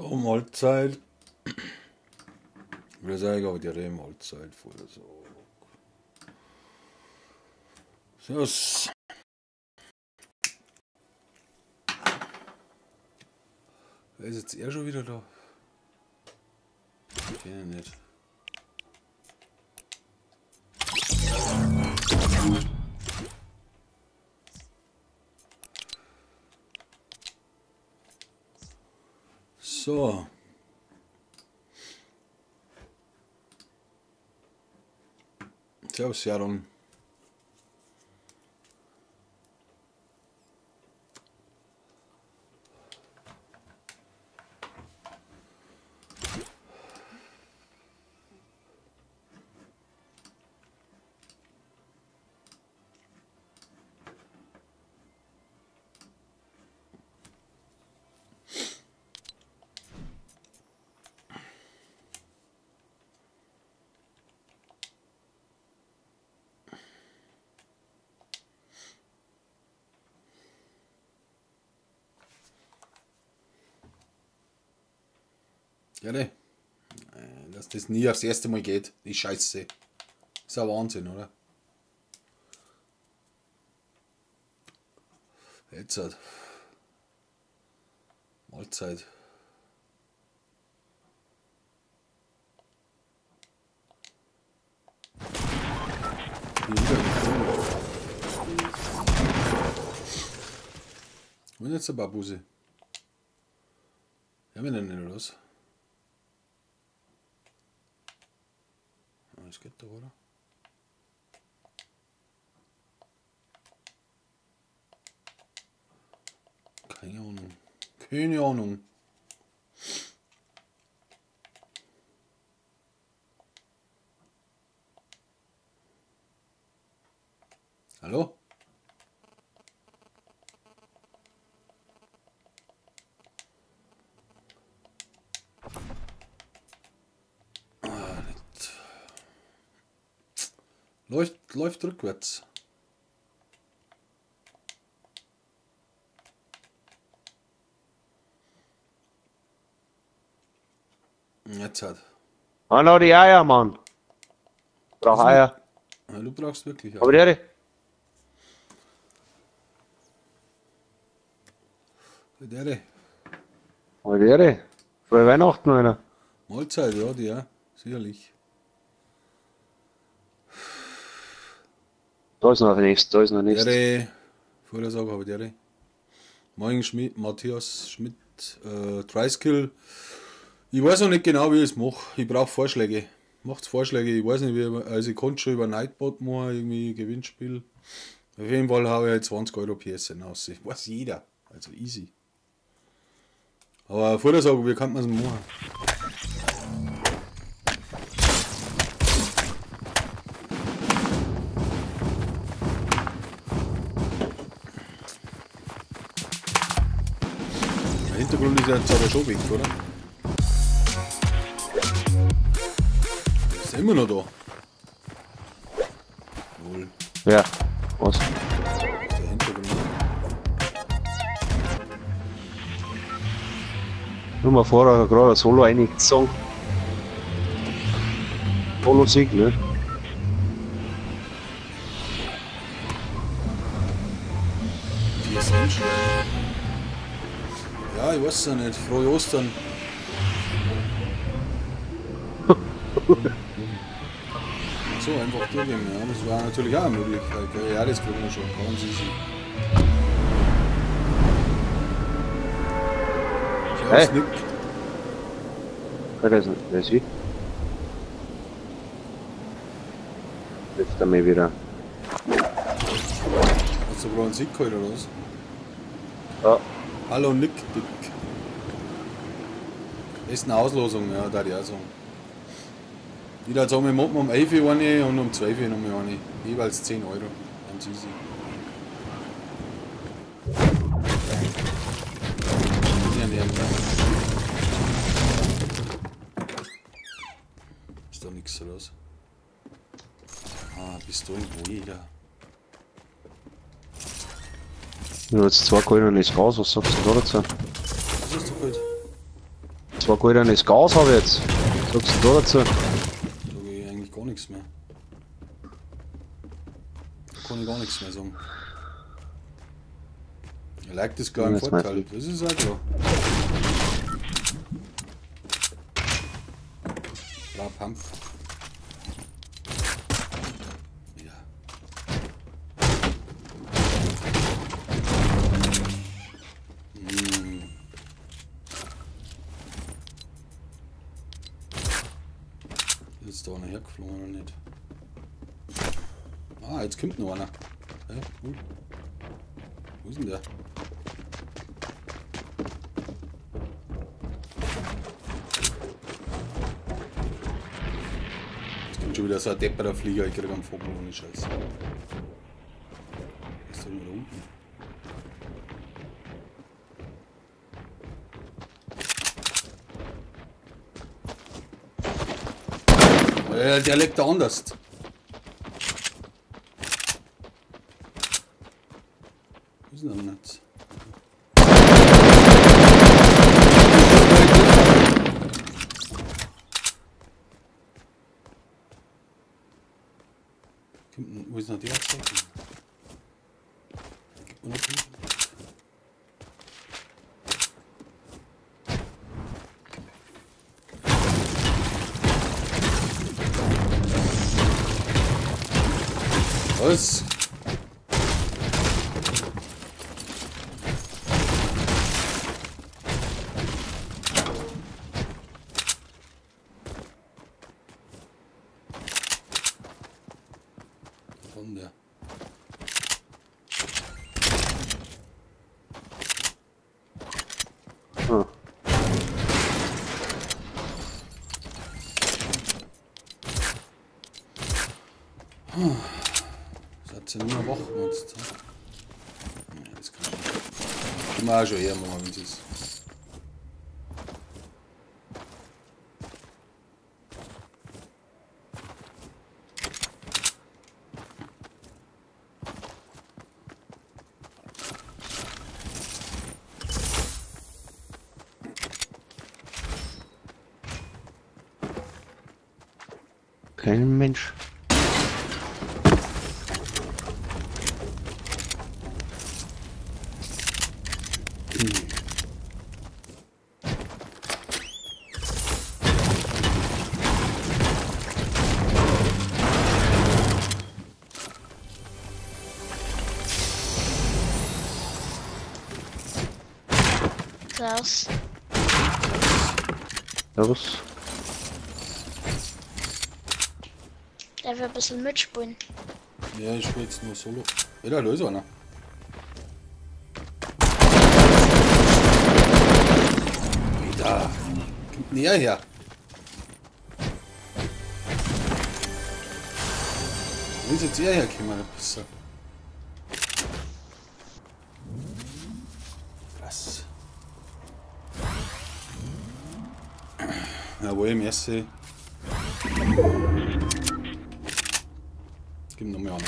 So, Mahlzeit. Ich würde sagen, aber die Mahlzeit vor so. Servus. Wer ist jetzt er schon wieder da? Ich kenne ihn nicht. So. Servus, Jaron. Ja, ne. Dass das nie aufs erste Mal geht, die Scheiße. Ist ein Wahnsinn, oder? Jetzt halt. Mahlzeit. Und jetzt ein Babuse. Ja, wir denn nicht los. Das geht doch, oder? Keine Ahnung. Keine Ahnung. Hallo? Läuft rückwärts. Jetzt halt. Ah, noch die Eier, Mann. Brauch Eier. Ja, du brauchst wirklich Eier. Aber die. Aber die. Frohe Weihnachten, Alter. Mahlzeit, ja, die, ja. Sicherlich. Da ist noch nichts, da ist noch nichts. Vorher habe ich die. Moin Schmidt, Matthias Schmidt, Triskill. Ich weiß noch nicht genau, wie ich es mache. Ich brauche Vorschläge. Macht's Vorschläge, ich weiß nicht, wie, also ich konnte schon über Nightbot machen, irgendwie Gewinnspiel. Auf jeden Fall habe ich halt 20 Euro PSN aus. Ich weiß jeder. Also easy. Aber vorher sagen, wie kann man es machen? Der Hintergrund ist ja jetzt aber schon weg, oder? Ist immer noch da. Wohl. Ja, was? Der Hintergrund. Nur mal vorher gerade ein Solo eingezogen. Solo-Sieg, ne? Ja, ich weiß es ja nicht. Frohe Ostern. So, einfach durchgehen, ja. Das war natürlich auch eine Möglichkeit. Gell? Ja, das kriegen wir schon. Ganz easy. Servus, hey. Nick. Wer ist ich? Jetzt einmal wieder. Hast du gerade einen Sieg geholt, oder was? Ja. Hallo Nick, Dick. Ist eine Auslosung, ja, da ich auch sagen. Ich würde sagen, wir machen um 11 Uhr eine und um 12 Uhr nochmal eine. Jeweils 10 Euro. Ganz easy. Ist da nichts los? Ah, bist du irgendwo jeder? Ich hab jetzt zwei geholt und ist raus, was sagst du da dazu? Was hast du geholt? Zwar goldenes Gas habe ich jetzt. Was sagst du da dazu? Da sag ich eigentlich gar nichts mehr. Da kann ich gar nichts mehr sagen. Er like ist klar im Vorteil, das ist auch klar. Blau Pump. Ja. Ist da einer hergeflogen oder nicht? Ah, jetzt kommt noch einer. Ja, cool. Wo ist denn der? Jetzt kommt schon wieder so ein depperer Flieger, ich krieg einen Vogel ohne Scheiß. Ist der irgendwo da unten? Der lebt da anders. Wo ist denn der jetzt? Wo ist denn der? Gib mir noch hin. Was? Von der. Hm. Hm. Seid ihr nur wach jetzt? Ja, das kann ich. Können wir auch schon eher machen, wenn es ist. Kein Mensch. Servus. Servus. Darf ich ein bisschen mitspielen? Ja, ich spiele jetzt nur solo. Ja, da ist einer. Alter, kommt näher her. Wo ist jetzt er hergekommen, der Pisser? Krass. Jawohl, merci. Gib noch mehr an.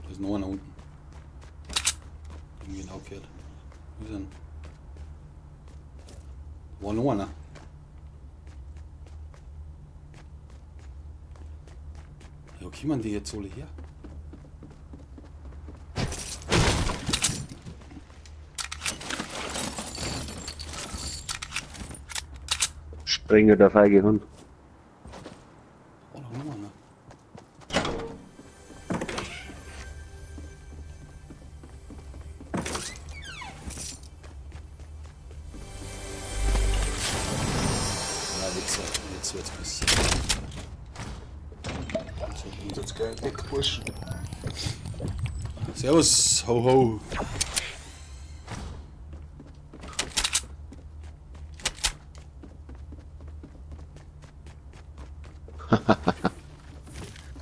Da ist noch einer unten. Irgendwie genau gehört. Wo ist denn? War noch einer. Ja, wo kommen die jetzt alle her? Springer der feige Hund. Oh, noch einer. Ja, jetzt wird's besser. Sollten wir uns jetzt gleich wegpushen. Servus, ho ho.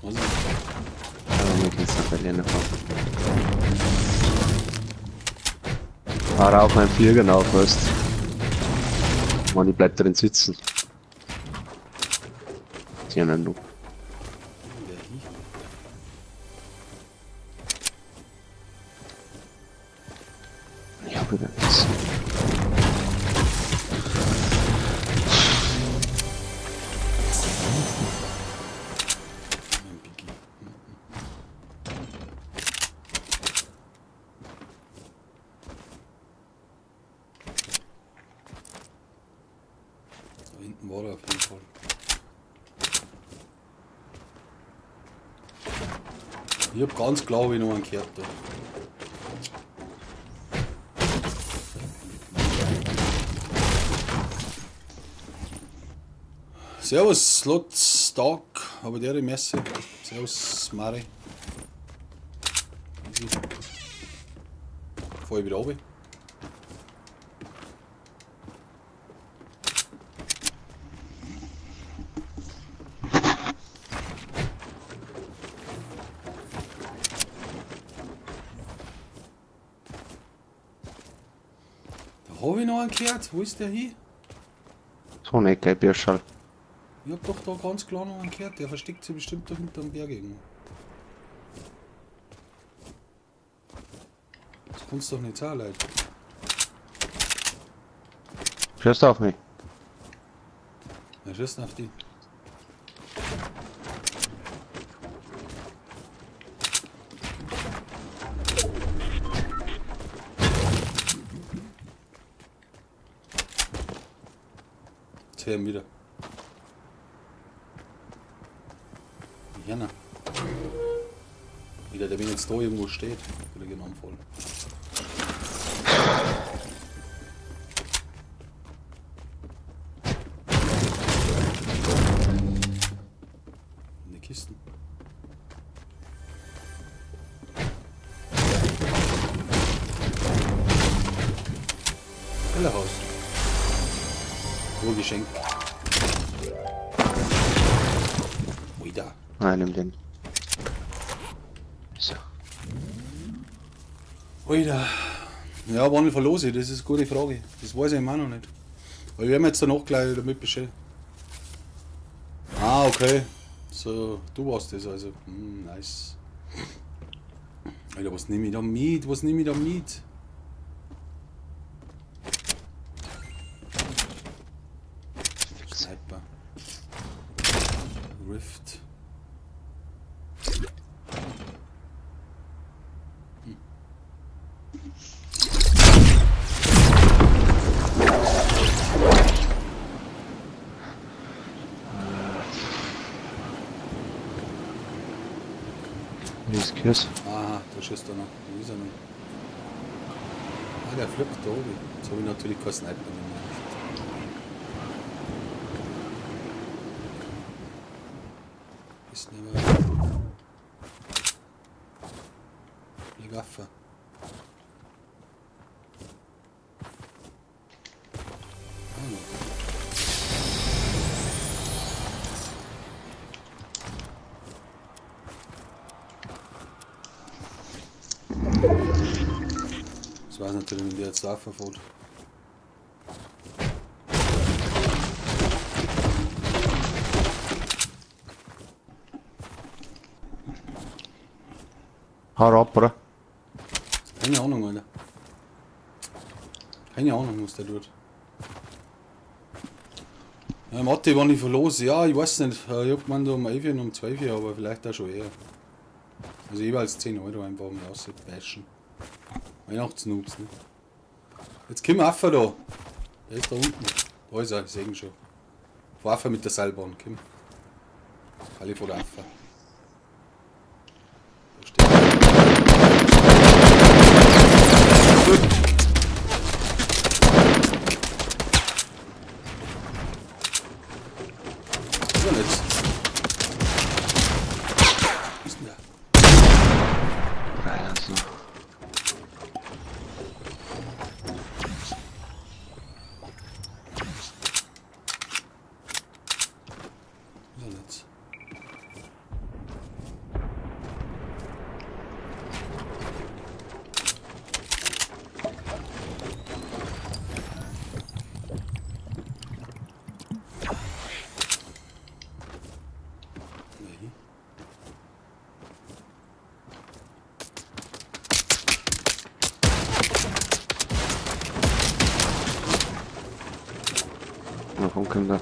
Was ist Aber wir können es noch verlieren. Fahr auf meinen Flieger auf, weißt du. Mann, ich bleib drin sitzen. Sie haben einen Noob. Der hier? Wieder nichts. Ein Biggie. Da hinten war er auf jeden Fall. Ich hab ganz klar, wie noch einen gehört da. Servus, Lutz, Tag, aber der Messe. Servus, Mari. Easy. Fahr ich wieder runter. Da hab ich noch einen gehört. Wo ist der hin? So nicht, gell, Birschall. Ich hab doch da ganz klar noch einen gehört. Der versteckt sich bestimmt da hinterm Berg irgendwo. Das kannst doch nicht sein, Leute. Schießt auf mich. Na, schießt auf die. Jetzt hören wir wieder. Jana. Wieder der, wenn jetzt da irgendwo steht, kriege ich einen Anfall. In die Kisten. Kellerhaus. Wohl Geschenk. Wieder. Nein, nimm den. So. Alter. Ja, wann ich verlose, das ist eine gute Frage. Das weiß ich immer noch nicht. Aber ich werde mich jetzt danach gleich damit beschäftigen. Ah, okay. So, du warst das also. Nice. Alter, was nehme ich da mit? Was nehme ich da mit? Sniper. Rift. Aha, da schießt er noch. Wo ist er noch? Ah, der fliegt da oben. Jetzt habe ich natürlich keinen Sniper mehr. Ist nicht mehr. Die Waffe. Das weiß natürlich, wenn der jetzt da verfolgt. Hau ab, oder? Keine Ahnung, Alter. Keine Ahnung, was der tut. Ja, Mathe, wann ich verlose? Ja, ich weiß nicht. Ich hab gemeint um 11 und um 12 Uhr, aber vielleicht auch schon eher. Also jeweils 10 Euro einfach mal rausbashen. Weihnachtsnoobs, ne? Jetzt komm Affe da. Der ist da unten. Da ist er, ich seh ihn schon. Fahr Affe mit der Seilbahn, komm. Alle vor der Affe. Da steht er. Gut. Was ist denn jetzt? Was ist denn der? 3, 1, noch. Davon kommt er.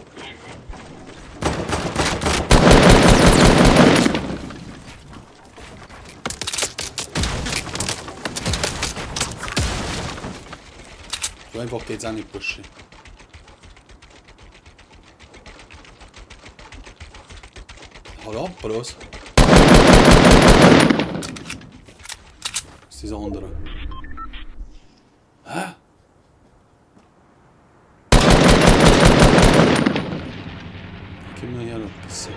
So einfach geht's auch nicht, Bursche. Hau ab, oder was? Das ist dieser andere. Hä? Komm mal her, noch ein bisschen.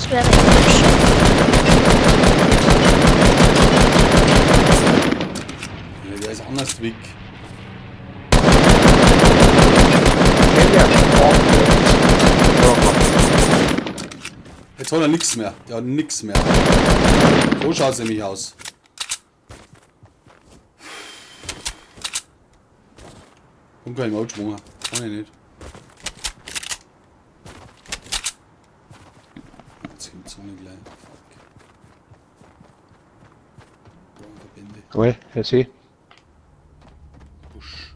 Ja, der ist anders weg. Jetzt hat er nichts mehr. Der hat nichts mehr. So schaut es nämlich aus. Und kann ich mal geschwungen. Kann ich nicht. Jetzt kommt die Sonne gleich. Fuck. Verbände. Jawohl, Herr See. Busch.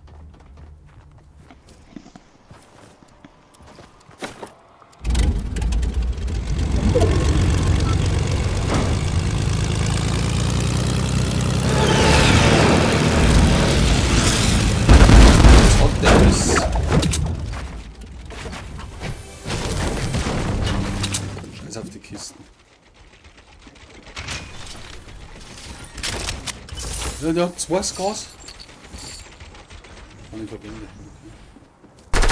Scheiß auf die Kisten. Ja, der hat zwei Scars. Kann ich verbinden. Okay.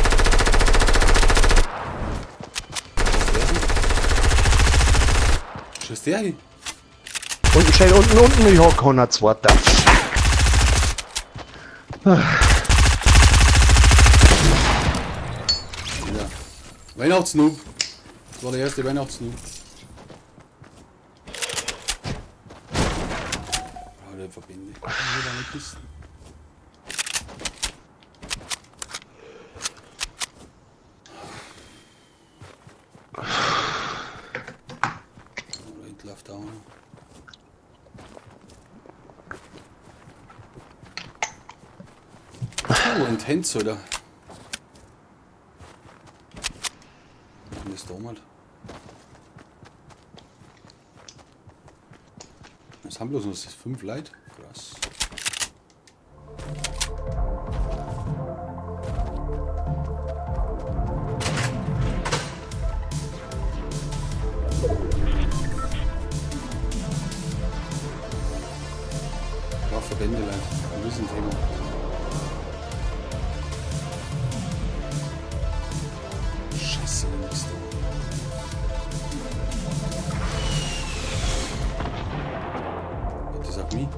Was ist der? Ist der hier? Unten steht unten, unten, ich hab keinen zweiter. Ja. Weihnachtsnoob. Das war der erste Weihnachtsnoob. Oh, der Verbände. Hier Kisten. Oh, da hinten läuft auch noch. Oh, ein Tänzer, oder? Was ist da mal? Das haben bloß noch 5 Leute. Krass. Ja, Verbände, Leute. Ein Riesenthema. Scheiße, nix da. Das auf mich.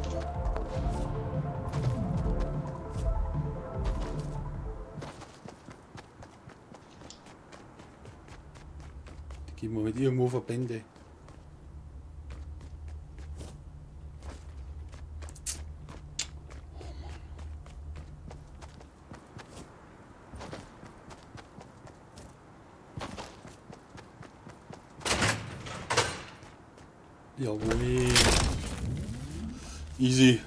Die geben wir mit irgendwo Verbände. Oh Mann. Jawohl. Easy.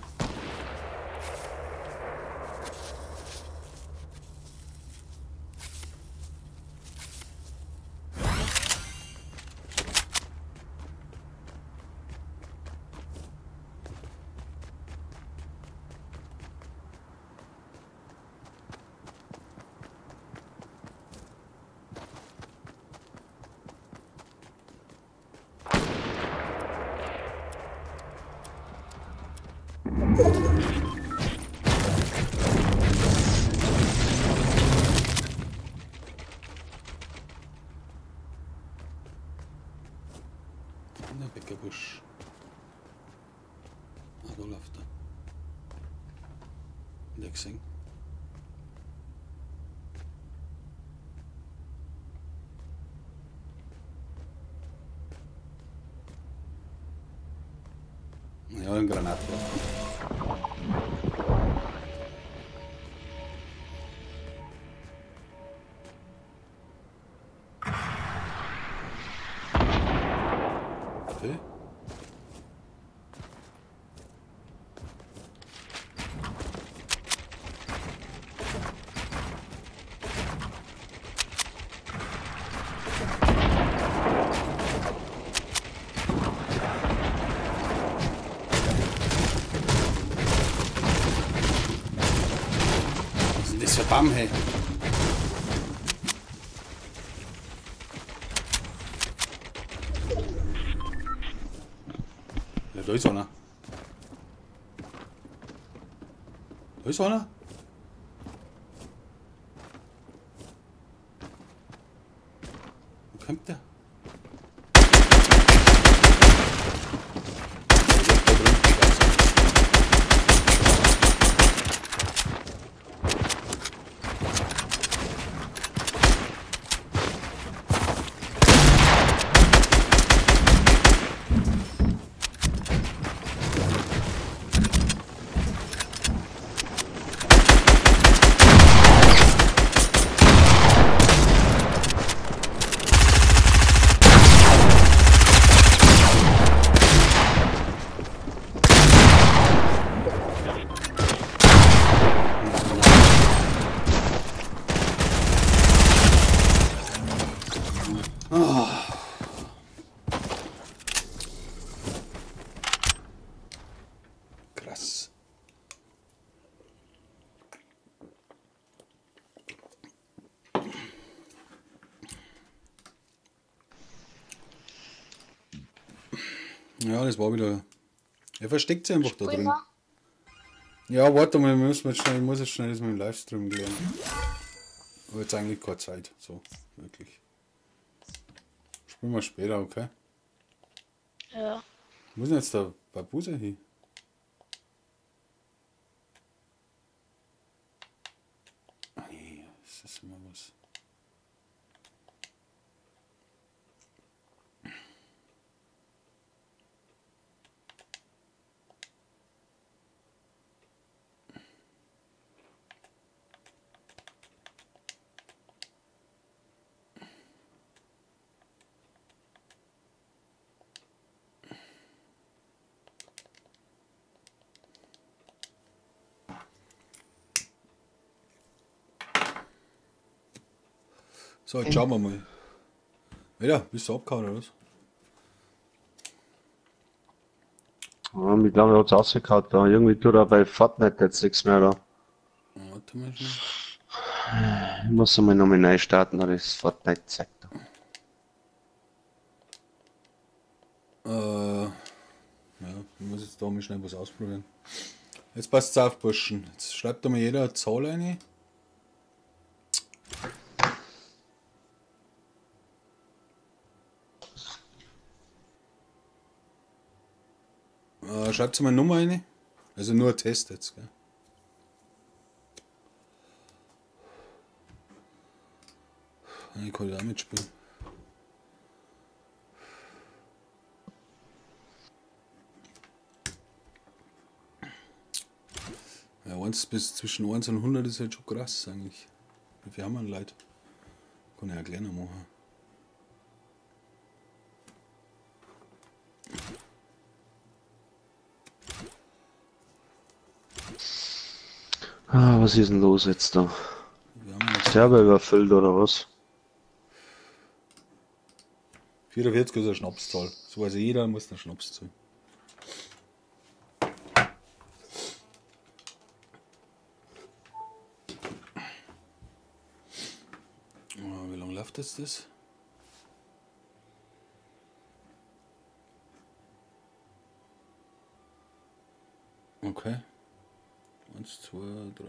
Der Bäckerbusch. Ah, da läuft er. Nicht gesehen. Ja, ein Granatwerfer. Okay. Das verdammt, hey. Ja, da ist einer. Da ist einer. Wo kommt der? Krass. Ja, das war wieder. Er versteckt sich einfach da drin. Ja, warte mal, wir müssen jetzt schnell, ich muss jetzt schnell das mit dem Livestream klären. Aber jetzt eigentlich keine Zeit, so, wirklich. Spielen wir später, okay? Ja. Wo ist denn jetzt der Babuse hin? Nee, das ist immer was. So, jetzt schauen wir mal. Ja, bist du abgehauen oder was? Ja, ich glaube, er hat es rausgehauen da. Irgendwie tut er bei Fortnite jetzt nichts mehr da. Warte mal schnell. Ich muss einmal nochmal neu starten, da ist Fortnite zeigt. Ja, ich muss jetzt da mal schnell was ausprobieren. Jetzt passt's auf, Burschen. Jetzt schreibt da mal jeder eine Zahl rein. Schreibt mal eine Nummer rein. Also nur ein Test jetzt, gell? Ich kann ja auch mitspielen. Ja, 1 bis zwischen 1 und 100 ist halt schon krass eigentlich. Wie viel haben wir denn Leute? Kann ich ja kleiner machen. Ah, was ist denn los jetzt da? Server überfüllt oder was? 44 ist eine Schnapszahl. So weiß jeder, muss eine Schnapszahl. Wie lange läuft das? Okay. 1, 2, 3,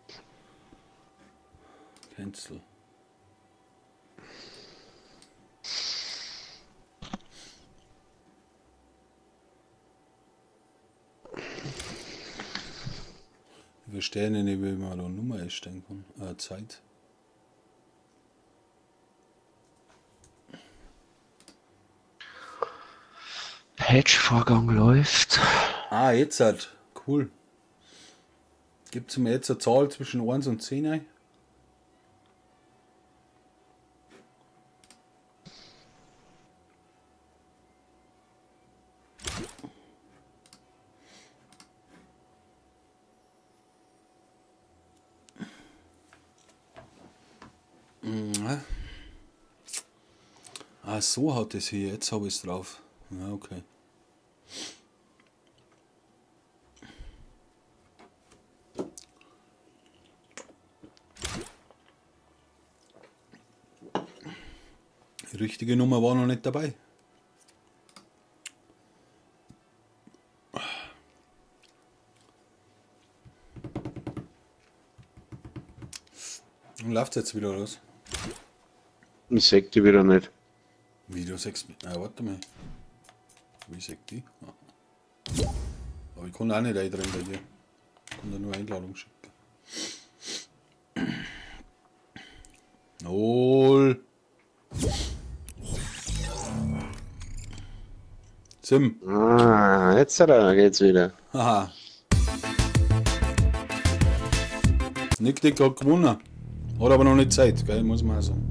4. Cancel. Verstehe nicht, wie man da Nummer einstellen kann. Zeit. Patch-Vorgang läuft. Ah, jetzt halt. Cool. Gibt es mir jetzt eine Zahl zwischen 1 und 10 ein? Ah, so hat es hier. Jetzt habe ich es drauf. Ja, okay. Die richtige Nummer war noch nicht dabei. Und läuft jetzt wieder los? Ich seh die wieder nicht. Wie du sagst, warte mal. Wie sag die? Aber ich kann auch nicht eindrehen bei dir. Ich kann da nur Einladung schicken. 0. Sim. Ah, jetzt geht's wieder. Haha. Nick Dick hat gewonnen. Hat aber noch nicht Zeit, gell, muss man auch sagen.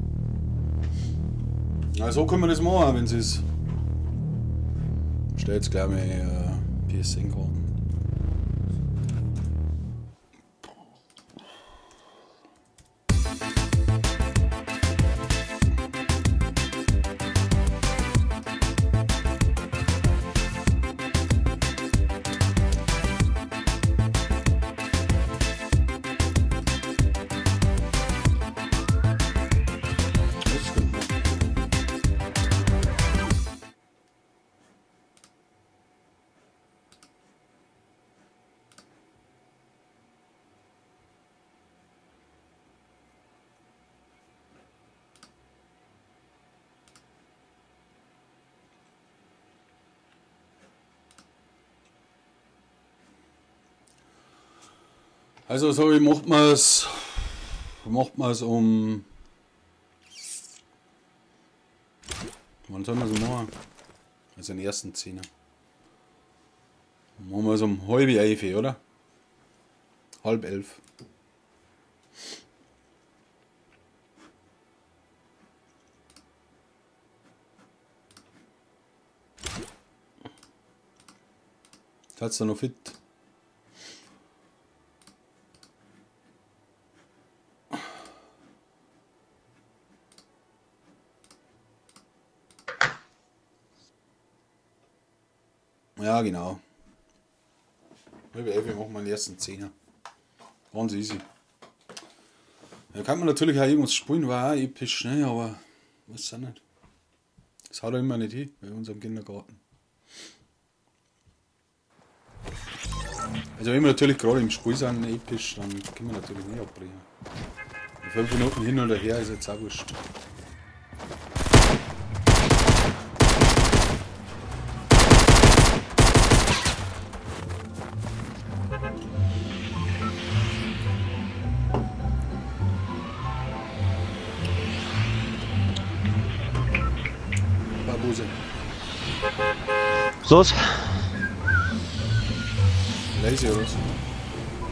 Na, so können wir das machen, wenn es ist. Stell jetzt gleich mal PSN-Karten. Also so, wie macht man es? Macht man es um... Wann soll man es machen? Also den ersten Zehner. Machen wir es um 10:30, oder? 10:30. Seid ihr noch fit? Ja, genau. 10:30 machen wir den ersten Zehner. Ganz easy. Da kann man natürlich auch irgendwas spielen, war auch episch schnell, aber weiß auch nicht. Das haut er immer nicht hin bei unserem Kindergarten. Also wenn wir natürlich gerade im Spiel sind, episch, dann können wir natürlich nicht abbrechen. 5 Minuten hin oder her ist jetzt auch wurscht. Los! Lazy oder was?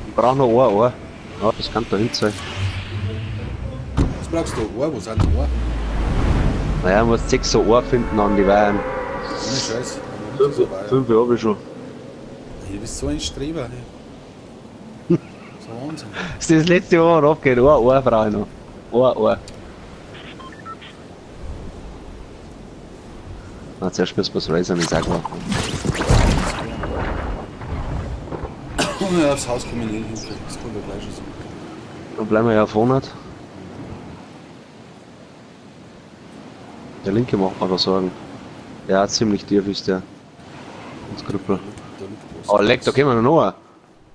Ich brauch noch ein Ohr. Ja, das kann da hin sein. Was brauchst du? Ohr? Wo sind die Ohr? Naja, ich muss 6 so Ohr finden an die Weihen. Ohne Scheiß. 5 habe ich schon. Du bist so ein Streber. Ey. So Wahnsinn. Das ist das letzte Mal, was abgeht. Ein Ohr brauche ich noch. Ein Ohr. Na, zuerst müssen wir das Razer nicht sagen. Ja, aufs Haus kommen wir nicht hin. Das kommt ja gleich schon so. Dann bleiben wir ja auf 100. Der linke macht mir da Sorgen. Ja, ziemlich tief ist der. Ins Krüppel. Oh, leck, da kommen wir noch.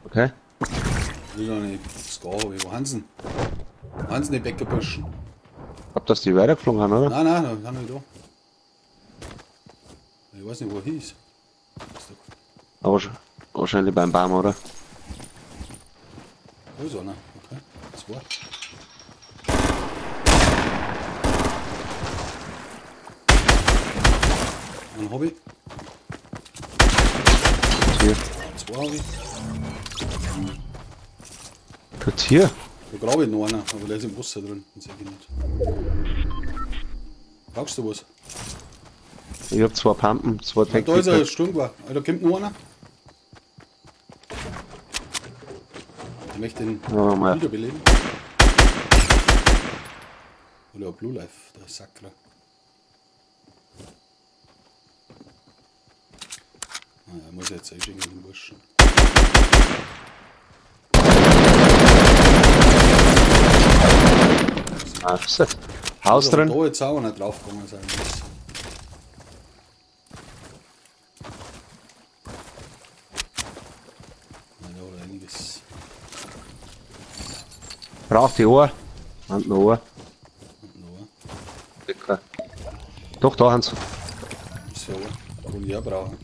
Okay. Ich will doch nicht. Das gar habe ich. Wo haben sie denn? Wo haben sie denn die Bäckerburschen? Ich glaub, dass die weitergeflogen haben, oder? Nein, nein, da sind wir da. Ich weiß nicht, wo er hieß. Aber wahrscheinlich beim Baum, oder? Da ist einer. Okay. Zwei. Einen hab ich. Hier. Zwei hab ich. Kurz hier. Da grabe ich noch einer, aber der ist im Wasser drin. Den seh ich nicht. Brauchst du was? Ich hab zwei Pumpen, zwei Ja, da ist ein Taktiker. Sturmgewehr. Da kommt noch einer. Ich möchte den Ja, mal. wiederbeleben. Oder Blue Life, der Sakra. Naja, muss ich jetzt einschicken, den Burschen. Ah, ist das? Haus Aber drin. Da jetzt auch nicht draufgegangen sein muss. Nein, da hat einiges. Braucht die Ohr. Und noch Ohr. Und noch ein. Lecker. Doch, da haben sie. Was für Ohr? Kann ich auch brauchen.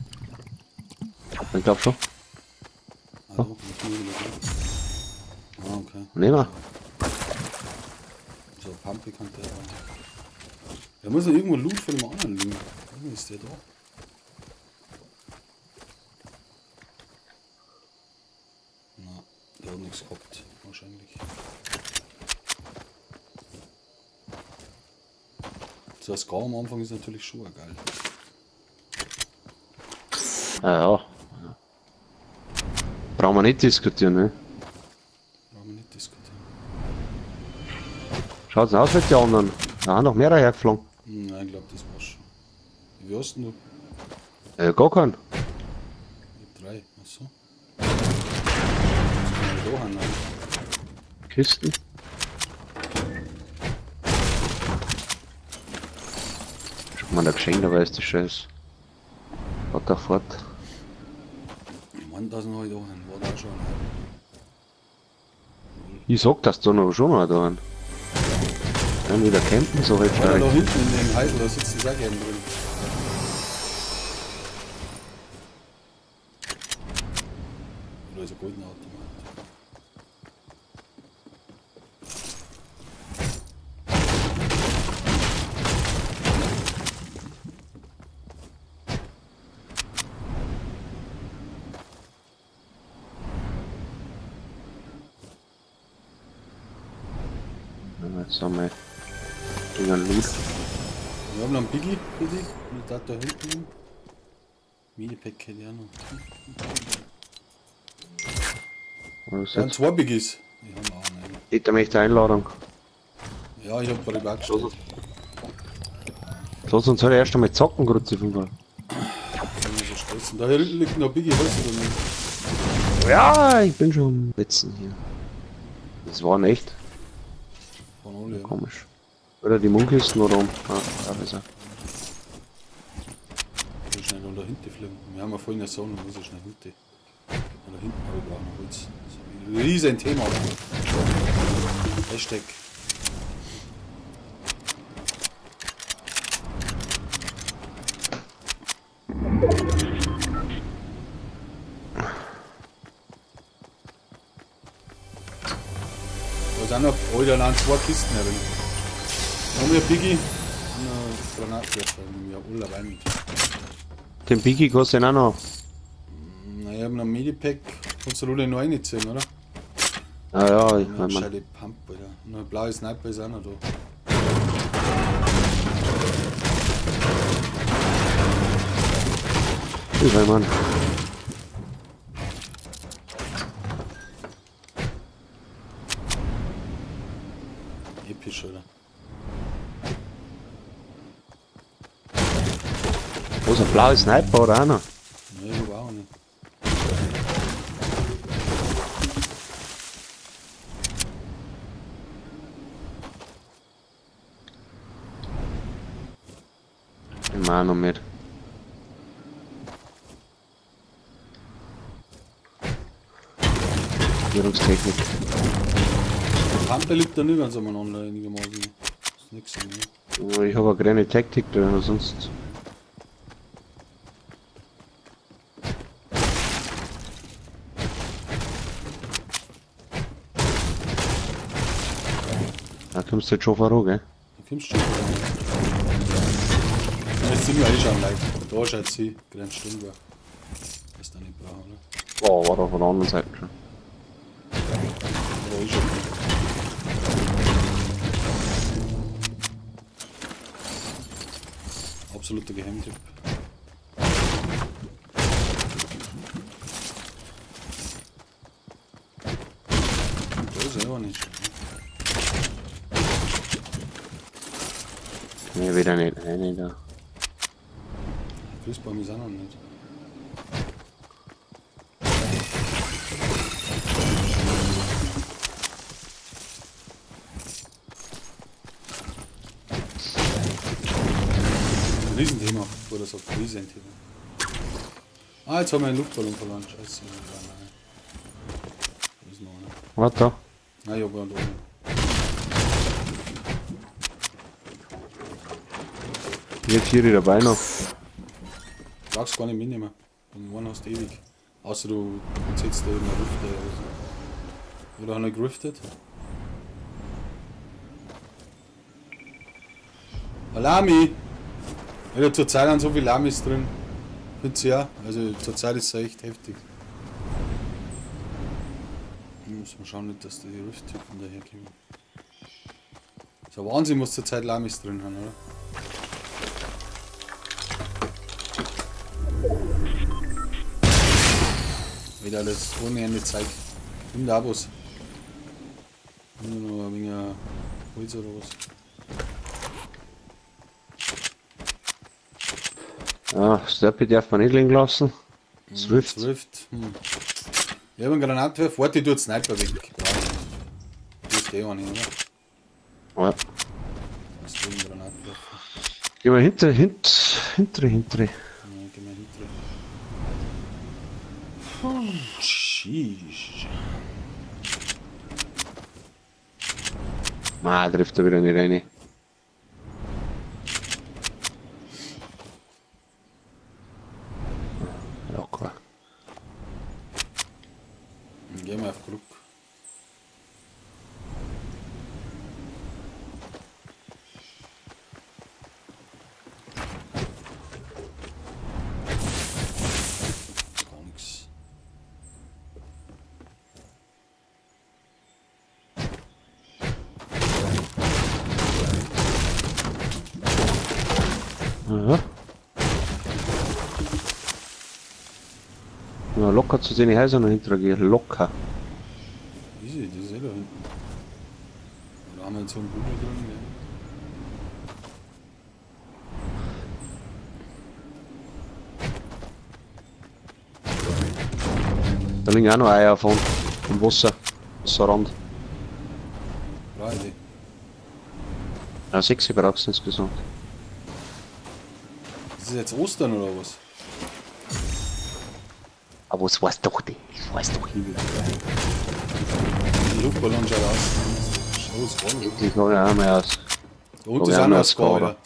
Ich glaub schon. Ah, da, muss ich wieder Ah, okay. Nehmen wir. So, Pampe kann der auch. Da muss ja irgendwo Loot von dem anderen liegen. Wo ist der da? Na, der hat nichts gehabt, wahrscheinlich. So ein Scar am Anfang ist natürlich schon geil. Ah, ja. Brauchen wir nicht diskutieren, ne? Brauchen wir nicht diskutieren. Schaut's aus mit den anderen. Da haben noch mehrere hergeflogen. Nein, ich glaub, das war's schon. Wie hast denn du? Gar keinen. Ich hab 3. Achso. Was kann ich da haben? Kisten. Schau mal, der Geschenk dabei ist das Scheiß. Fahrt da fort. Ich mein, das noch da hin. War da auch schon einer. Ich sag, dass da noch schon noch da sind. Dann wieder campen, so halt Oder da direkt. hinten in dem Heidel, da sitzen sie auch gerne drin. Oder ist ein goldener Automat. Ja, jetzt haben wir den Loot. Wir haben noch einen Biggie für dich. Und da da hinten. Minipack hätte ich auch noch. Was Ja, jetzt? 2 Biggies. Ich hab auch einen. Ich möchte Einladung. Ja, ich hab privat gestellt. Lass uns halt erst einmal zocken, Grüezi von Fall. So stressen. Da hinten liegt noch ein Biggie, weißt du nicht? Ja, ich bin schon am letzten hier. Das war echt Von alle, ja. komisch. Oder die Munkisten oder um. Ah, da ist er. Ich muss schnell da hinten fliegen. Wir haben ja vorhin eine Zone, muss ich schnell hinten. Da hinten habe ich brauchen Holz. Das ist ein riesen Thema. Hashtag. Da sind noch, oh, da sind 2 Kisten herin. Da haben wir Biggie und einen Granatwerfer, nehmen wir alle rein mit. Den Biggie kostet den auch noch. Na, ich hab noch ein Medipack. Kannst du den noch reinziehen, oder? Ah ja, ich Ja, mein, gescheite Pump, Alter. Und ein blauer Sniper ist auch noch da. Ich mein, Mann. Episch, oder? Wo ist ein blauer Sniper oder auch noch? Ne, ich hab auch nicht. Ich mach auch noch mit. Führungstechnik. Die Pampe liegt da nicht ganz umeinander einigermaßen. Ist nix mehr. Ich hab eine kleine Taktik da, sonst. kommst du jetzt schon voran, gell? Da kommst du schon voran. Jetzt sind wir eh schon leicht. Da schaut sie, Grenzstunde war. Was da nicht brauchen, oder? Oh, war da von der anderen Seite schon. Da ist schon. Absoluter Geheimtipp. Da ist er auch nicht. Nee, wieder nicht. Nee, nicht da. Christbaum ist auch noch nicht. Riesenthema, oder so, Riesenthema. Ah, jetzt haben wir einen Luftballon verloren. Scheiße. Da ist noch einer. Warte da. Nein, ich hab einen da. Hier vier dabei noch. Du brauchst gar nicht mitnehmen. Den einen hast du ewig. Außer du setzt da eben eine Rift oder so. Oder haben wir geriftet? Alami! Ja, zurzeit sind so viele Lamis drin. Findest du ja? Also zurzeit ist es echt heftig. Muss man schauen, nicht, dass die Rift-Typen daherkommen. Ist ja Wahnsinn, was zurzeit Lamis drin haben, oder? Wieder alles ohne Ende Zeug. Nimm da was. Nur noch ein wenig Holz oder was. Ah, Slurpee darf man nicht liegen lassen. Swift. Swift. Hm. Ich habe einen Granatwerfer. Warte, ich tue den Sniper weg. Du hast eh einen, oder? Ja. Was ist denn Granatwerfer? Geh mal hinter. Ja, geh mal hinter. Sheesh. Ma, trifft er wieder nicht rein. Locker. Dann gehen wir auf Krug. Gar nichts. Aha. Ja, locker zu den Häusern noch hintergehen. Locker. Easy, das ist eh da hinten. Da haben wir jetzt so einen Bubel drin, gell? Da liegen auch noch Eier von vom Wasser. Wasserrand. Brauche ich die. Ja, 6 brauchst du insgesamt. Ist das jetzt Ostern oder was? Aber es weiß doch nicht. Ich weiß doch nicht. Der Luftballon schaut aus. Schau, es war. Ich habe ja auch mehr aus. Da unten ist auch noch ein Ska, oder?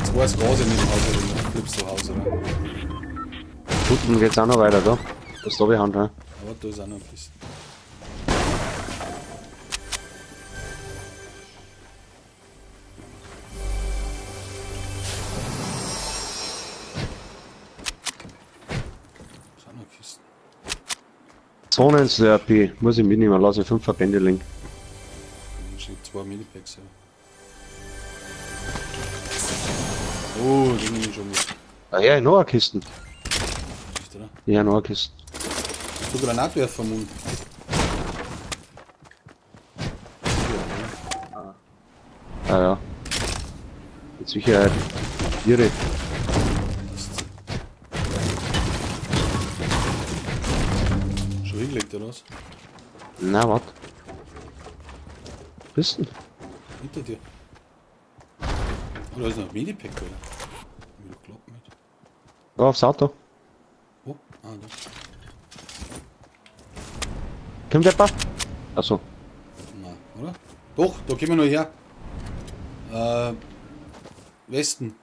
Zwei Skas in dem Haus, oder? Flippst du Haus, oder? Unten geht's auch noch weiter, da. Das ist da die Hand, ne? Aber da ist auch noch ein bisschen. Zonen-Slurpee, muss ich mitnehmen, lasse ich 5 Verbände liegen. Ich 2 Medipacks, ja. Oh, den nehme ich schon mit. Ah ja, noch eine Kiste. Ist oder? Ja, noch eine Kiste. Hast du Granatwerfer im Mund? Ah ja. Mit Sicherheit. Tiere. Schon hingelegt, oder was? Na, warte. Bist du? Hinter dir. Oh, da ist noch ein Medipack, oder? Hab ich doch geglaubt mit. Da aufs Auto. Wo? Ah, da. Kommt der? Achso. Nein, oder? Doch, da kommen wir noch her. Westen.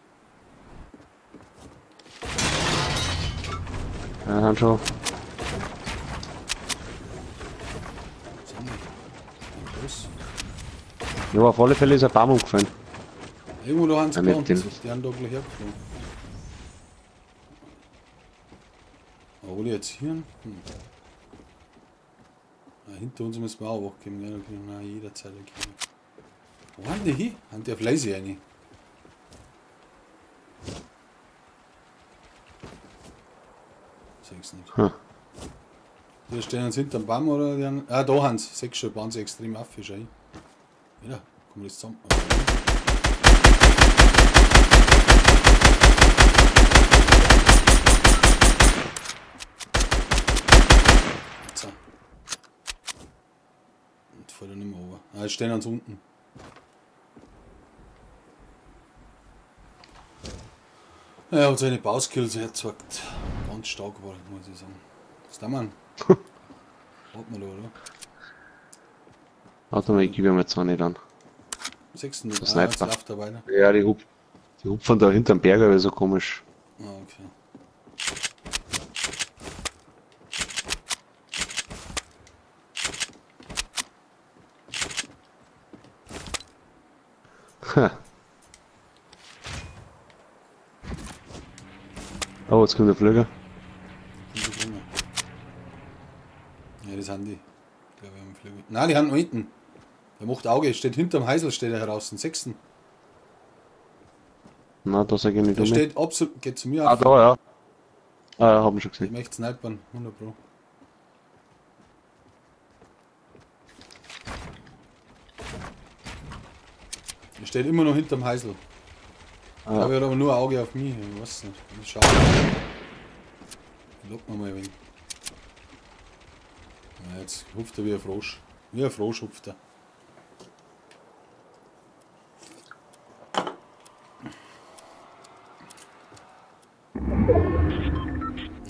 Ja, dann schon. Was haben wir? Ein Bus. Ja, auf alle Fälle ist ein Baum umgefallen. Irgendwo da haben sie Ja, mit gelandet. Die haben da gleich hergeflogen. Aber wo die jetzt hier? Hm. Ah, hinter uns müssen wir auch wachgeben, gell? Da können wir jederzeit erkennen. Wo haben die hin? Haben die auf Leise rein? Sechs nicht. Hm. Die stehen uns hinterm Baum oder? Die haben, ah, da haben sie. Sechs schon, bauen sie extrem auf, schau hin. Ja, kommen wir das zusammen. So. Und fällt er nicht mehr runter. Ah, jetzt stehen uns unten. Ja, hat seine Bauskills hergezeigt. Ganz stark war, muss ich sagen. Was ist der Mann? Warte mal, oder? Warte mal, ich gebe ihm jetzt auch nicht an. Sechsten. Der Ah, Sniper. jetzt läuft er weiter. Ja, die hupfen da hinterm Berg, aber so komisch. Ah, okay. Ha. Oh, jetzt kommt der Flüger. Ja, das sind die. Ich glaube, wir haben Flügel. Nein, die haben noch hinten. Der macht Auge, steht hinterm Heisel, steht er heraus, den sechsten. Na, da sag ich nicht Der um. steht absolut, geht zu mir Ah, auf. da, ja. Ah, ja, hab ich schon Ich gesehen. möchte snipern, 100 Pro. Er steht immer noch hinterm Heisel. Ah, Aber er hat aber nur ein Auge auf mich, ich weiß nicht. Ich schau. Ich lock mal ein wenig. Ja, jetzt hupft er wie ein Frosch. Wie ein Frosch hupft er.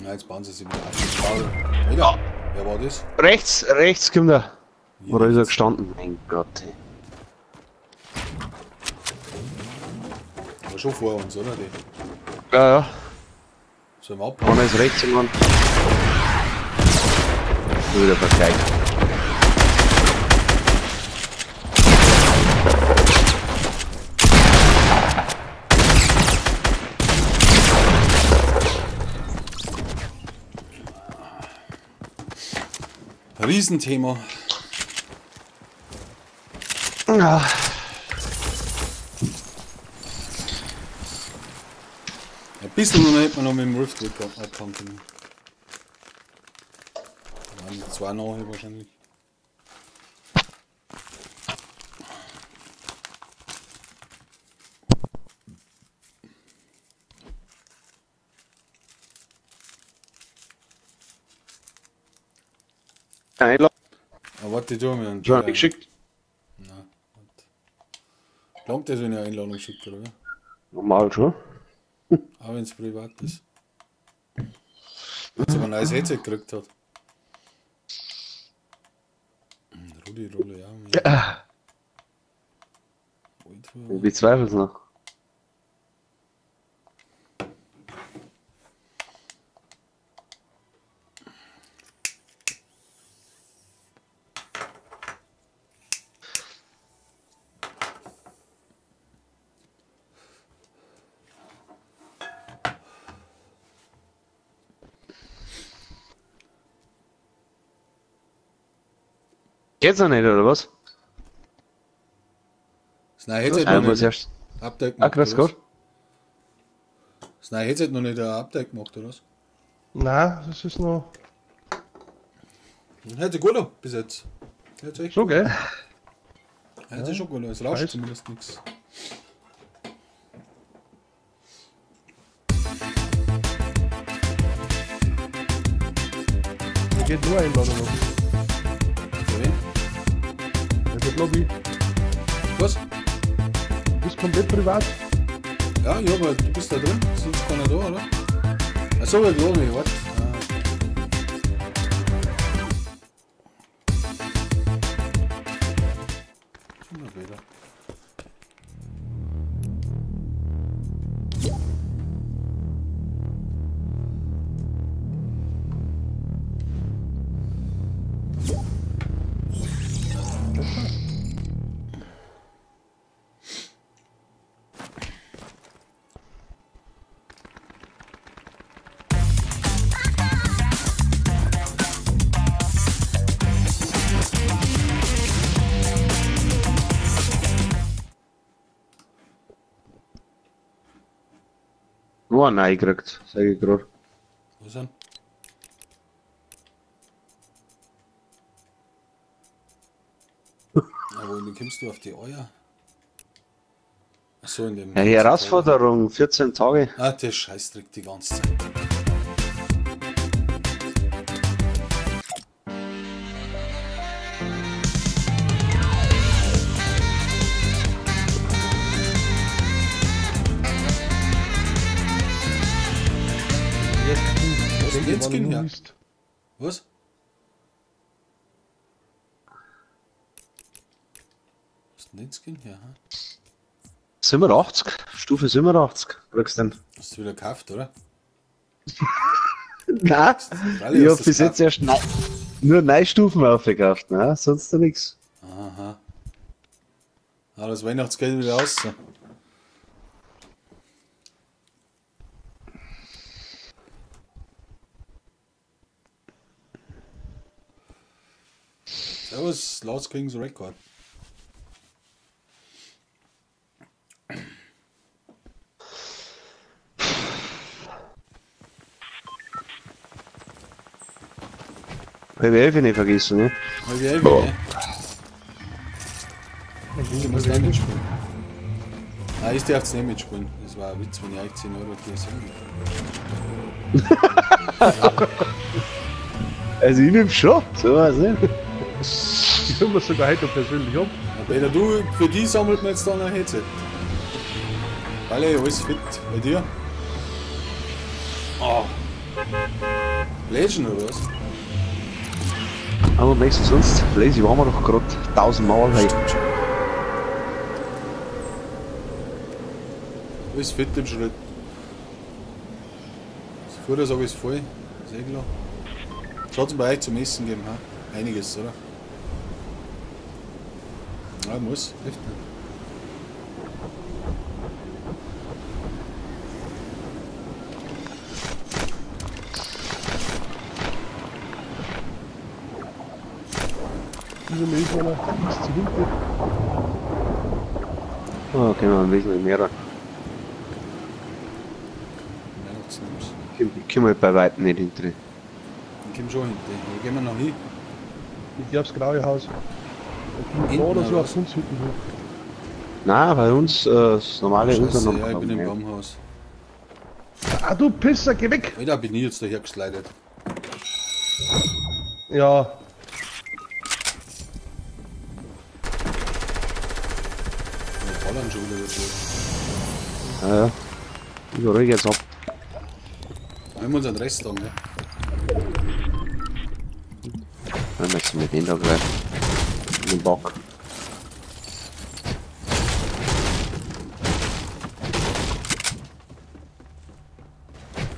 Ja, jetzt bauen sie sich wieder auf. Alter, wer war das? Rechts, rechts kommt er. Oder ist er gestanden? Mein Gott. Ey. Aber schon vor uns, oder? Die. Ja, ja. Sollen wir abbauen? Einer ist rechts und man. Wieder vergleicht. Riesenthema. Ja. Ein bisschen noch hätte man noch mit dem Rift abhauen können. Da waren zwei nachher wahrscheinlich. Einladung Aber warte, du mir einen schon geschickt. Nein, warte. Langt das, wenn ich eine Einladung schicke, oder? Normal schon. Auch wenn es privat ist. Jetzt aber ein neues Headset gekriegt hat. Rudi, Rolle, ja. Ja. Ich bezweifle es noch. Geht's noch nicht, oder was? Das neue Headset Ah, noch muss nicht erst. Update Ah, gemacht, grüß oder was? Gott. Das neue Headset noch nicht ein Update gemacht, oder was? Nein, das ist noch. Hört sich gut an, bis jetzt. Hört sich echt So, gell? Hört sich schon gut an, es rauscht Weiß. zumindest nichts. Mir geht nur Einladung noch. Für wen? Ja, der Lobby. Was? Du bist komplett privat. Ja, ja, aber du bist da drin, sonst keiner da, oder? Achso, wir glauben nicht, warte. Ah. Schon wieder. Nur einen neu gekriegt, sag ich grad. Was denn? Aber wie kommst du auf die Eier? Achso, in dem. Ja, die Herausforderung, 14 Tage. Ah, der Scheißdreck die ganze Zeit. Was ist denn jetzt ging her? Was? Was ist denn jetzt ging her? 87, Stufe 87, kriegst du denn? Hast du wieder gekauft, oder? Nein, ich hab bis jetzt erst nur 9 Stufen aufgekauft, ne? Sonst noch nichts. Aha. Ah, das Weihnachtsgeld wieder aus. So. Servus, Last Kings Record. Halb elf nicht vergessen, ne? Halb elf, ne? Ich muss nicht mitspielen. Nein, ich darf nicht mitspielen. Das war ein Witz, wenn ich euch 10 Euro dir sagen. Also ich nehm schon, so was nicht. Ich hol mir sogar heute persönlich ab. Ja, Peter, du, für die sammelt man jetzt da noch ein Headset. Alle, alles fit bei dir? Oh. Legend oder was? Aber nächstes sonst, Lazy waren wir doch gerade 1000 Mal heute. Alles fit im Schritt. Das Futter ist voll, ist eh klar. Schaut's bei euch zum Essen geben, ha? Einiges, oder? Ja, muss, hilft nicht. Dieser Milch einer ist zu hinten. Oh, können wir wesentlich mehr. Ich komme halt bei weitem nicht hinter. Ich komme schon hinter. Wo gehen wir noch hin? Ich gehe aufs graue Haus. Ich bin oder so auf uns hinten hoch. Nein, bei uns das normale Scheiße, ja, ich bin im Baumhaus. Ah, du Pisser, geh weg! Alter, bin ich jetzt daher geslidet. Ja. Wir ballern schon wieder dazu. Ja, ja. Überall geht's ab. Wir haben uns einen Rest an, ne? Dann müssen wir den da gleich. Den Bock.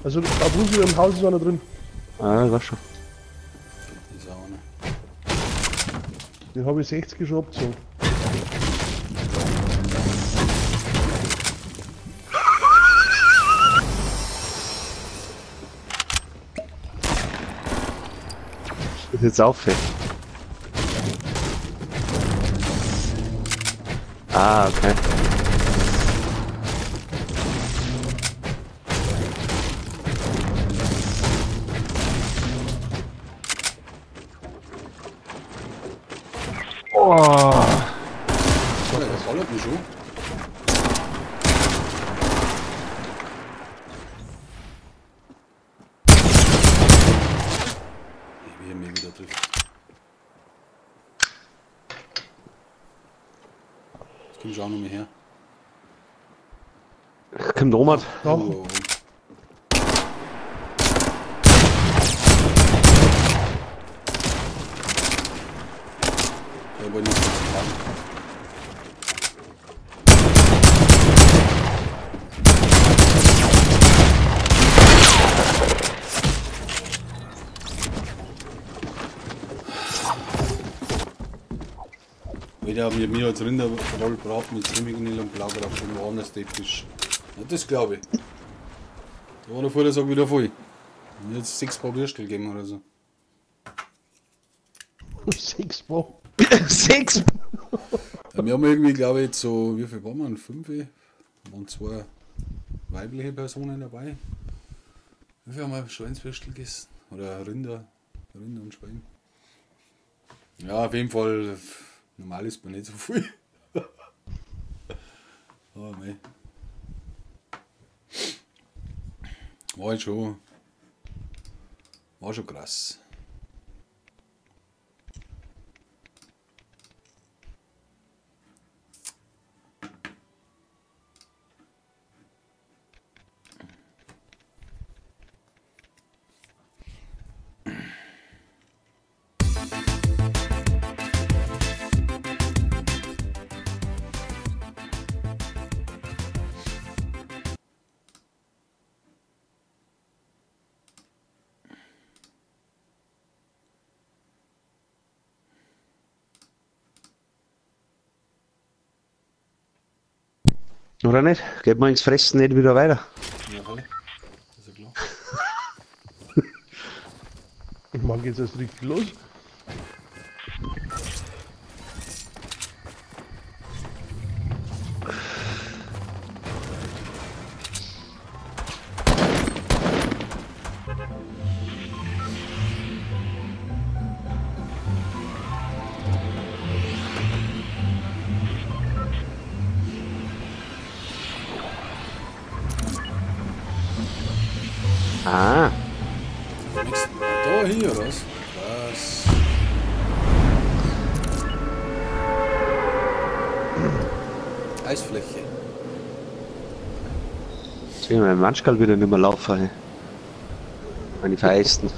Also da drüben im Haus ist einer drin. Ah, das schon. Das ist auch einer. Den habe ich 60 schon abgezogen. Das ist jetzt auf. Ah, okay. Oh. Ja, das ballert mich schon. Wie er mich wieder trifft. Das kommt schon auch noch mehr her. Kommt Robert. Doch. Oh. Ja, aber nicht ganz klar. Wieder haben wir mir als Rinderrollbrat mit Zimmergnil und Blaukraut und woanders typisch. Ja, das glaube ich. Da war der Vorder wieder voll. Und jetzt 6 Paar Würstel gegeben oder so. 6 Paar? 6? Ja, wir haben irgendwie, glaube ich, jetzt so, wie viel waren wir? 5? Waren 2 weibliche Personen dabei. Wie viel haben wir Schweinswürstel gegessen? Oder Rinder, Rinder und Schwein. Ja, auf jeden Fall, normal isst man nicht so viel. Oh, mei. War halt schon, war schon krass. Oder nicht? Geht man ins Fressen nicht wieder weiter? Ja, voll. Das ist ja klar. Ich meine, geht's erst richtig los? Ah. Da hier, oder was? Was? Eisfläche. Jetzt will ich mein Manschkal wieder nicht mehr laufen. Hey. Meine Vereisten.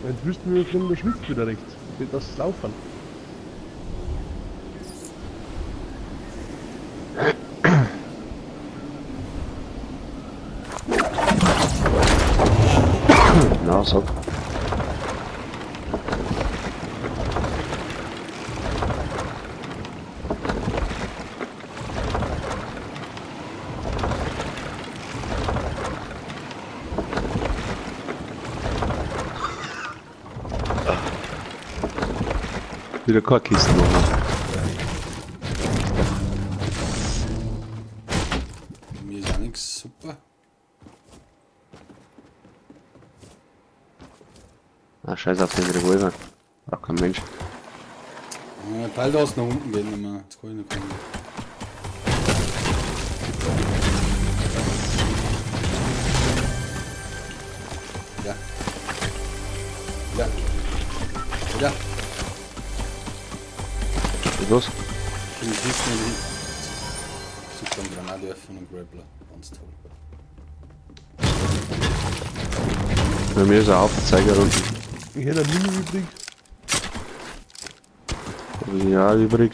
Jetzt wüssten wir, wir schwitzt wieder rechts. Geht das Laufen? Na, sag. Wieder keine Kiste machen. Bei mir ist auch nichts super. Ah, scheiß auf den Revolver. Braucht kein Mensch. Ja, Teil da nach unten geht nicht mehr. Jetzt kann ich nicht kommen. Ja. Ja. Ja. Was ist los? Ich bin die Kiste nicht. Super, einen Granatwerfer und einen Grappler. Ganz toll. Bei mir ist ein Hauptzeiger unten. Ich hätte ein Mini übrig. Ja, übrig.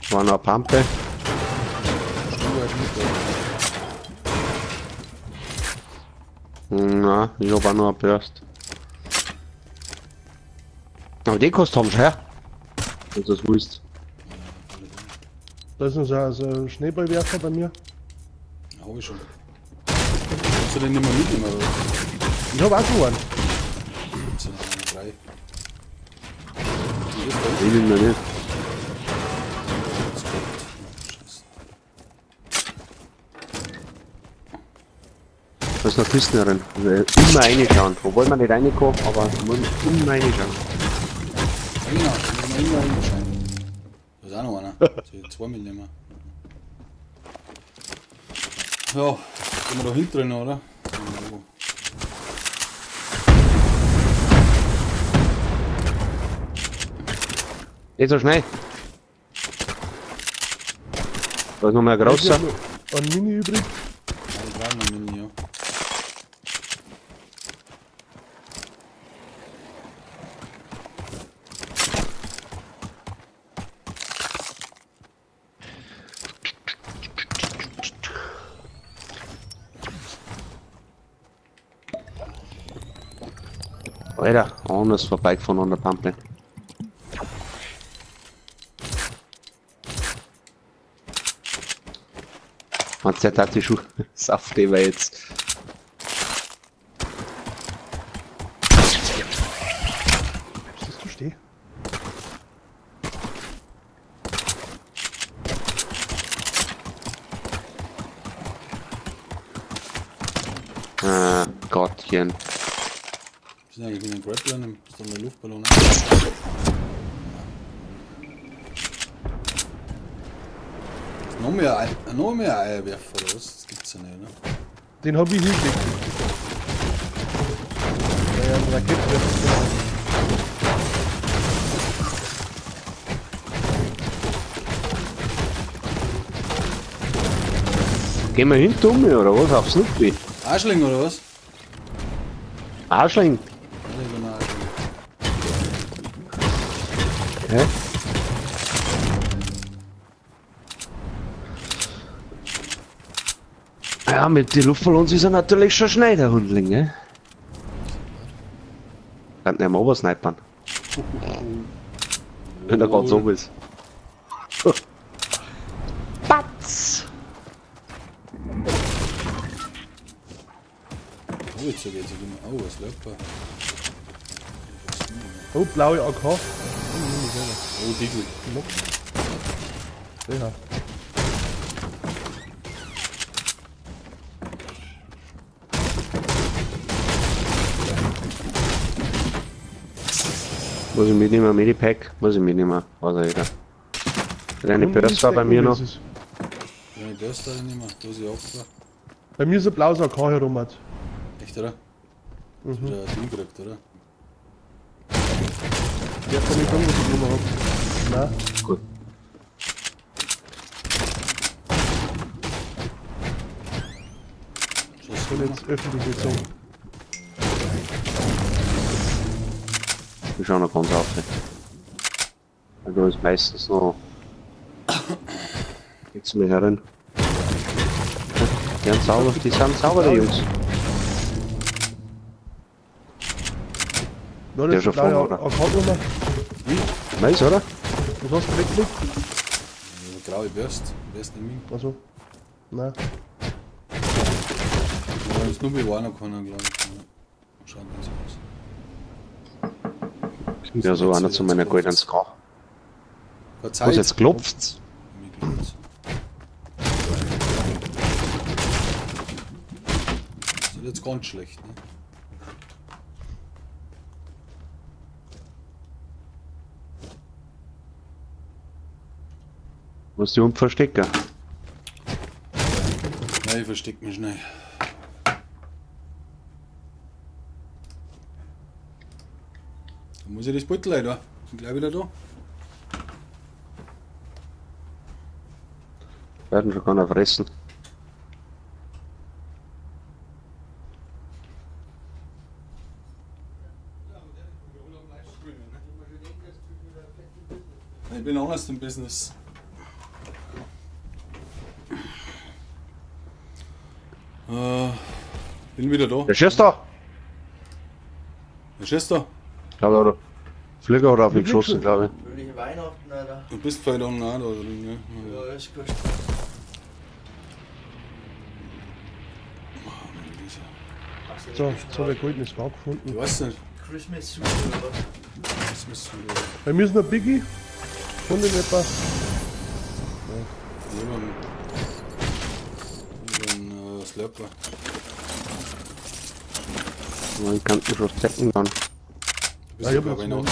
War noch eine Pampe. Na, ich hab auch noch eine Burst. Aber die kostet haben schon her. Wenn du das willst. Da ist noch so ein Schneeballwerfer bei mir. Ja, hab ich schon. Kannst du den nicht mehr mitnehmen, oder? Ich hab auch schon einen. Gibt's ja noch drei. Ich will mir nicht. Da ist noch Kisten drin. Also immer reinschauen. Obwohl man nicht reinkommt, aber man muss immer reinschauen. Ja, genau, da muss man immer reinschauen. Da ist auch noch einer. Soll ich zwei mitnehmen? Ja, gehen wir da hinten drin, oder? Nicht so schnell. Da ist noch mal ein großer. Ein Mini übrig. Ja, ich brauche noch ein Mini, ja. Alter, anders vorbeigefahren an der Pampe. Meinst du, der hat die Schuhe? Saft wir jetzt. Bleibst du stehen? Ah, Gottchen. Wir sind eigentlich mit einem Grappler, ist dann der Luftballon. Ist noch mehr Eierwerfer oder was? Das gibt's ja nicht, ne? Den hab ich hingekriegt. Ja, einen Raketenwerfer. Gehen wir hinten um, oder was? Aufs Snoopy? Arschling oder was? Arschling? Okay. Ja, mit den Luftballons ist er natürlich schon schnell, der Hundling, ne? Kann nicht mehr obersnipern. Wenn er gerade so ist. Batz! Oh, jetzt geht's immer. Oh, was läuft da? Oh, blaue AK. Oh, Digel. Ja. Muss ich mitnehmen, Medipack? Muss ich mitnehmen, weiß ja jeder. Eine Börse war bei mir noch. Eine Börse da nicht mehr, da ist sie auch. Bei mir ist ein blaues AK herum. Echt, oder? Mhm. Hast du wieder ein Ding gekriegt, oder? Ja, kann ich sagen, was ich genommen hab. Nein. Gut. Das soll jetzt öffentlich nicht sagen. Wir schauen noch ganz auf. Da ist meistens noch. Geht's mir herin. Die sind sauber, die sind sauber, die Jungs. Ja, Der ist schon vorne, oder? Nice, oder? Was hast du weggelegt? Ja, graue Bürste, Bürste nicht mehr. Also, nein. Ja, das Snoopy war noch keiner, glaube ich. Schaut ganz aus. Ja, so einer zu meiner goldenen Skau. Was jetzt klopft's? Das ist jetzt ganz schlecht, ne? Muss die Hund verstecken? Nein, ich versteck mich schnell. Dann muss ich das Beutel da. Bin gleich wieder da. Werden schon keiner fressen. Ich bin honest im Business. Bin wieder da. Der schießt da! Der schießt da! Ich glaube, der Flieger hat auf mich geschossen, glaube ich. Fröhliche Weihnachten, Alter. Du bist vielleicht auch nah da drin, ne? Ja, ist gut. So, jetzt habe ich ein goldenes Bau gefunden. Ich weiß nicht. Christmas Suit oder was? Christmas Suit, oder? Bei mir ist noch Biggie. Gefunden etwa. Ja. Ich hab einen Slurper. Man kann mich schon stecken dann. Du bist ja, ja, glaube ich, noch. Ja.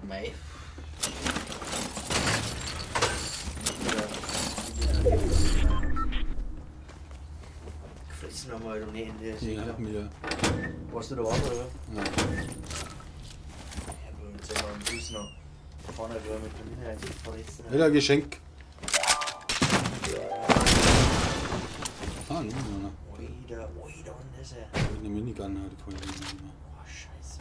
Mei. Gefressen haben wir halt ohne Ende. Ja, mir. Warst du da auch, oder? Nein. Ja, aber mit so einem Bus noch. Vorne mit der Mine eingefressen. Ja, ein Geschenk. Ah, nein, nein. Oida, oida, und das ist ja. Eine Minigun, die kann ich nicht mehr. Oh, scheiße.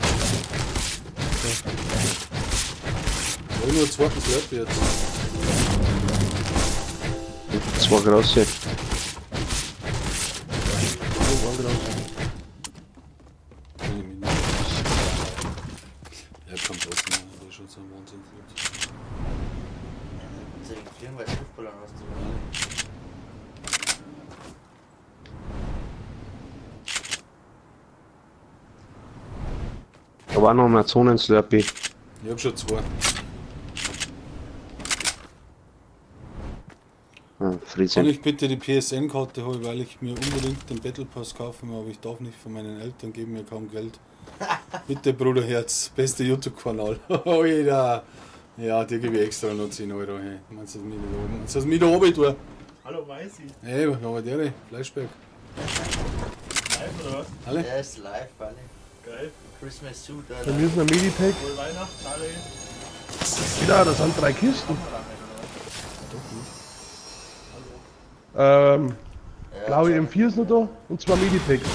Ich habe nur einen zweiten Slurp jetzt. Zwei große. Oh, ein großer. Eine Minigun. Ja, kommt trotzdem, das ist schon so ein Wahnsinn. Ja, dann Da war noch mal Zonen-Slurpee. Ich hab schon zwei. Ah, Kann ich bitte die PSN-Karte holen, weil ich mir unbedingt den Battle Pass kaufen will, aber ich darf nicht von meinen Eltern, geben mir kaum Geld. Bitte, Bruderherz, beste YouTube-Kanal. Oh, jeder. Ja, dir gebe ich extra noch 10 Euro. Hey. Meinst du das mir da oben? Meinst du das mir da oben tun? Hallo, Weißi. Hey, aber der, Fleischberg. Live oder was? Alle? Der ist live, alle. Geil. Christmas Suit, Bei Alter. mir ist ein Medipack. Wohl Weihnachten, alle. Ja, das sind 3 Kisten. Doch nicht. Ja, Blaue M4 ist noch da und 2 Medipacks.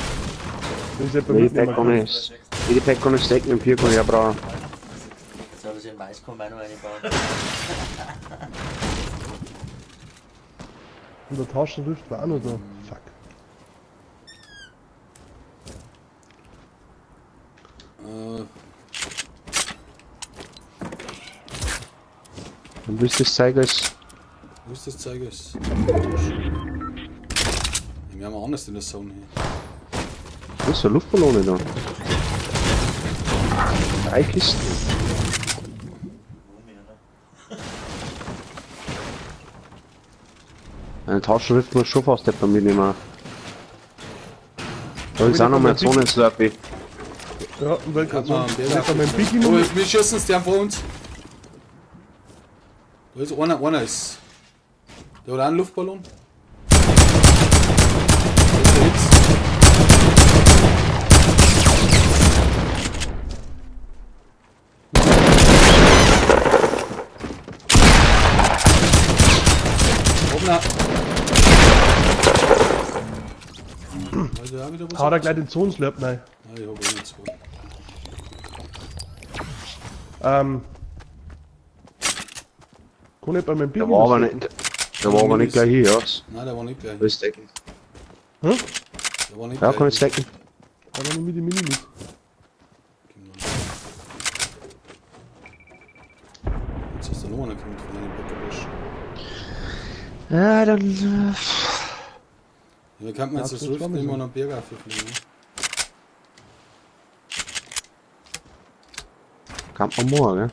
Das ist etwa Medipack kann ich. Medipack kann ich stecken, M4 kann ich ja brauchen. Jetzt soll ich in Maiskorn auch noch einbauen. Und der Taschenrift war auch noch da. Fuck. Und wo ist das Zeug alles? Wo ist das Zeug alles? Wir haben anders in der Zone hier. Da ist eine Luftballone da. 3 Kisten. Eine Taschenrift muss schon fast etwa mitnehmen. Da ist auch noch mal Zonen-Slurpee. Ja, und welcher Kann man Zone? Oh, wir schießen es der vor uns. Da ist einer, einer ist. Der hat auch einen Luftballon. Da ist der X. Also, Haut er gleich den Zonenslurp rein. Nein, ich hab auch nicht zwei. Kann ich bei meinem Der war aber nicht. Der war aber nicht gleich hier, ja. Nein, der war nicht gleich. Kann ich stecken? Hm? Der war nicht ja, gleich. kann ich stecken. Ja, dann nehme ich die Mini mit. Jetzt ist da noch einer gekommen von einem Bäckerbusch. Ja, dann. Ja, da kann man jetzt das Rift nehmen und einen Berg auffliegen. Ne? Kann man morgen, gell?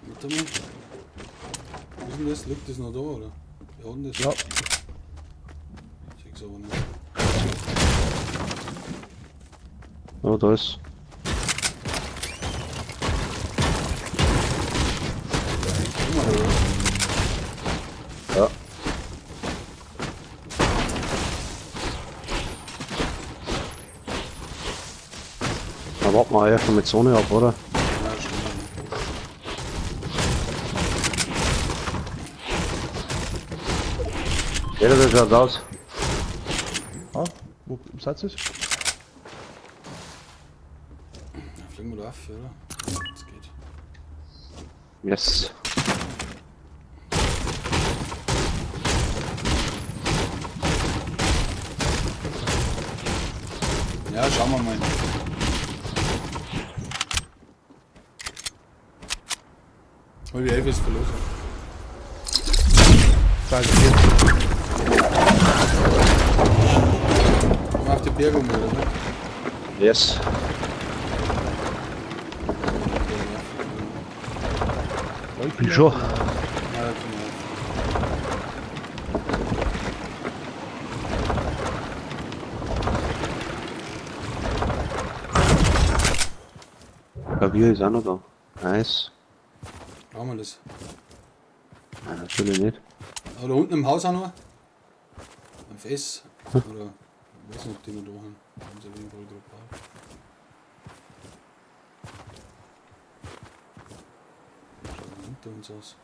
Warte mal. Wo ist denn das? Liegt das noch da, oder? Wer hat denn das? Ja. Ich seh's aber nicht. Oh, da ist. Ja. Da warten wir ja schon mit Sonne ab, oder? Ja, stimmt. Ja, das schaut aus. Ah, wo seid ihr? Ja, fliegen wir da auf, oder? Das geht. Yes. Ja, schauen wir mal. Halb elf ist verloren. Danke. Komm auf die Berge um, oder? Yes. Bin schon. Ja, komm auf. Klavier ist auch noch da. Nice. Brauchen wir das? Nein, natürlich nicht. Aber da unten im Haus auch noch? Am Fes? Oder? Ich weiß nicht, ob die noch da haben. Haben sie auf jeden Fall gerade gebaut. Schaut hinter uns aus.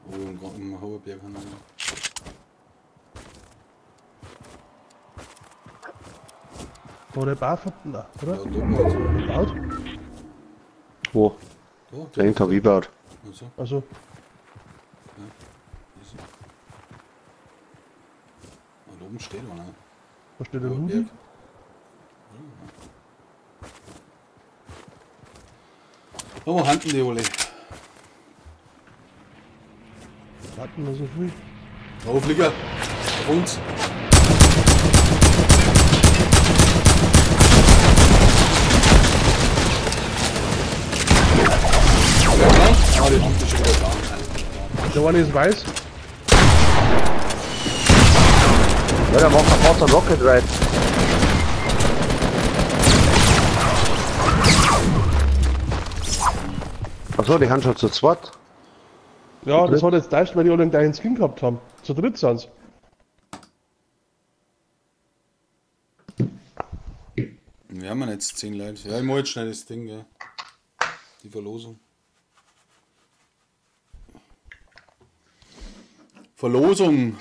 Oh, im Hohen Berg haben wir noch. War der Bar von. Nein, oder? Ja, da gebaut. Wo? Da, da. Den hab ich gebaut. Also. Also. Ja. Ah, da oben steht einer. Da steht der Rudi. Wo handen die alle? Warten wir so viel. Da, Flieger. Auf uns. Ah, die Hand ist schon wieder da. Der eine ist weiß. Ja, der macht einen Rocket Ride. Achso, die haben schon zu zweit. Ja, das hat jetzt täuscht, weil die alle den gleichen Skin gehabt haben. Zu dritt sind's. Wir haben jetzt 10 Leute. Ja, ich mach jetzt schnell das Ding, gell. Die Verlosung. Verlosung.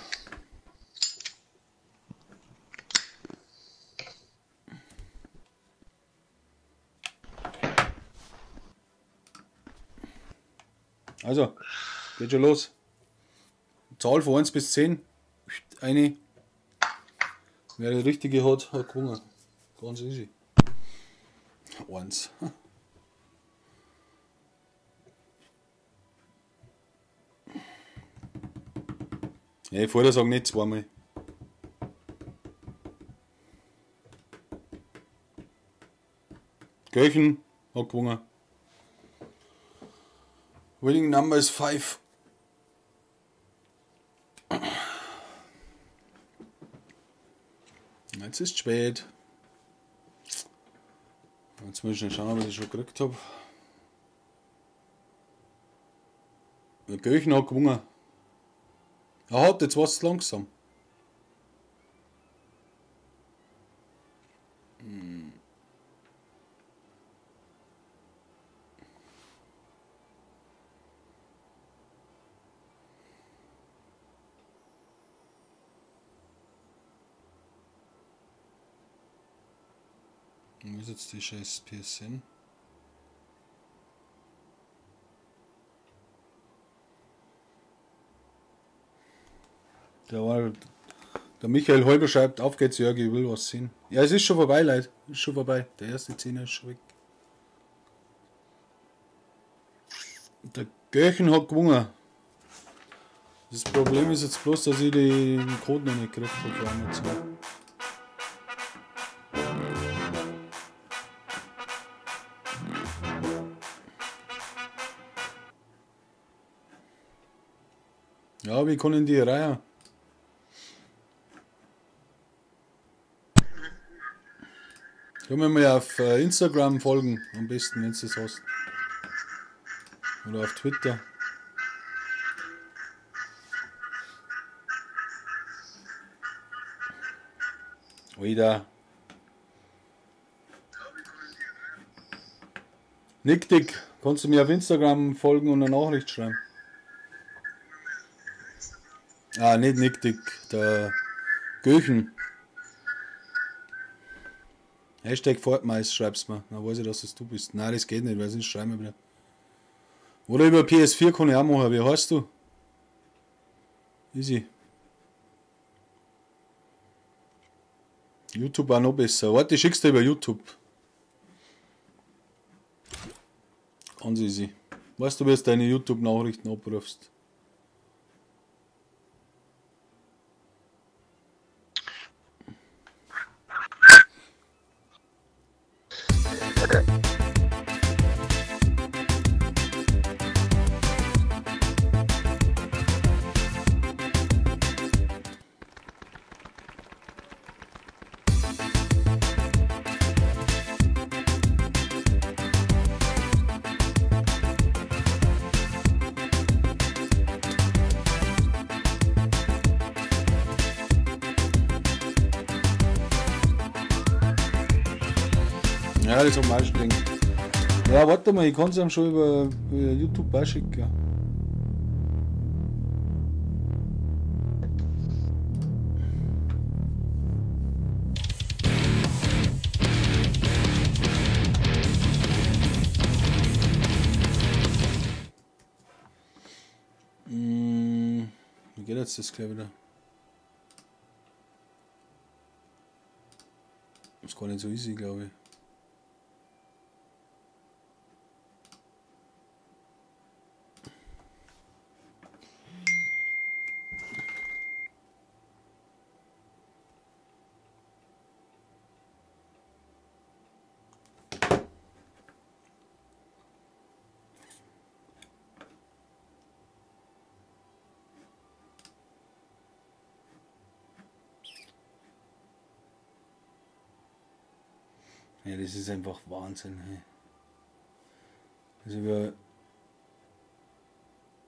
Also, geht schon los. Zahl von 1 bis 10. Eine. Wer die richtige hat, hat gewonnen. Ganz easy. 1. Ja, ich wollte sagen, nicht zweimal. Göchen hat gewonnen. Winning number is 5. Jetzt ist es spät. Jetzt muss ich schnell schauen, was ich schon gekriegt habe. Der Göchen hat gewonnen. Er hat jetzt was langsam. Wo ist jetzt die scheiß PSN? Der Michael Holber schreibt, auf geht's Jörg, ich will was sehen. Ja, es ist schon vorbei, Leute. Ist schon vorbei. Der erste Zehner ist schon weg. Der Göchen hat gewonnen. Das Problem ist jetzt bloß, dass ich den Code noch nicht gekriegt habe. Ja, wie können die rein? Können wir mal auf Instagram folgen, am besten, wenn du das hast. Oder auf Twitter. Oida. Nick Dick, kannst du mir auf Instagram folgen und eine Nachricht schreiben? Ah, nicht Nick Dick, der Göchen. Hashtag Fortmais schreibst mir. Dann weiß ich, dass das du bist. Nein, das geht nicht, weil sonst schreiben wir wieder. Oder über PS4 kann ich auch machen. Wie heißt du? Easy. YouTube auch noch besser. Warte, ich schick's dir über YouTube. Ganz easy. Weißt du, wie du deine YouTube-Nachrichten abrufst? Ja, das am meisten Ding. Ja, warte mal, ich kann es ihm schon über YouTube auch schicken. Wie geht jetzt das gleich wieder? Das ist gar nicht so easy, glaube ich. Ja, das ist einfach Wahnsinn. Hey. Also über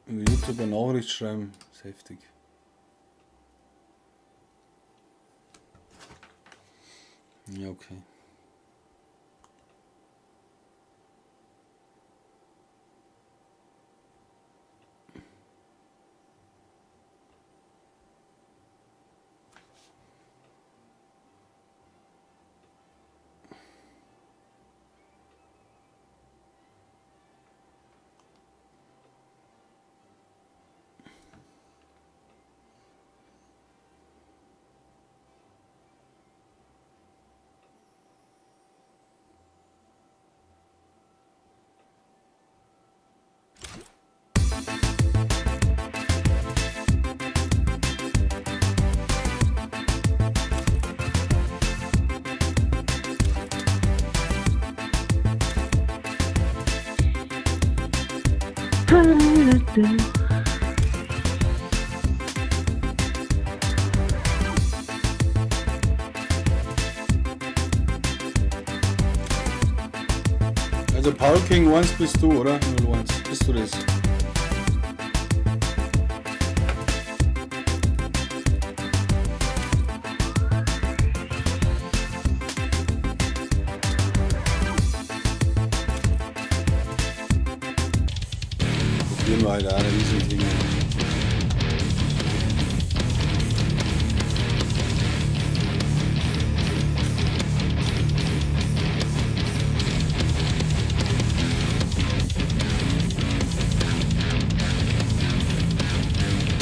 YouTube eine Nachricht schreiben, ist heftig. Ja, okay. Also Paul King 1 bist du, oder? 01. Bist du das? Probieren wir halt auch ein Riesending.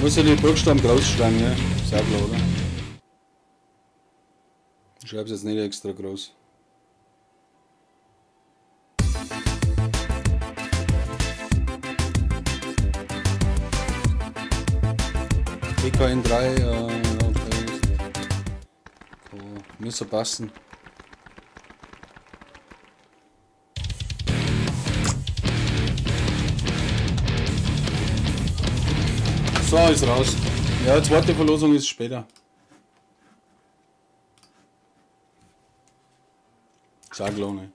Muss ja die Buchstaben groß schreiben, ja? Ist auch klar, oder? Ich schreib's jetzt nicht extra groß. PKN3, okay. Oh, müsste passen. So, ist raus. Ja, zweite Verlosung ist später. Sag Lohne.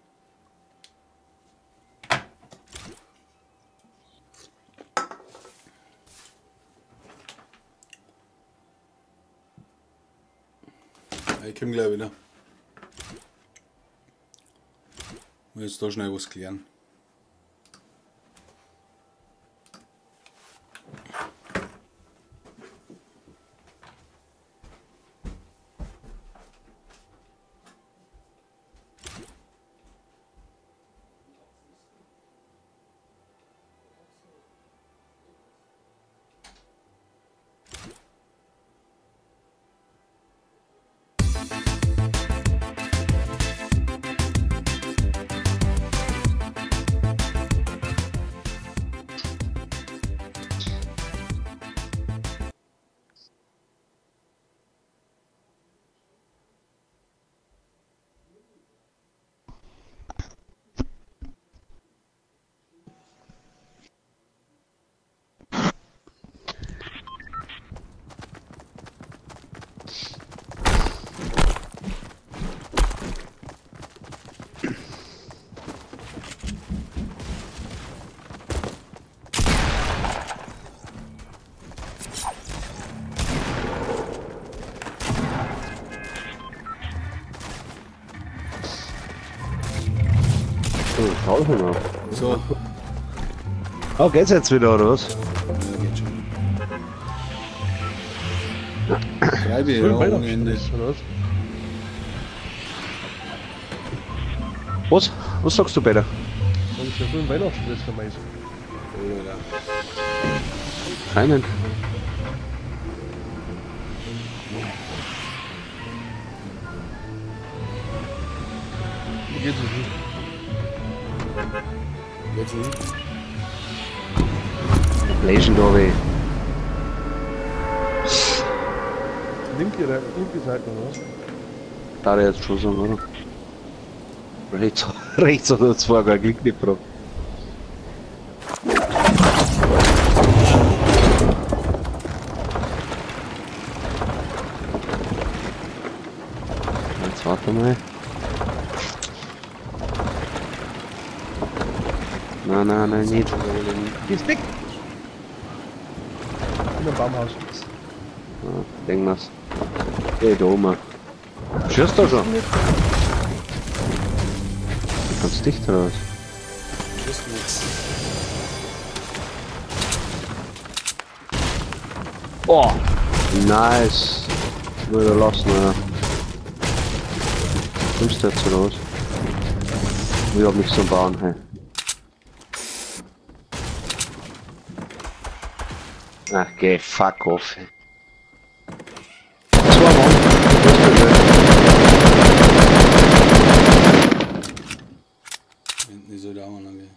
Ich komme gleich wieder. Ich muss jetzt da schnell was klären. So. Oh, geht's jetzt wieder, oder was? Ja, geht schon. Treibe ich, ja, ohne Ende. Was? Was sagst du, Peter? Das ist ja voll im Weihnachtsstress, der Mais. Keinen. Wie geht's nicht? Geht's nicht? Legendary. Linke Seite, oder was? Da jetzt schon sagen, oder? Rechts, rechts hat er zwar gar Glück nicht gebracht. Jetzt warte mal. Nein, nein, nein, nicht. Gehst weg! In einem Baumhaus. Ja, denk mir's. Geh da oben. Schießt da schon? Du kannst dicht raus. Schießt nicht. Oh! Nice! Würde lassen, ja. Kommst du jetzt raus? Ich hab nichts zum Bauen, hey. Ach, geh, fuck off. Hey. Zwei Mann. Hinten ist halt auch einer, gell.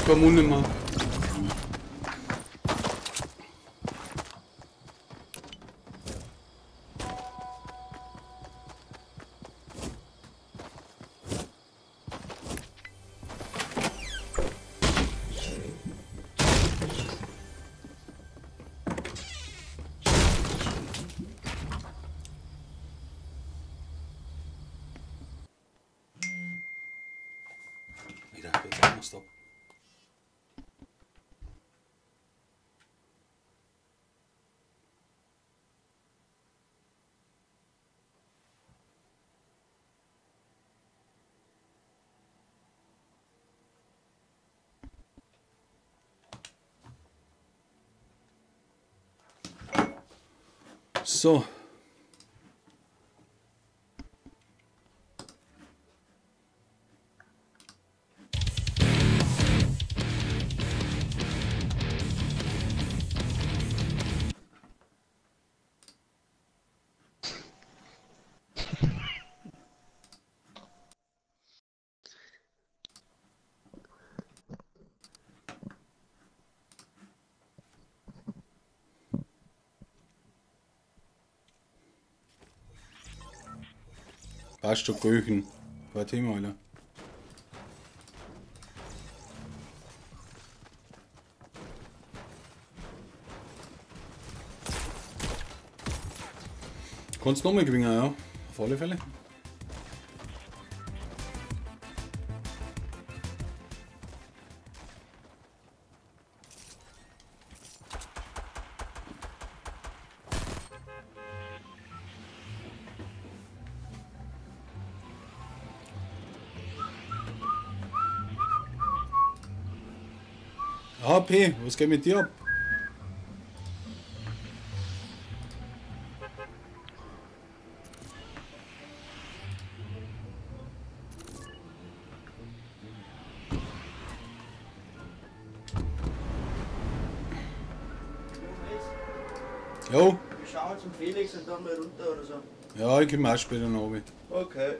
Komm unten mal. Wieder, jetzt auch noch Stop. So. Passt schon, Grüchen. Kein Thema, Alter. Kannst nochmal gewinnen, ja. Auf alle Fälle. HP, was geht mit dir ab? Jo. Wir schauen zum Felix und dann mal runter oder so. Ja, ich komme auch später noch runter. Okay.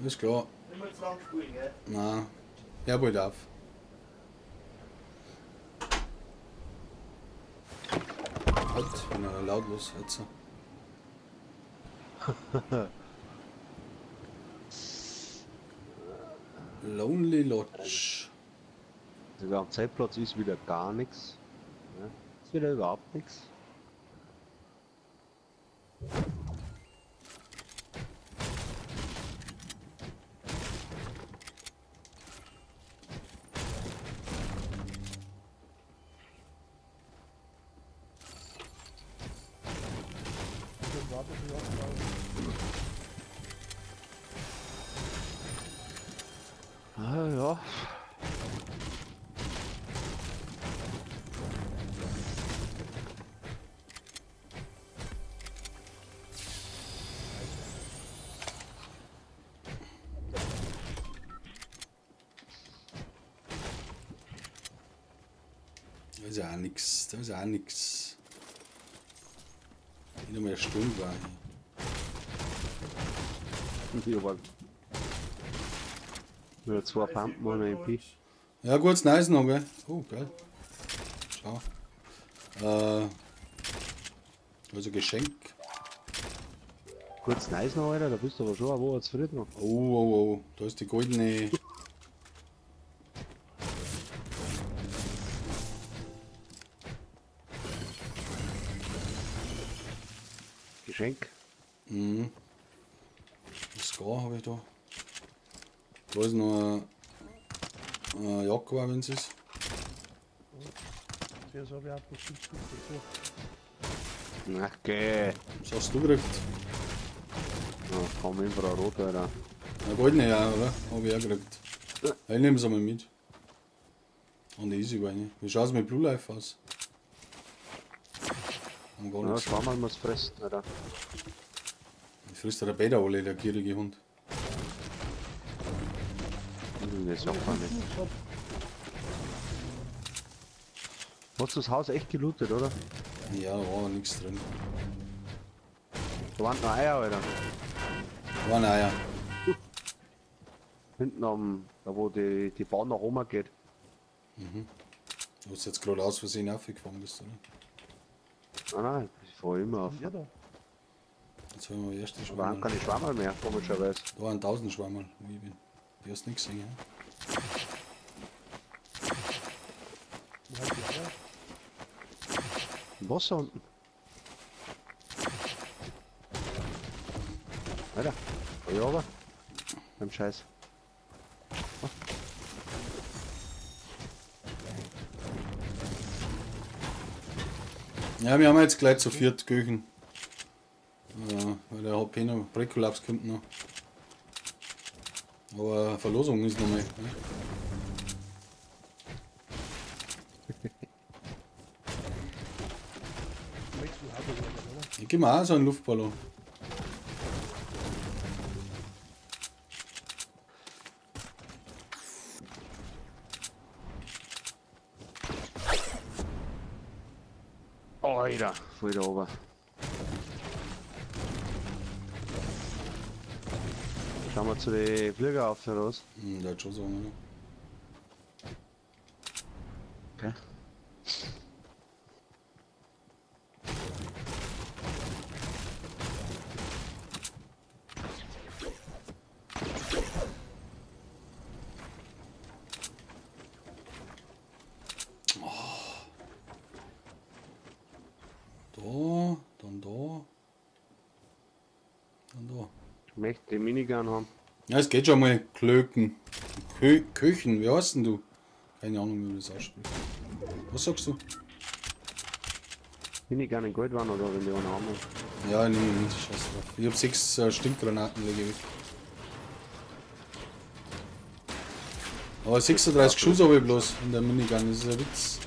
Ist klar. Nicht mehr zu lang spielen, gell? Nein. Hör bald auf. Halt, bin ja lautlos jetzt. Lonely Lodge. Sogar am Zeltplatz ist wieder gar nichts. Ja, ist wieder überhaupt nichts. Ah, ja. Da ist ja auch nix, da ist ja auch nix. Nicht einmal eine Stunde war hier. Ja, wieder zwei Pumpen und ein MP. Ja, kurz nice noch, gell? Oh, geil. Schau. Also Geschenk. Kurz nice noch, Alter, da bist du aber schon eine Woche zufrieden noch. Oh, oh, oh, da ist die goldene. Geschenk. Mhm. Scar habe ich da. Da ist noch ein Jaguar, wenn es ist. Das habe ich auch bloß 5 Stück dazu. Na, geh. Was hast du gekriegt? Ja, kaum Infrarot, Alter. Na, goldene ja, oder? Hab ich auch gekriegt. Ja, ich nehme es einmal mit. Und easy war ich. Wie schaut es mit Blue Life aus? Haben gar Ja, nichts. schau mal, was fressen, Alter. Ich frisst der Bäder alle, der gierige Hund. Das sagt man nicht. Hast du das Haus echt gelootet, oder? Ja, da war nichts drin. Da waren noch Eier, Alter. Da waren Eier. Hinten am, da wo die Bahn nach oben geht. Mhm. Du hast jetzt gerade aus Versehen aufgefahren bist, oder? Nein, nein, ich fahre immer auf. Ja, da. Jetzt haben wir erst die Da waren Schwammerl. keine Schwammerl mehr, komischerweise. Da waren 1000 Schwammerl, wo ich bin. Die hast du nicht gesehen, ja? Wo hat die Eier? Im Wasser unten. Alter, ja, aber. Beim Scheiß. Ja, wir haben jetzt gleich zu viert Köchen. Ja, weil der HP noch, Präkollaps kommt noch. Aber Verlosung ist noch mal. Ne? Ich geb mir auch so einen Luftballon. Alter, voll da oben. Schauen wir zu den Flieger auf, oder was? Hm, der hat schon so, oder? Okay. Da, dann da. Dann da. Ich möchte die Minigun haben. Ja, es geht schon mal. Klöken. Köchen, wie heißt denn du? Keine Ahnung, wie man das ausspricht. Was sagst du? Minigun in Gold waren oder wenn die einen haben. Ja, ich nehme mit, scheiß drauf. Ich hab 6 Stinkgranaten, lege ich weg. Aber 36 Schuss habe ich bloß in der Minigun, das ist ein Witz.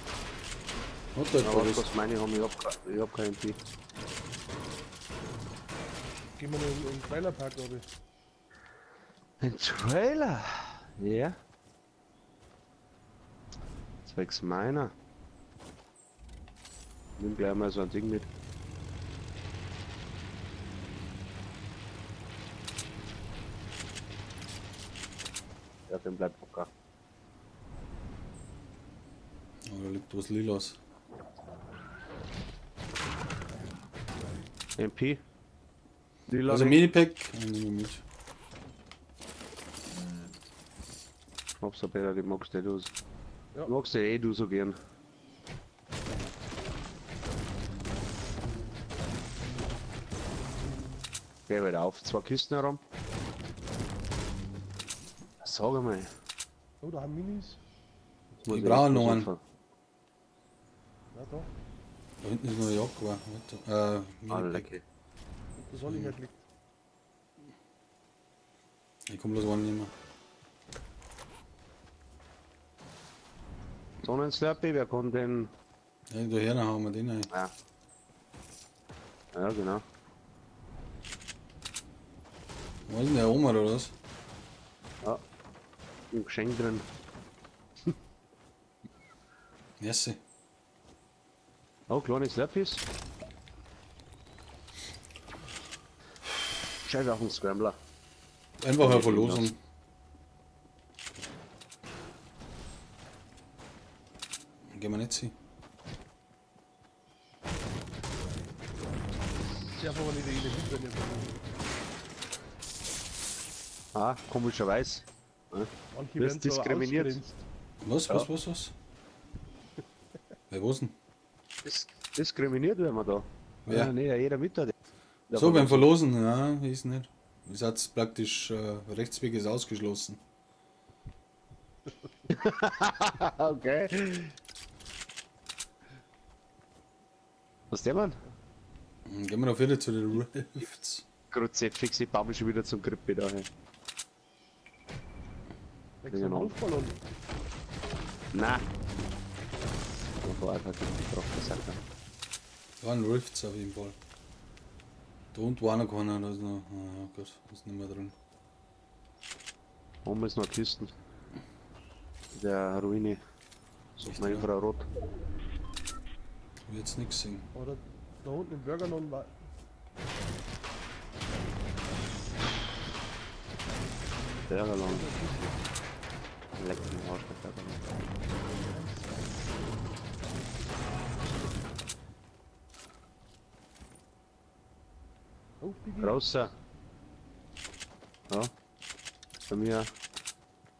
Hat der Ja, was? was meine ich, ich hab kein MP. Gehen wir noch in den Trailerpark, glaube ich. Ein Trailer? Ja. Zwecks meiner. Nimm gleich mal so ein Ding mit. Ja, den bleibt locker. Oh, da liegt was Lilas. MP. Lila. Also Minipack, ich nehme mit. Schnaps, Peter, die magst du. Ja. Magst du eh du so gern. Geh halt auf, 2 Kisten herum. Sag einmal. Oh, da haben Minis. Ich brauche noch einen. Ja, da. Da hinten ist noch ein Jaguar. Ah, lecker. Das soll ich hergelegt. Ich komm bloß einen nehmen. Sonnen-Slurpee, wer kommt denn? Ja, daher hauen wir den rein. Ja. Ja, genau. Wo ist denn der Oma oder was? Ja. Ein Geschenk drin. Merci. Oh, kleine Slurpees. Scheiß auf den Scrambler. Einfach eine Verlosung. Gehen wir nicht hin. Ich darf aber nicht jeder mit, wenn ihr Ah, komischerweise. Manche Wirst werden diskriminiert. ausgrenzt. Was, Ja. was? Wer, was denn? Diskriminiert werden wir da. Wer? Ja, nee, jeder mit da. So, beim Verlosen, ja, ist nicht. Ist jetzt praktisch, Rechtsweg ist ausgeschlossen. Okay. Was der Mann? Gehen wir auf wieder zu den Rifts. Kruzifix, ich baue mich schon wieder zum Grippe da hin. Luftballon. Nein. Da war einfach die Sache. Da waren Rifts auf jeden Fall. Da unten war noch keiner, da ist noch. Oh Gott, ist nicht mehr drin. Oben ist noch Kisten. Der Ruine. Sucht mal Infrarot. Ich will jetzt nichts sehen. Oder da unten im Bürgerlohn war. Bürgerlohn. Leck mich Arsch, der Bürgerlohn. Großer. Ja. Bei mir.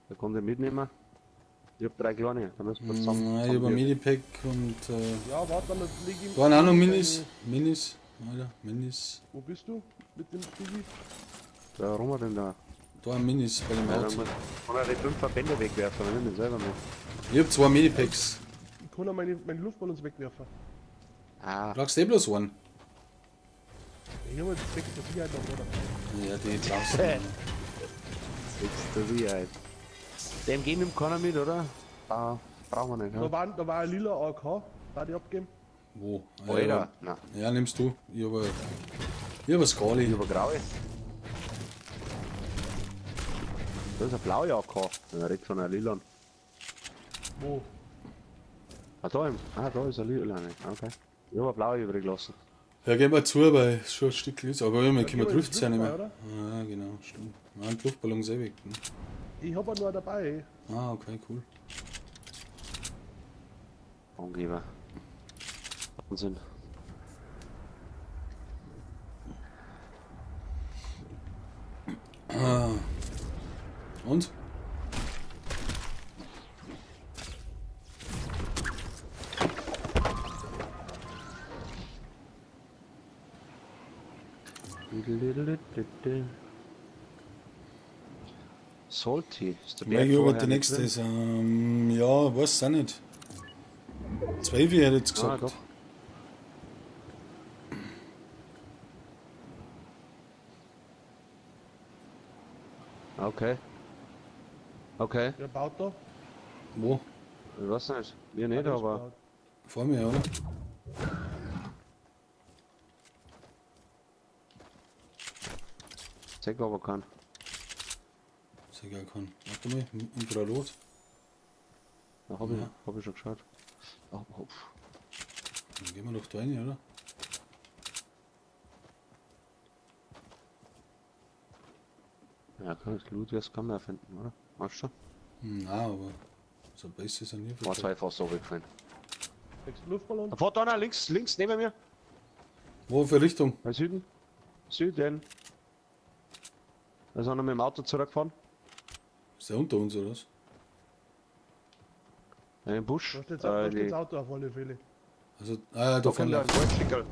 Da kommt der mitnehmen. Ich hab 3 kleine, da müssen wir zusammen. Nein, ich hab ein Minipack und. Ja, warte, dann leg ich. Da waren auch noch Minis. Minis. Alter, Minis. Wo bist du mit dem Digi? Da rum denn da? Da waren Minis bei dem Auto. Ja, kann er die 5 Verbände wegwerfen, wenn ich den selber mit. Ich hab 2 Minipacks. Ich kann auch meine Luftballons wegwerfen. Ah. Brauchst du eh bloß einen? Ich hab jetzt 6 der Sicherheit noch, oder? Ja, die brauchst du. 6 der Sicherheit. Dem gehen nimmt keiner mit, oder? Da brauchen wir nicht. Ja? Da war ein lila AK, da die abgeben. Wo? Alter, nein. Ja, nimmst du. Ich hab eine Skali. Ich hab eine graue. Das ist eine blaue AK. Er redet von einer lila. Wo? Ah, da, da ist eine lila. Okay. Ich hab eine blaue übrig gelassen. Ja, gehen wir zu, weil es schon ein Stück ist. Aber wir können trifft es ja nicht mehr. Oder? Ja, genau, stimmt. Nein, die Luftballon ist eh weg. Ne? Ich hab auch noch dabei. Ah, okay, cool. Angeber. Wahnsinn. Ah. Und? Salty ist der Berg. Ich die nächste ist. Ja, weiß auch nicht. 12 hätte ich jetzt gesagt. Ah, doch. Okay. Okay. Wer baut da? Wo? Ich weiß nicht. Wir nicht, aber. Vor mir, oder? Zeig aber keinen. Zeig gar keinen. Warte mal, Infrarot. Da hab ich, hab ich schon geschaut. Oh, oh. Dann gehen wir doch da rein, oder? Ja, kann ich Loot erst kann man finden, oder? Weißt du schon? Nein, aber so besser ist er nie. War 2 fast runtergefallen. Luftballon. Da fährt einer links, links neben mir. Wo für Richtung? Bei Süden. Süden. Da ist einer mit dem Auto zurückgefahren. Ist der unter uns, oder was? Ja, im Busch. Da steht das Auto auf alle Fälle. Also, ah, da vorne. ein Goldschickerl.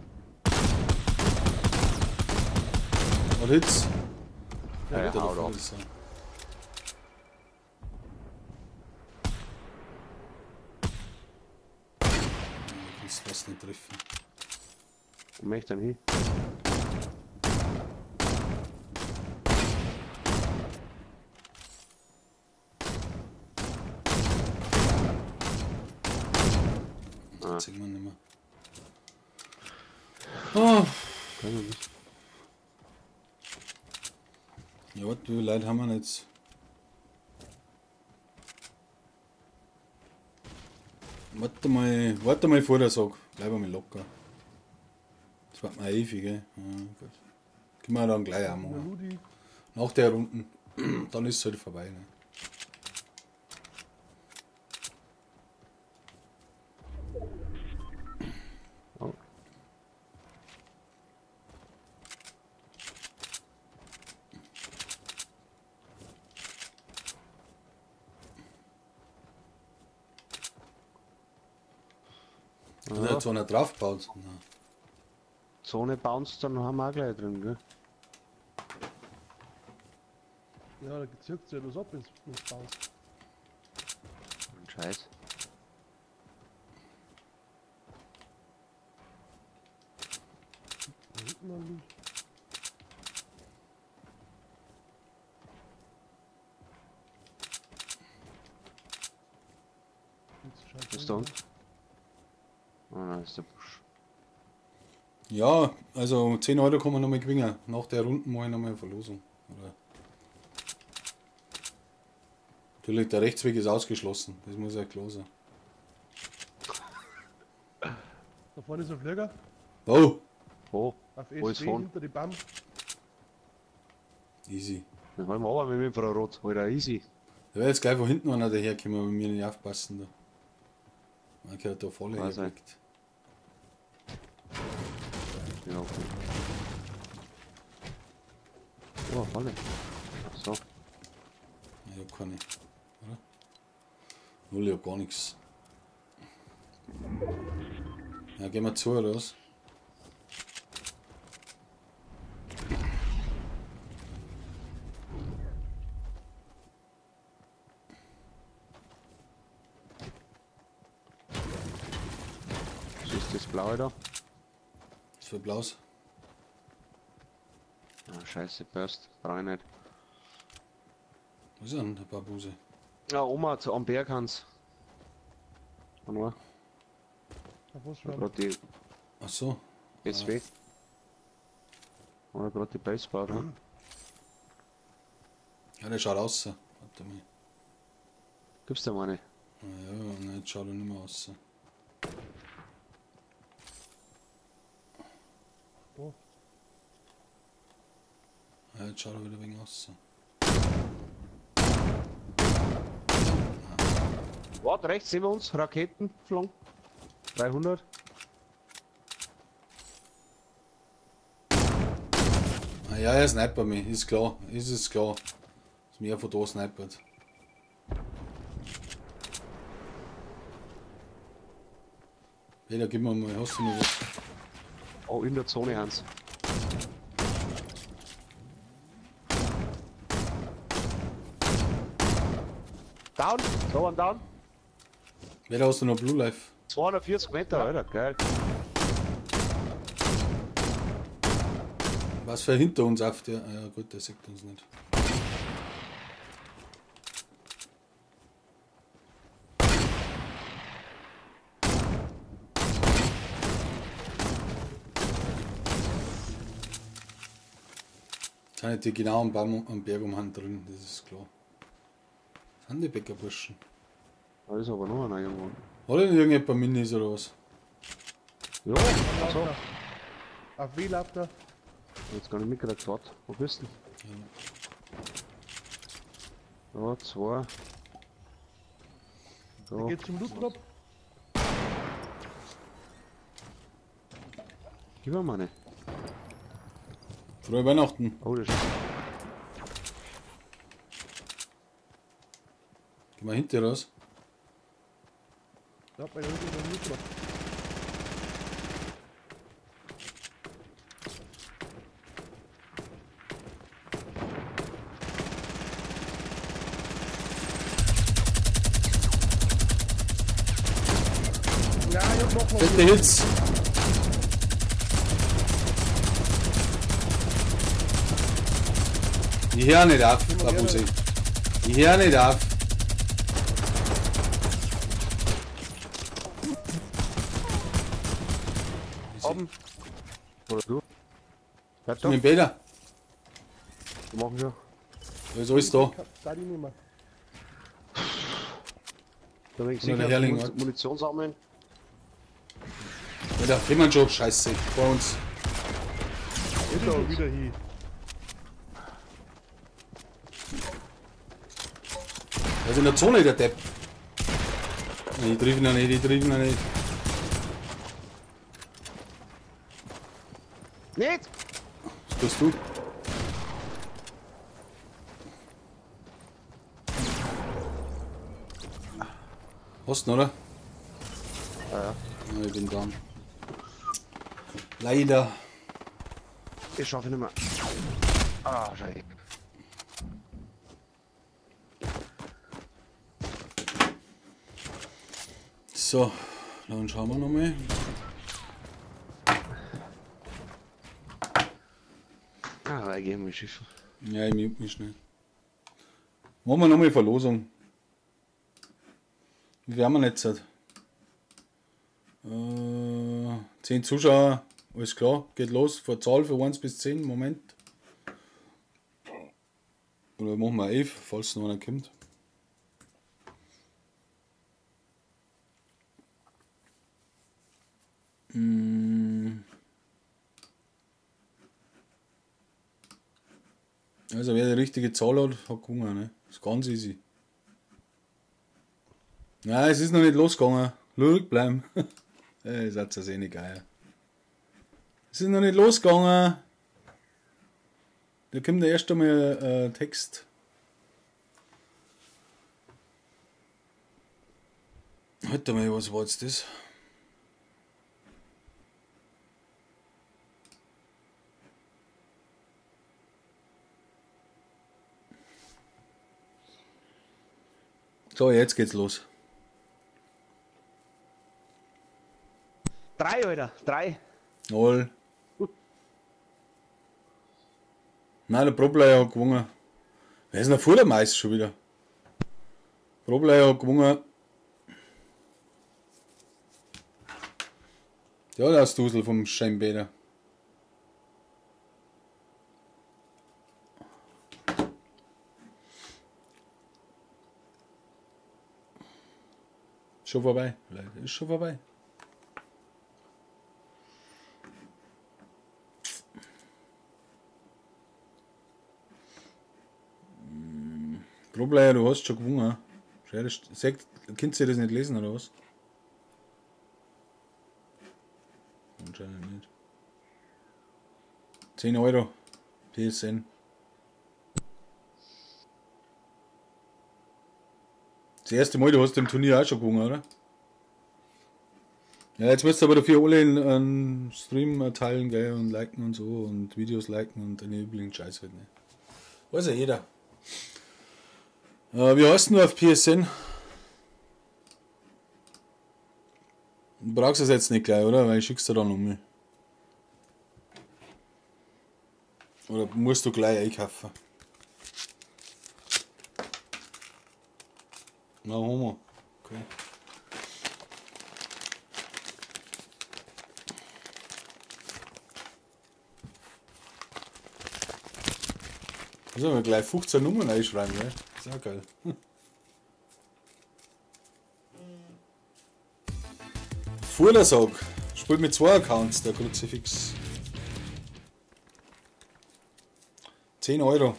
Und jetzt? Ja, ja, hau drauf. Ich kann es fast nicht treffen. Wo möchte ich denn hin? Das sieht man nicht mehr. Oh. Kann ich nicht. Ja, warte, wie viele Leute haben wir jetzt? Warte mal vor der Sack. Bleib mal locker. Das wird mal ewig, gell? Ja, gut. Können wir dann gleich auch machen. Nach der Runden. Dann ist es halt vorbei, ne? Oh. Hat er jetzt einer draufgebaut? Nein. Zone bounced, dann haben wir auch gleich drin, gell? Ja, da zirkt sich ja bloß ab, wenn's bounced. Ein Scheiß. Da hinten noch ein Loot. Ist da unten? Oh nein, ist der Busch. Ja, also 10 Euro kann man nochmal gewinnen. Nach der Runde mache ich nochmal eine Verlosung. Oder? Natürlich, der Rechtsweg ist ausgeschlossen. Das muss ja klar sein. Da vorne ist ein Flieger. Wo? Wo? Auf Wo ist SW vorne? hinter die Bam. Easy. Dann wollen wir aber mit dem Infrarot. Alter, easy. Da wäre jetzt gleich von hinten einer daherkommen, wenn wir nicht aufpassen. Da. Man hat da voll hergelegt. Ja, okay. Oh, volle. Ach so. Ich hab keine. Oder? Null, ich hab gar nichts. Ja, gehen wir zu, oder was? Was ist das Blaue da? Was für Blaus? Ah, scheiße, Burst. Brauch ich nicht. Wo ist denn der Barbuse? Ja, Oma, am Berg, Hans. Auf was schon? Gerade die. Ach so. SW. Oder gerade die Base gebaut, ne? Ja, der schaut aus. Warte mal. Gibt's da mal eine? Ja, nein, jetzt schaut er nicht mehr aus. Oh. Ja, jetzt schaut er wieder wegen aus. Warte, rechts sehen wir uns. Raketen geflogen. 300. Ah, ja, er snipert mich, ist klar. Ist es klar. Dass mir von da snipert. Peter, gib mir mal, hast du noch was? Oh, in der Zone, Hans. Down! So, one down. Wer hast du noch Blue Life? 240 Meter, ja. Alter, geil. Was für hinter uns auf der. Ja gut, der sieht uns nicht. Jetzt sind die genau am Baum, am Berg umhand drin, das ist klar. Das sind die Bäckerburschen. Da ist aber noch einer irgendwo. Hat denn irgendjemand Minis oder was? Ja, so. Auf W läuft er. Jetzt gar nicht mitgekriegt, warte. Wo bist du? Ja. Da, zwei. Da. Der geht zum Loot Drop. Gib mir mal eine. Frohe Weihnachten. Oh, das ist. Geh mal hinter raus. Ja, bei uns ist ein Loot Drop. Ja, ich hab noch was. Fette Hits. Ich hör nicht auf, Babuse. Ich hör nicht auf. Oben. Oder du? Bleib da. Mit dem Peter. Wir machen schon. Da ist alles da. Da die nicht mehr. Da bin ich Oder sicher, Herrling, Munition sammeln. Alter, kommen schon, Scheiße, vor uns. Ist schon wieder hier. Der ist in der Zone, der Depp. Ich triff ihn noch nicht, ich triff ihn noch nicht. Nicht! Was tust du? Hast du ihn, oder? Ja, ja. Ja, ich bin down. Leider. Ich schaffe nicht mehr. Ah, scheiße. So, dann schauen wir nochmal. Ah, ich gehe mal schiffen. Ja, ich mute mich schnell. Machen wir nochmal Verlosung. Wie werden wir jetzt? 10 Zuschauer, alles klar, geht los. Vor Zahl von 1 bis 10, Moment. Oder machen wir 11, falls noch einer kommt. Also wer die richtige Zahl hat, hat gewonnen, ne? Ist ganz easy. Nein, es ist noch nicht losgegangen. Ruhig bleiben. Ihr seid ja eh nicht geil. Es ist noch nicht losgegangen. Da kommt der erste Mal Text. Halt mal, was war jetzt das? So, jetzt geht's los. 3, Alter, 3. 0. Nein, der Probleier hat gewonnen. Wer ist denn der Vordermeister schon wieder? Probleier hat gewonnen. Ja, das ist Dusel vom Scheinbäder. Schon vorbei, Leute. Ist schon vorbei. Probleier, du hast schon gewonnen. Könnt ihr das nicht lesen oder was? Anscheinend nicht. 10 Euro. PSN. Das erste Mal, du hast im Turnier auch schon gewonnen, oder? Ja, jetzt müsst ihr aber dafür alle einen Stream teilen, gell, und liken und so und Videos liken und den üblichen Scheiß halt, ne? Weiß ja jeder. Wie heißt denn du auf PSN? Du brauchst es jetzt nicht gleich, oder? Weil ich schick's dir dann nochmal. Oder musst du gleich einkaufen? Na, haben wir. Okay. Sollen wir gleich 15 Nummern einschreiben, gell? Ist auch geil. Vordersag. Spielt mit 2 Accounts, der Kruzifix. 10 Euro.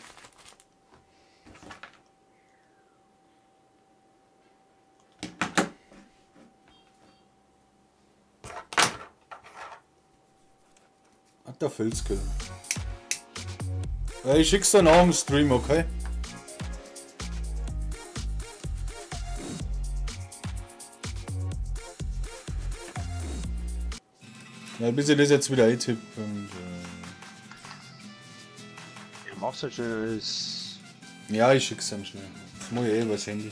Hat der Filzkill. Ja, ich schick's dann auch im Stream, okay? Ja, bis ich das jetzt wieder eintippe und. Ja, mach's halt schnell. Ist. Ja, ich schick's ihm schnell. Das muss ich eh übers Handy.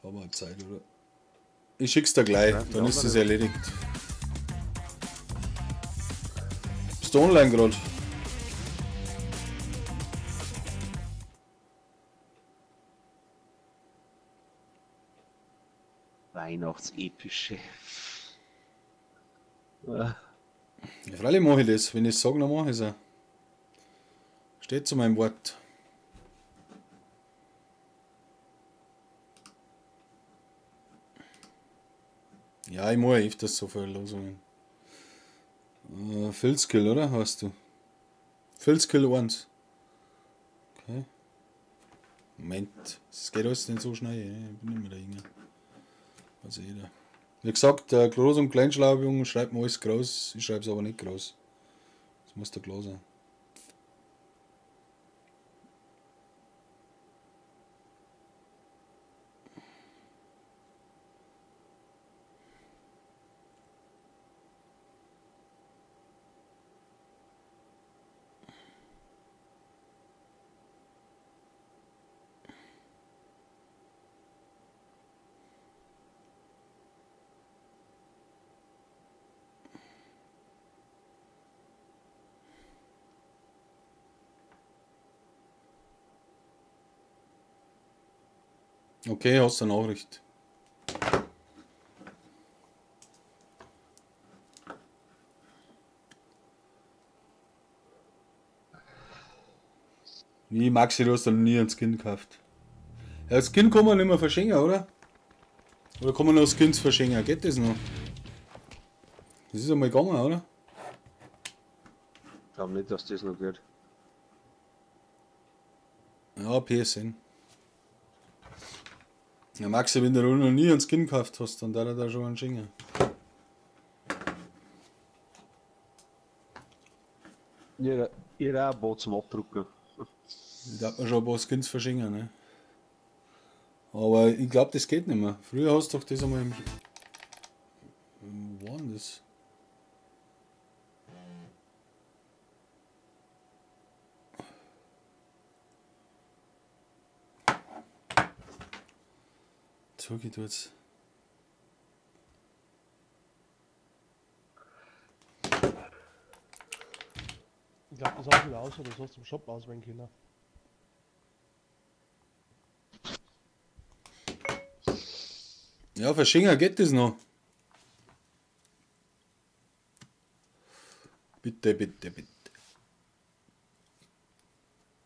Aber Zeit, oder? Ich schick's da gleich, ja, dann ist das erledigt. Bist du online gerade? Weihnachtsepische. Ja, freilich mache ich das. Wenn ich es sage, dann mache ich es auch. Steht zu meinem Wort. Ja, ich mache öfters so Verlosungen. Filzkill, oder? Hast du? Filzkill 1. Okay. Moment, es geht alles nicht so schnell. Ich bin nicht mehr der Jünger. Also jeder. Wie gesagt, Groß- und Kleinschreibung schreibt man alles groß. Ich schreibe es aber nicht groß. Das muss da klar sein. Okay, hast du eine Nachricht. Wie, Maxi, du hast noch nie einen Skin gekauft. Ja, Skin kann man nicht mehr verschenken, oder? Oder kann man noch Skins verschenken? Geht das noch? Das ist einmal gegangen, oder? Ich glaube nicht, dass das noch geht. Ja, PSN. Ja, Maxi, wenn du noch nie einen Skin gekauft hast, dann darf er da schon einen schenken. Jeder ein paar zum Abdrucken. Ich darf mir schon ein paar Skins verschenken, ne? Aber ich glaube, das geht nicht mehr. Früher hast du doch das einmal im. Wo war denn das? Zeig ich jetzt. Ich glaube, das auch wieder aus oder so zum Shop auswählen können. Ja, verschenken geht das noch. Bitte, bitte, bitte.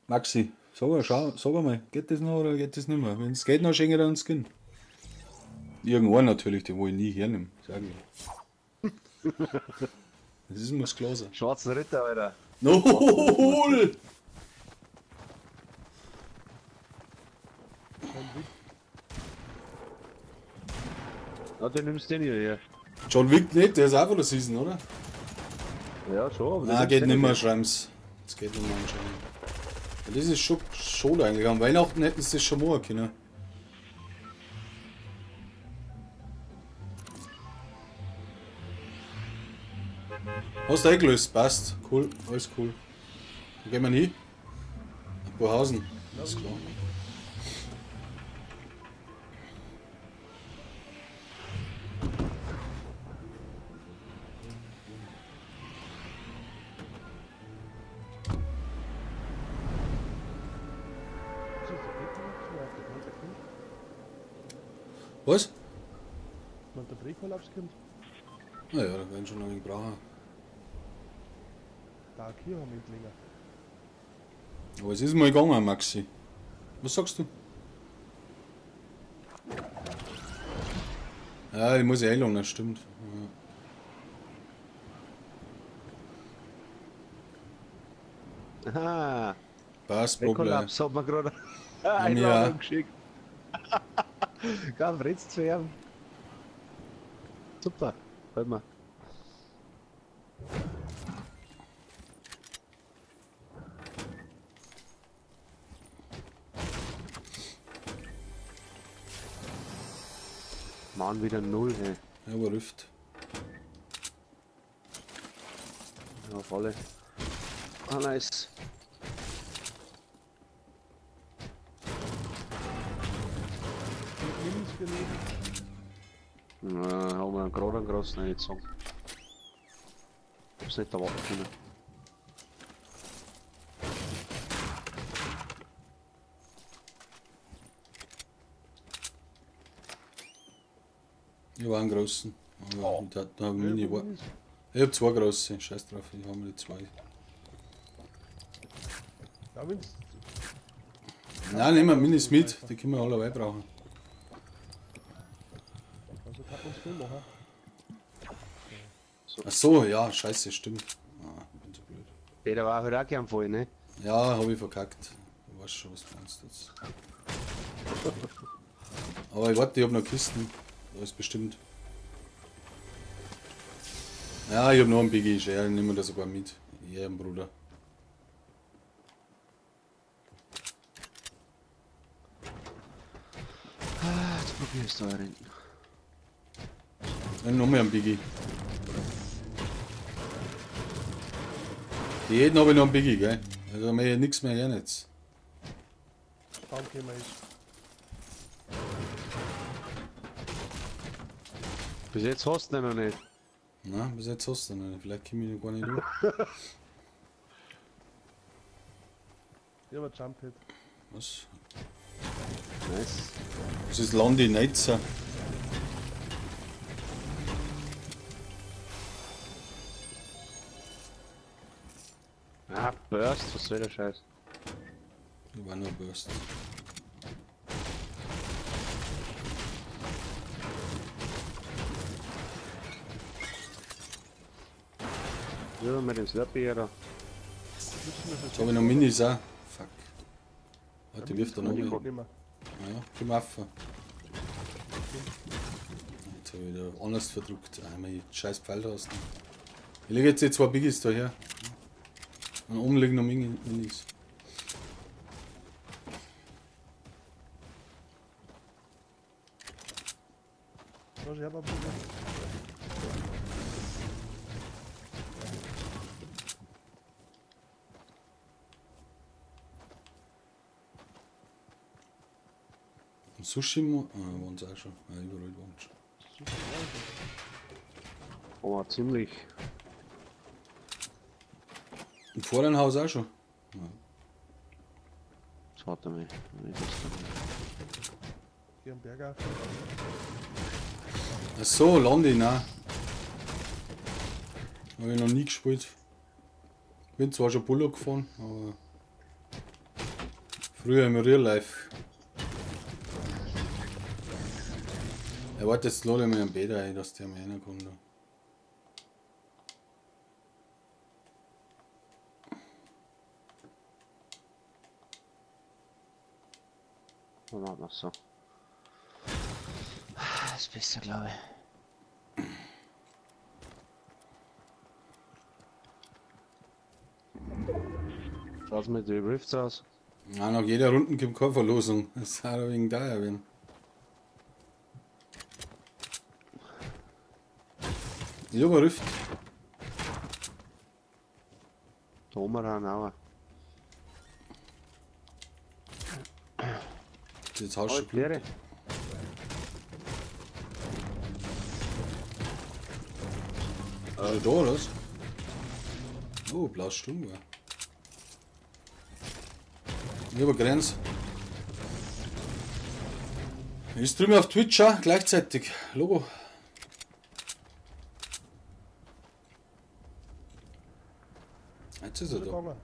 Maxi, sag mal, schau, sag mal, geht das noch oder geht das nicht mehr? Wenn es geht noch, schenke ich dir einen Skin. Irgendwann natürlich, den wo ich nie hernehme, sag ich. Das ist mir das Glas. Schwarzen Ritter, Alter. No! Ja, den nimmst du den hier. John Wick nicht, der ist auch von der Season, oder? Ja, schon. Aber Nein, geht nicht mehr, schreiben's. Das geht nicht mehr anscheinend. Ja, das ist schon eigentlich. Am Weihnachten hätten sie das schon machen können. Hast du eingelöst? Passt. Cool, alles cool. Wo gehen wir hin? Nach Burhausen. Alles klar. Was? Wenn der Drehkollaps kommt. Naja, da werden schon noch einen brauchen. Da hier haben wir länger. Aber es ist mal gegangen, Maxi. Was sagst du? Ja, ich muss ja einladen, das stimmt. Ja. Aha. Passt, Problem. Kollaps hat man gerade Einladung geschickt. Kein Fritz zu werden. Super, halt mal. Mann, wieder 0, hey. Ja, aber Rift. Ja, auf alle. Ah, nice. Na, haben wir einen gerade einen großen reingezogen. Hab's nicht erwarten können. Ich war einen großen. Aber oh. Da hab ich Mini. Ich hab zwei große. Scheiß drauf, ich hab mir die zwei. Nein, nehmen wir Minis mit, die können wir alle brauchen. Ach so, ja, scheiße, stimmt. Ah, ich bin so blöd. Der war halt auch gern voll, ne? Ja, hab ich verkackt. Du weißt schon, was du meinst jetzt. Aber ich warte, ich hab noch Kisten. Da ist bestimmt. Ja, ich hab noch einen Biggie, ja, ich nehme das sogar mit. Ja, Bruder. Ah, jetzt probierst du da rein. Dann noch mehr einen Biggie. Für jeden habe ich noch einen Biggie, gell? Also mir nichts mehr her jetzt. Danke, Mensch. Bis jetzt hast du ihn noch nicht. Nein, bis jetzt hast du ihn noch nicht. Vielleicht komme ich noch gar nicht durch. Ich hab einen Jump Hit. Was? Nice. Das ist Landi Neitzer. Ah, Burst, was soll der Scheiß? Ich war nur Burst. Ja, mit dem Slurpee hier da. Jetzt hab ich noch Minis auch. Fuck. Warte, wirft er noch. Ich Ja, komm auf. Jetzt hab ich wieder anders verdruckt. Einmal die scheiß Pfeil draußen. Ich lege jetzt die zwei Biggies da her. Und oben liegen noch Minis. Ich hab ein bisschen. Sushi waren sie auch schon. Ja, überall waren sie schon. Oh, ziemlich. Im vorderen Haus auch schon. Ja. Jetzt warte mal. Hier am Berg auch. Ach so, Landi, nein. Hab ich noch nie gespielt. Bin zwar schon Bullo gefahren, aber früher im Real Life. Ja, warte, jetzt lade ich mir einen Bäder ein, dass der mir reinkommt. Da. Machen wir so. Das ist besser, glaube ich. Schaut's mit den Rifts aus? Ja, nach jeder Runde gibt es keine Verlosung. Das ist auch wegen da erwähnt. Ich hab einen Rift. Da oben rein auch. Jetzt hast du schon. Ist da, oder was? Oh, blaues Sturm war. Ich hab eine Grenze. Ich streame auf Twitch auch gleichzeitig. Logo. Jetzt ist er da.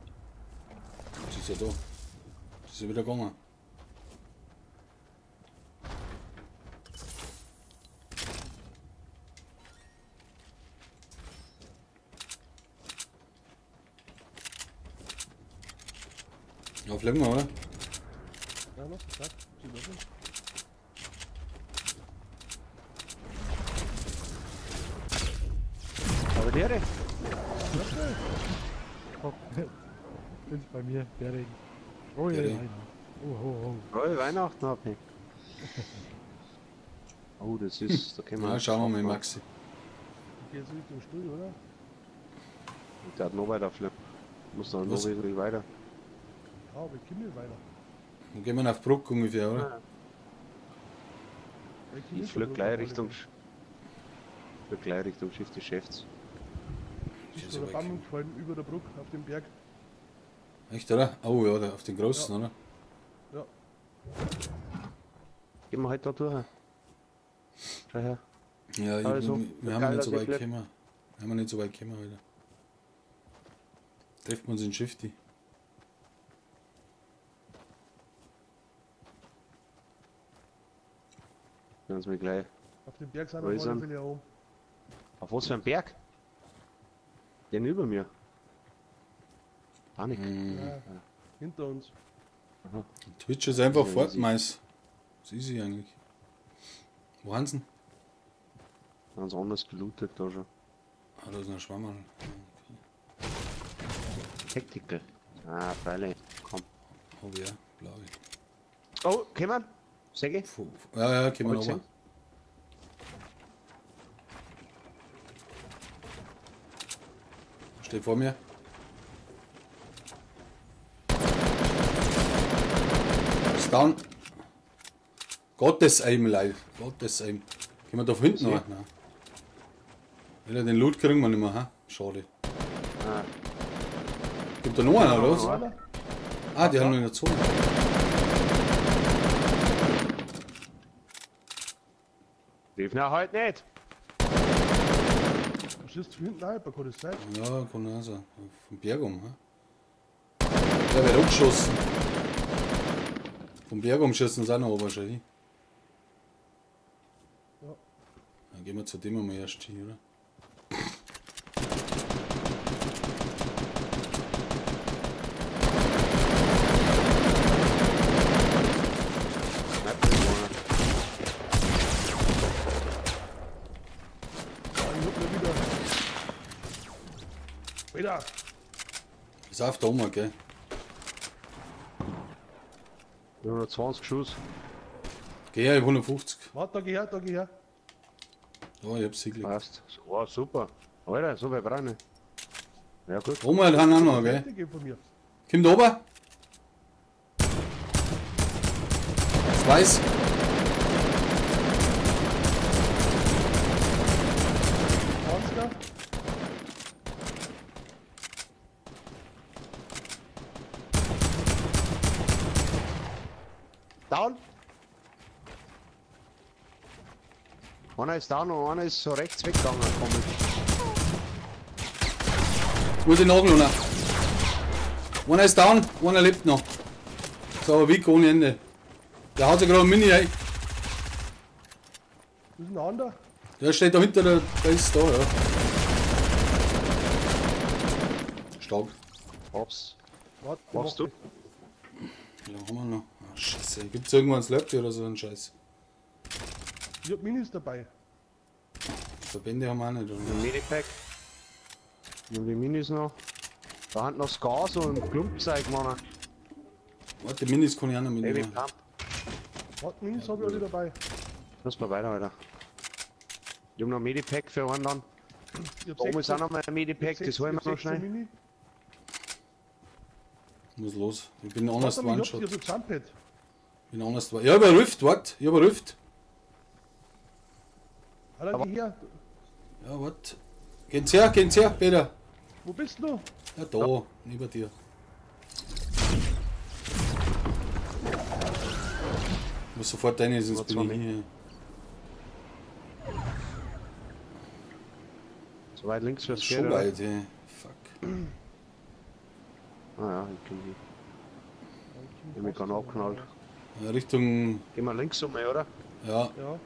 Jetzt ist er da. Jetzt ist er wieder gegangen. Ja, fliegen wir, oder? Ja, noch, zack. Aber der? Bin's bei mir, Bering. Frohe Weihnachten. Oh, oh, oh. Frohe Weihnachten hab ich. Oh, das ist. Da können wir. Ja, schauen wir mal, Maxi. Ich geh jetzt Richtung Stuhl, oder? Der hat noch weiter fliegen. Muss dann noch wirklich weiter. Ja, aber ich komme nicht weiter. Dann gehen wir auf Bruck ungefähr, oder? Ja. Ich flieg gleich Richtung. Flieg gleich Richtung Schiff des Chefs. Ist so der Baum gefallen über der Brücke auf dem Berg. Echt, oder? Oh ja, auf den großen, ja. Oder? Ja. Gehen wir halt da durch. Schau her. Ja, ich, also, wir haben nicht so weit gekommen. Wir haben nicht so weit gekommen heute. Treffen wir uns in Shifty. Ganz mir gleich. Auf dem Berg sind wir alle Fälle oben. Auf was für ein Berg? Den über mir. Panik. Ja, hinter uns. Aha. Twitch ist einfach Fortnite. Das ist easy eigentlich. Wo haben sie denn? Ganz anders gelootet da schon. Ah, da ist noch ein Schwammerl. Okay. Tactical. Ah, freilich. Komm. Oh ja, blau. Oh, komm mal. Sag ich? Ja, ja, komm mal runter. Steht vor mir. Ist down. Gottes Aim, Leute. Gottes Aim. Können wir da hinten noch? Nein. Ja, den Loot kriegen wir nicht mehr, ha? Schade. Ah. Gibt da noch einen, oder was? Ah, die haben noch in der Zone. Na, halt nicht! Du schießt von hinten rein, kann das sein? Ja, kann auch sein. Vom Berg um, hä? Der wird abgeschossen. Vom Berg um schießen sie auch noch wahrscheinlich. Ja. Dann gehen wir zu dem einmal erst hin, oder? Peter! Ist auf der Oma, gell? 120 Schuss. Geh her, ich hab 150. Warte, da geh her, da geh her. Ja, ich hab's hingekriegt. Passt. Oh, super. Alter, so weit brauch ich nicht. Ja, gut. Oma hat auch noch, gell? Kommt oben. Das weiß. 20er. Down. Einer ist down und einer ist so rechts weggegangen, komisch. Muss ich nachladen? Einer ist down, einer lebt noch. Ist aber weg ohne Ende. Der haut sich gerade ein Mini ein. Wo ist denn der andere? Der steht da hinter der ist da, ja. Stark. Hab's. Warte, machst du? Wie lange haben wir noch? Ah, Scheiße. Gibt's irgendwann ein Slurpee oder so einen Scheiß? Ich hab Minis dabei. Verbände haben wir auch nicht, oder? Ein Medipack. Nimm die Minis noch. Da hat noch das Gas und Klumpzeug, Mann. Warte, Minis kann ich auch noch mitnehmen. Warte, Minis hab ich alle dabei. Lass mal weiter, Alter. Ich hab noch ein Medipack für einen dann. Ich hab Da oben ist auch noch mal ein Medipack, das holen wir noch schnell. Mini. Muss los. Ich bin anders One-Shot. Ich hab Jumppad. Bin anders. Ich hab ein Rift, warte. Ich hab ein Rift. Alter, geh her. Ja, warte. Geht's her, Peter. Wo bist du? Ja, da, neben dir. Ich muss sofort rein, sonst bin ich hier. So weit links wird's schon weit, ey. Fuck. Ah ja, ich kenn die. Ich hab mich gerade abgeknallt. Ja, Richtung. Gehen wir links um, oder? Ja. Ja.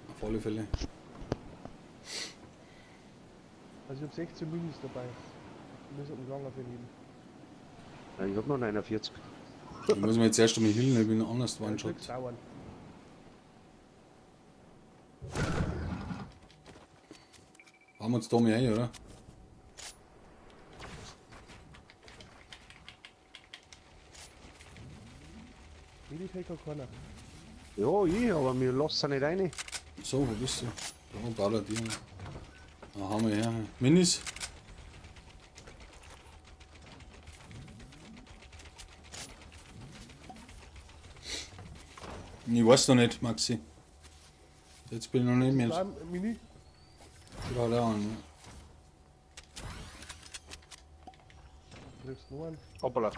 Auf alle Fälle. Also ich hab 16 Minis dabei. Ich muss einen Gang auf jeden. Ja, ich hab noch 49. Ich muss mir jetzt erst einmal healen, ich bin anders One-Shot. Bauen wir uns da mal ein, oder? Medipack hat keiner. Ja, ich, aber mir lasst sie nicht rein. So, wo bist du? Da ballert die. Da haben wir her. Minis. Ich weiß noch nicht, Maxi. Jetzt bin ich noch nicht mehr. Mini? Gerade an, ja. Triffst du einen? Hoppala.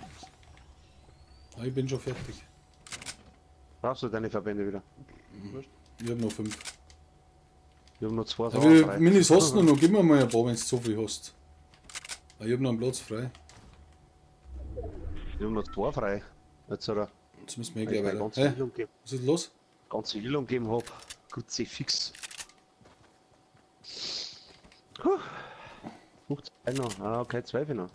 Ja, ich bin schon fertig. Brauchst du deine Verbände wieder? Ich hab noch 5. Ich hab noch 2 ja, Sachen frei. Minis hast du noch, gib mir mal ein paar, wenn du so viel hast. Ich hab noch einen Platz frei. Ich hab noch 2 frei. Jetzt, oder? Jetzt müssen wir eh gleich weiter. Hey, was ist los? Ganze Heilung gegeben hab. Gut, sie fix. Puh. 15 noch. Ah, okay, 12 noch.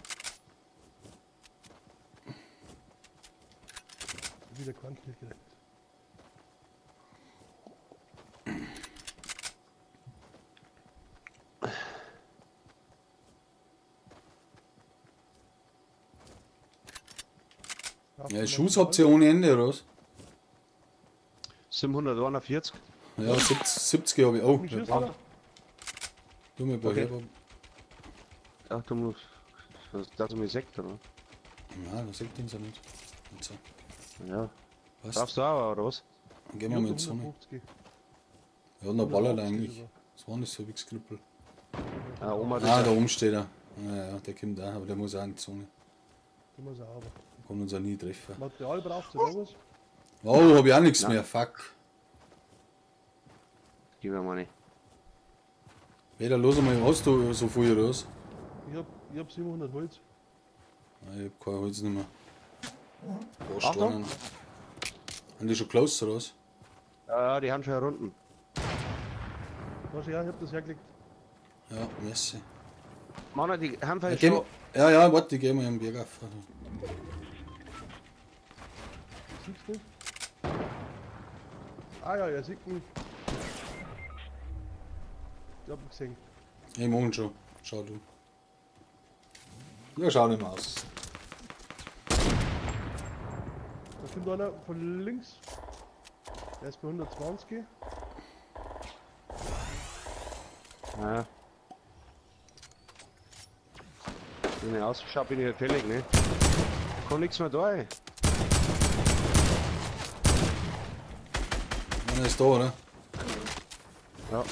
Wieder keinen Kill gekriegt. Ja, Schuss habt ihr ohne Ende, oder was? 741. Ja, 70 habe ich. Oh, ja, du mir ein paar okay. her. Ach, du musst. Das ist mir Sekt, oder? Nein, das sagt uns ja nicht. Und so. Ja. Was? Darfst du auch, oder was? Dann gehen wir mal in die Sonne. Ja, na ballert eigentlich. Das war nicht so wie Skrippel. Ah, Oma, ah, da oben steht er. Ja, ja, der kommt auch, aber der muss auch in die Zone. Der muss auch, aber. Kann uns auch nie treffen. Material brauchst du oder was? Oh, hab ich auch nichts mehr, fuck. Gib mir mal. Peter, los einmal, hast du so viel oder was? Ich hab 700 Holz. Nein, ich hab kein Holz nicht mehr. Ein paar Achtung. Steine. Haben die schon close oder was? Ja, die haben schon Runden. Schau her, ich hab das hergelegt. Ja, merci. Mann, die haben Ja, vielleicht geh, schon. ja, ja, warte, ich geh mal im Berg auf. Siehst du nicht? Ah ja, er sieht mich. Ich hab ihn gesehen. Ich mach ihn schon. Schau du. Ja, schau nicht mehr aus. Da kommt einer von links. Der ist bei 120. Ja. Wenn ich ausschaue, bin ich ja fällig, ne? Kann nichts mehr da, ey. Einer ist da, oder? Ja.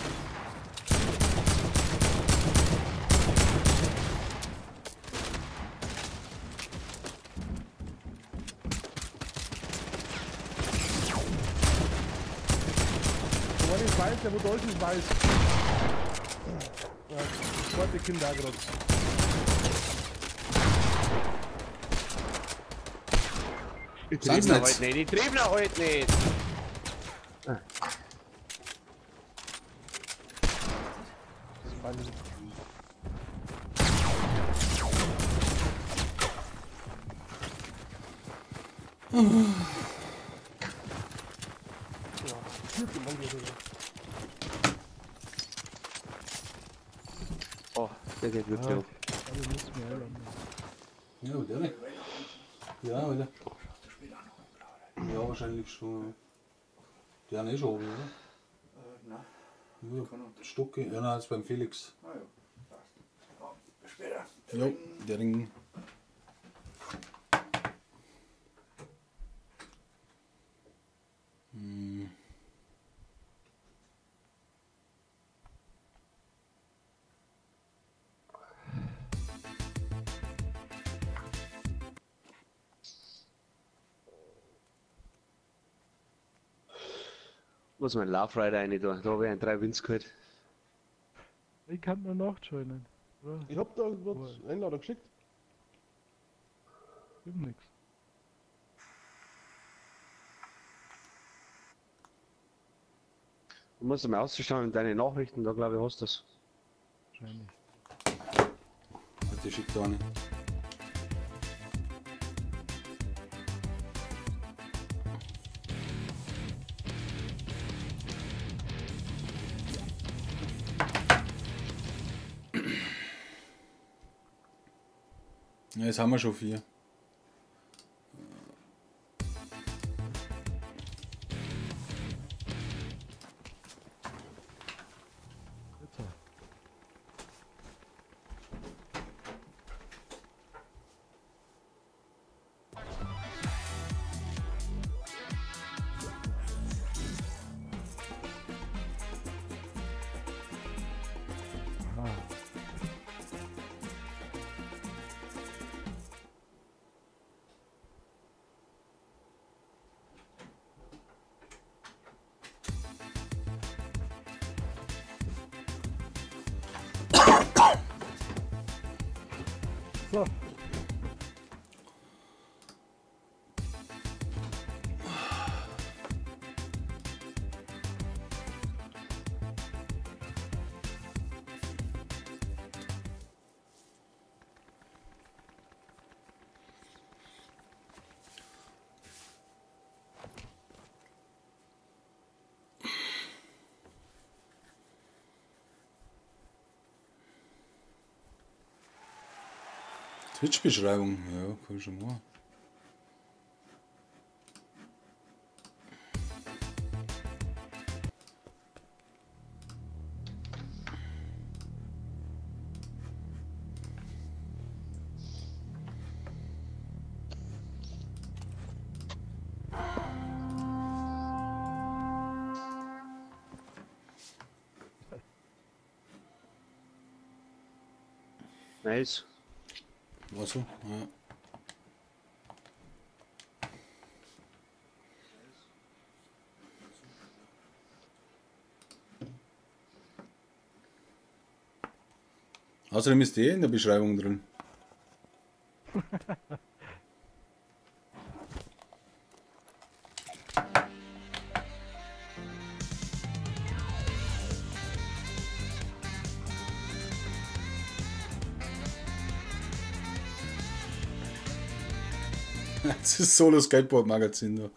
Der eine ist weiß, der wo da ist, ist weiß. Ja, das zweite Kind auch gerade. Ich Sind's trieb nicht? halt nicht, ich trieb noch halt nicht. Das war nicht. Ja, vierte Mann hier sogar. Oh, der geht wirklich Ja. auf. Aber ich muss mir einladen. Ja, aber der nicht. Ja, oder? Ja, wahrscheinlich schon. Die haben eh schon oben, oder? Nein. Ja, Stocke. Ja, nein, ist beim Felix. Ah ja, passt. Ja, bis später. Jo, der Ring. Hm. Muss mein Love Rider rein da. Da habe ich einen 3 Wins geholt. Ich kann nur nachjoinen. Oder? Ich hab da gerade Einladung geschickt. Gibt nix. Du musst mal auszuschauen in deine Nachrichten, da glaube ich hast du das. Wahrscheinlich. Warte, ich schick da eine. Ja, jetzt haben wir schon 4. Jetzt auch. Ah. So. Twitch-Beschreibung, ja, kann ich schon machen. Nice. War so, ja. Außerdem ist die eh in der Beschreibung drin. Das ist Solo Skateboard Magazin da.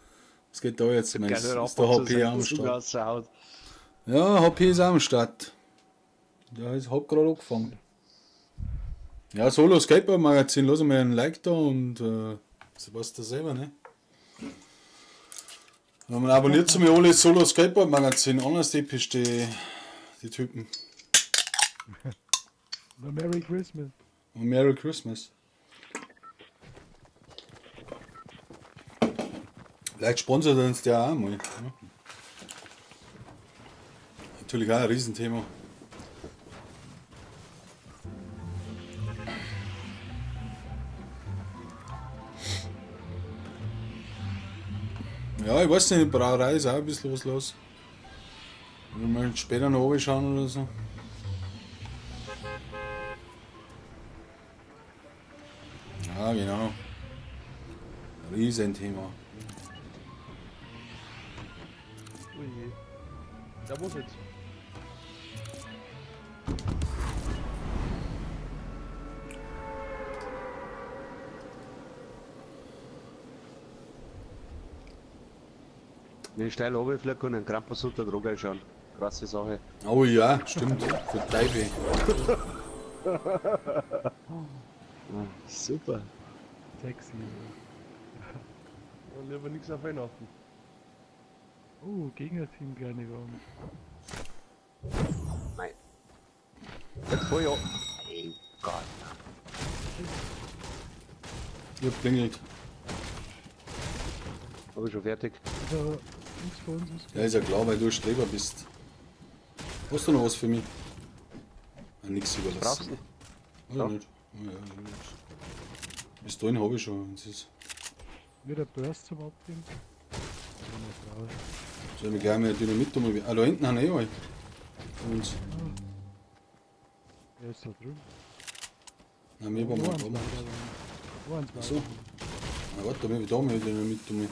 Was geht da jetzt? Mein, ist der HP am Start. Ja, HP ist auch am Start. Ja, ich hab gerade angefangen. Ja, Solo Skateboard Magazin, lass mal ein Like da und das weißt du selber, ne? Wenn man abonniert zu mir alle Solo Skateboard Magazin, anders episch die Typen. Merry Christmas. Und Merry Christmas. Vielleicht sponsert uns der auch mal. Ja. Natürlich auch ein Riesenthema. Ja, ich weiß nicht, in der Brauerei ist auch ein bisschen was los. Wenn wir später noch runter schauen oder so. Ja, genau. Riesenthema. Ui. Da muss jetzt. Wenn ich steil runterfliege, kann ich einen Krampus unter Droge schauen. Krasse Sache. Oh ja, stimmt. Für Teufel. Super. Sexy. Und lieber nichts auf Weihnachten. Oh, Gegnerteam gerne gegangen. Nein. Jetzt voll ja. Ey Gott. Ich hab klingelt. Hab ich schon fertig. Also, nichts für uns ist. Ja, ist ja klar, weil du ein Streber bist. Hast du noch was für mich? Ah, nix überlassen. Brauchst du? Oder nicht? Ja, ja, bis dahin habe ich schon. Es ist. Wieder Burst zum Abgeben. Soll ich mich gleich mit Dynamit um. Ah, da hinten haben wir eh alle. Uns. Wer ist da drüben? Nein, wir waren mal da. Achso. Na warte, wir da mit Dynamit um.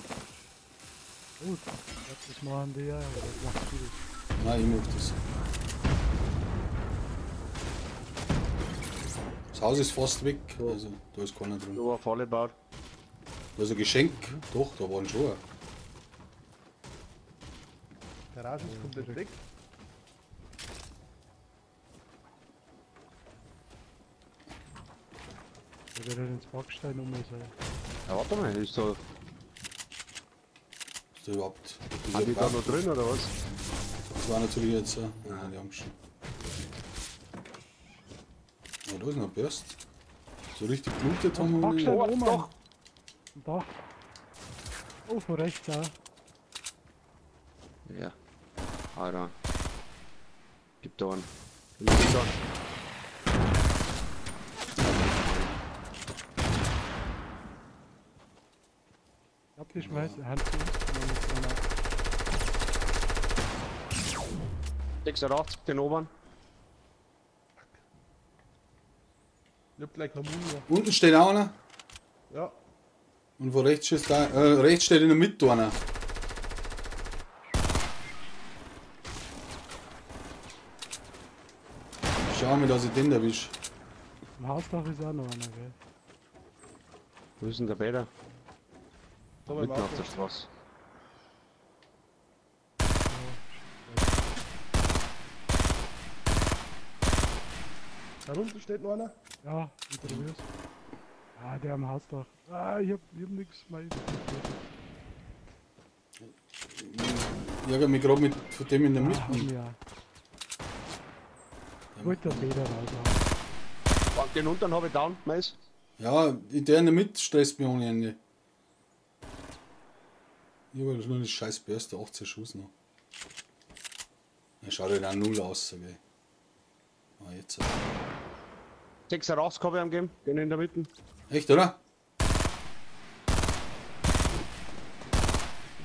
Gut, das machen die ja, oder machst du das? Nein, ich mach das. Das Haus ist fast weg, also da ist keiner drin. Da war Falle gebaut. Da ist ein Geschenk. Doch, da waren schon. Garage ist komplett weg. Der wird halt ins Backstein um sein. Ja, warte mal, ist da. Ist da überhaupt. Haben die da noch drin oder was? Das war natürlich jetzt. Nein, die haben schon. Oh, da ist noch ein Burst. So richtig blutet haben wir nicht. Backstein oben. Doch! Dach. Oh, von rechts auch. Ja. Alter. Gib da einen. Gib da einen. Ich hab die schmeißen. Hand zu uns. 86 den oberen. Ich hab gleich Harmonie. Unten steht auch einer. Ja. Und wo rechts steht da, rechts steht in der Mitte einer. Schau mal, dass ich den erwische. Im Hausdach ist auch noch einer, gell? Wo ist denn der Peter? Da Mitten auf der Straße. Da unten steht noch einer. Ja, ich probier's. Ah, der am Hausdach. Ah, ich hab nix mehr. Ich ärgere mich gerade mit von dem in der Mitte. Ah, ja. Wollte der Peter raus. Den unteren habe ich down, Mais. Ja, der in der Mitte stresst mich ohne Ende. Ich habe nur eine scheiß Börste, 18 Schuss noch. Er schaut halt auch null aus, gell. Ah, jetzt. 86 habe ich am gegeben, den in der Mitte. Echt, oder?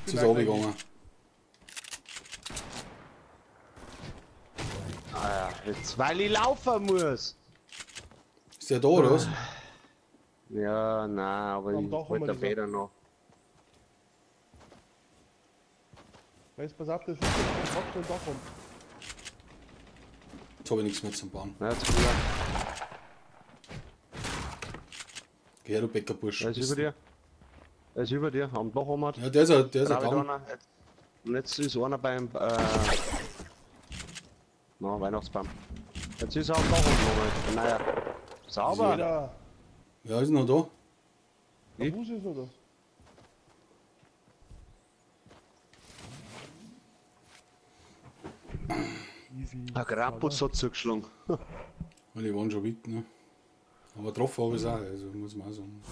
Jetzt ist er runtergegangen. Ah ja, jetzt, weil ich laufen muss. Ist der da oder was? Ja, nein, aber Am ich Dach haben wollte wir die später noch. Weißt, pass auf, das ist ein Dach rum. Jetzt habe ich nichts mehr zum Bauen. Na, jetzt wieder. Geh her, du Bäckerbursch. Er ist über dir. Er ist über dir, am Dach haben. Ja, der ist ja down. Und jetzt ist einer beim na, Weihnachtsbaum. Jetzt ist er am Dach oben. Naja. Sauber! Ja, ja, ist noch da. Der Bus ist noch da. Easy. Ein Krampus hat zugeschlagen. Weil die waren schon weg, ne? Aber getroffen habe ich es auch, also muss man auch sagen.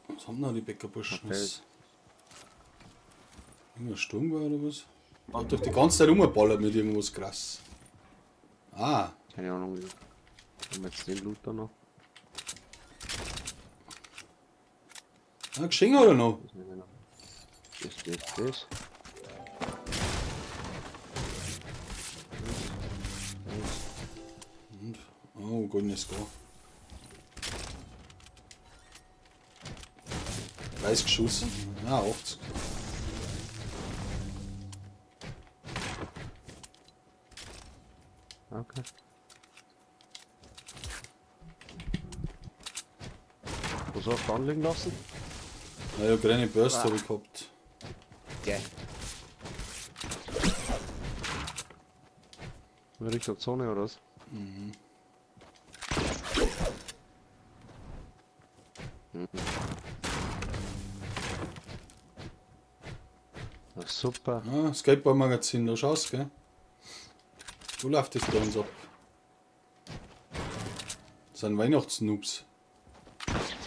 Was haben denn die Bäckerburschen? Okay. Was? Irgendein Sturm war oder was? Hat doch die ganze Zeit rumgeballert mit irgendwas krass. Ah. Keine Ahnung. Haben wir jetzt den Loot da noch? Ah, Geschenk oder noch? Das. Und? Oh, goldenes Score. 30 Schuss. Ah, 80. Okay. Was hast du anlegen lassen? Na ja, kleine Burst habe ich gehabt. Geil. In Richtung Zone oder was? Mhm. Mhm. Na, super. Ah, Skateboard-Magazin, da schaust, gell? So läuft das bei uns ab. Das sind Weihnachtsnoobs.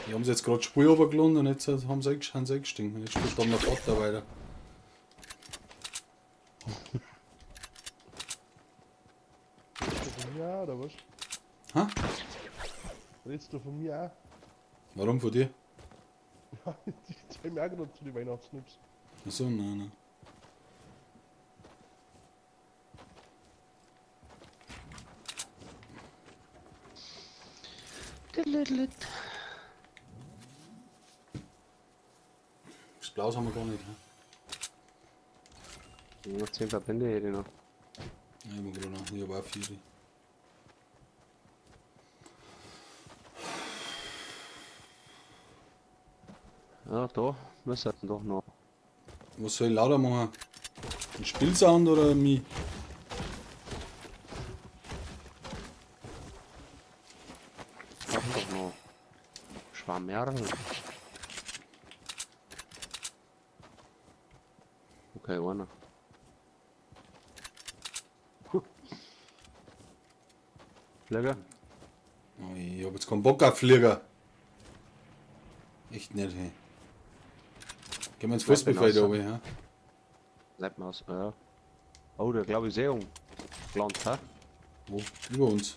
Die haben sie jetzt gerade Spur runtergeladen und jetzt haben sie eingestiegen. Jetzt spielt dann der Vater weiter. Redest du von mir auch, oder was? Ha? Redest du von mir auch? Warum von dir? Ja, ich zähle mir auch gerade zu den Weihnachtsnoobs. Achso, nein, nein. Das Blaus haben wir gar nicht. He? Noch 10 Verbände hätte ich noch. Ja, ich habe noch. Ich habe auch 4. Ja, da müssen wir doch noch. Was soll ich lauter machen? Ein Spielsound oder mich? Doch noch. Schwammerl. Okay, einer. Flieger? Oh, ich hab jetzt keinen Bock auf Flieger. Echt nicht, hey. Gehen wir ins Fußballfeld runter, ja? Bleibt mal aus, ja. Oh, der glaube ich sehr umgelandet, hä? Wo? Über uns.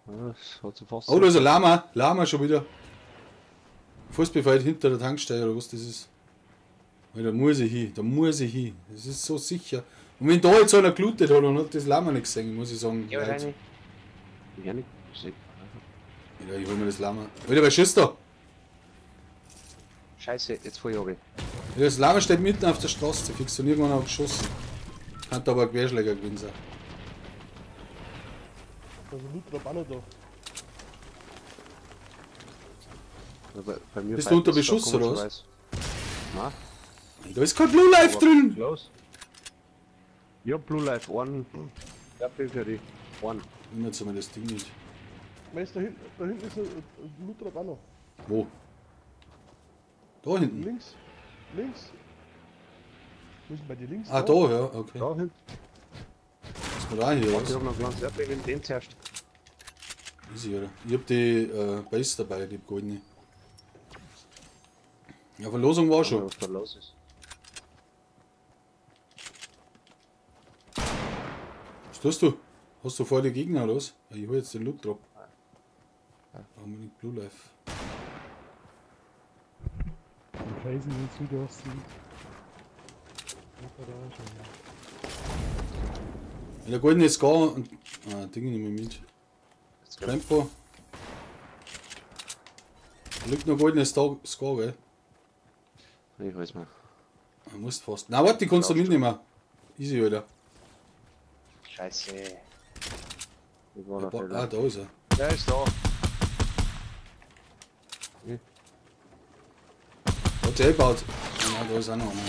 Ja, das hat sich fast. Oh, da ist ein Lama! Lama schon wieder! Fußballfeld hinter der Tankstelle oder was das ist. Weil da muss ich hin, da muss ich hin. Das ist so sicher. Und wenn da jetzt einer gelootet hat und hat das Lama nicht gesehen, muss ich sagen. Ja, wahrscheinlich. Ich nicht gesehen. Ja, ich hol mir das Lama. Alter, wer schießt da? Scheiße, jetzt fahr ich runter. Ja, das Lama steht mitten auf der Straße, fix, und irgendwann hat geschossen. Kann aber ein Querschläger gewesen sein. Da ist ein Loot-Drop auch noch da. Ja, bei mir Bist du unter Beschuss oder was? Nein. Da ist kein Blue Life drin! Los. Ja, Blue Life, einen. Ja, für dich. Einen. Nimm jetzt einmal das Ding mit. Weißt du, da hinten ist ein Loot Drop auch noch. Wo? Da hinten? Links. Links. Wo ist denn bei dir links? Ah, da, ja, okay. Da hinten. Ist mir da hier, was? Ich hab noch ein kleines Erdbeben, den zuerst. Easy, oder? Ich hab die Base dabei, die goldene. Ja, Verlosung war schon. Was da los ist. Was tust du? Hast du vor die Gegner oder was? Ich hol jetzt den Loot Drop. Ja. Warum nicht Blue Life? Die Felsen sind Südosten. Da schon. Der goldene Scar und. Ah, Dinge nehmen wir mit. Tempo. Da liegt noch goldene Scar, gell? Ich weiß mal. Du musst fast. Na warte, die kannst du mitnehmen. Easy, Alter. Scheiße. Ich war da, ah, da ist er. Der ist da. Hm. Hat sich eingebaut. Ja, da ist auch noch einer.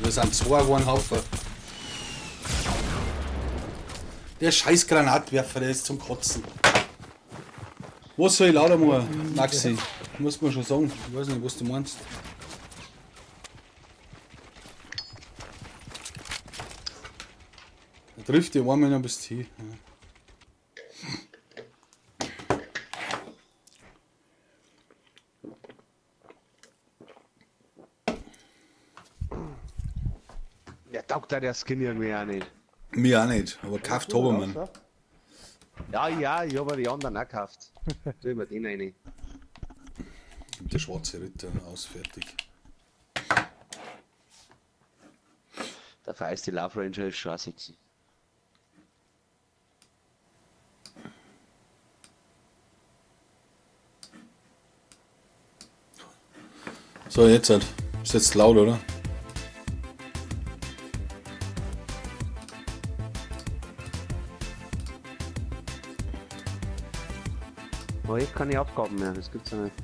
Da sind zwei auf einen Haufen. Der scheiß Granatwerfer, der ist zum Kotzen. Was soll ich lauter machen, Maxi? Muss man schon sagen. Ich weiß nicht, was du meinst. Da trifft die einmal noch bis Ziel. Ja. Ja, taugt da der Skin irgendwie auch nicht. Mir auch nicht, aber gekauft habe ich mir. Ja, ja, ich habe die anderen auch gekauft. Tu ich mir den rein. Der schwarze Ritter aus, fertig. Der feiste Love Ranger ist schon sexy. So, jetzt halt. Ist jetzt laut, oder? Oh, ich habe keine Aufgaben mehr, das gibt's ja nicht.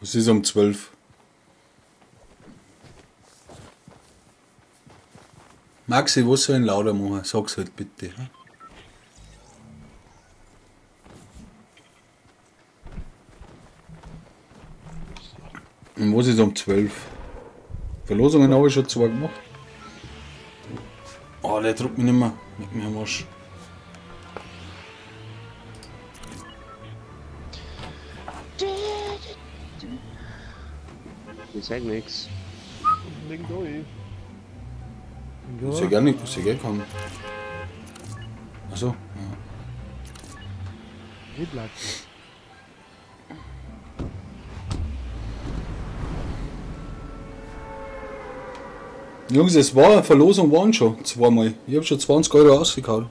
Es ist um 12. Maxi, was soll ich lauter machen? Sag's halt bitte. Und was ist um 12? Verlosungen habe ich schon zwei gemacht. Oh, der druckt mich nicht mehr. Mit mir am Arsch. Ich sag nix. Liegen da eh. Ich seh gar nicht, ich seh gar keinen. Achso, ja. Wie bleibt. Jungs, es war eine Verlosung, waren schon zweimal. Ich hab schon 20 Euro ausgekaut.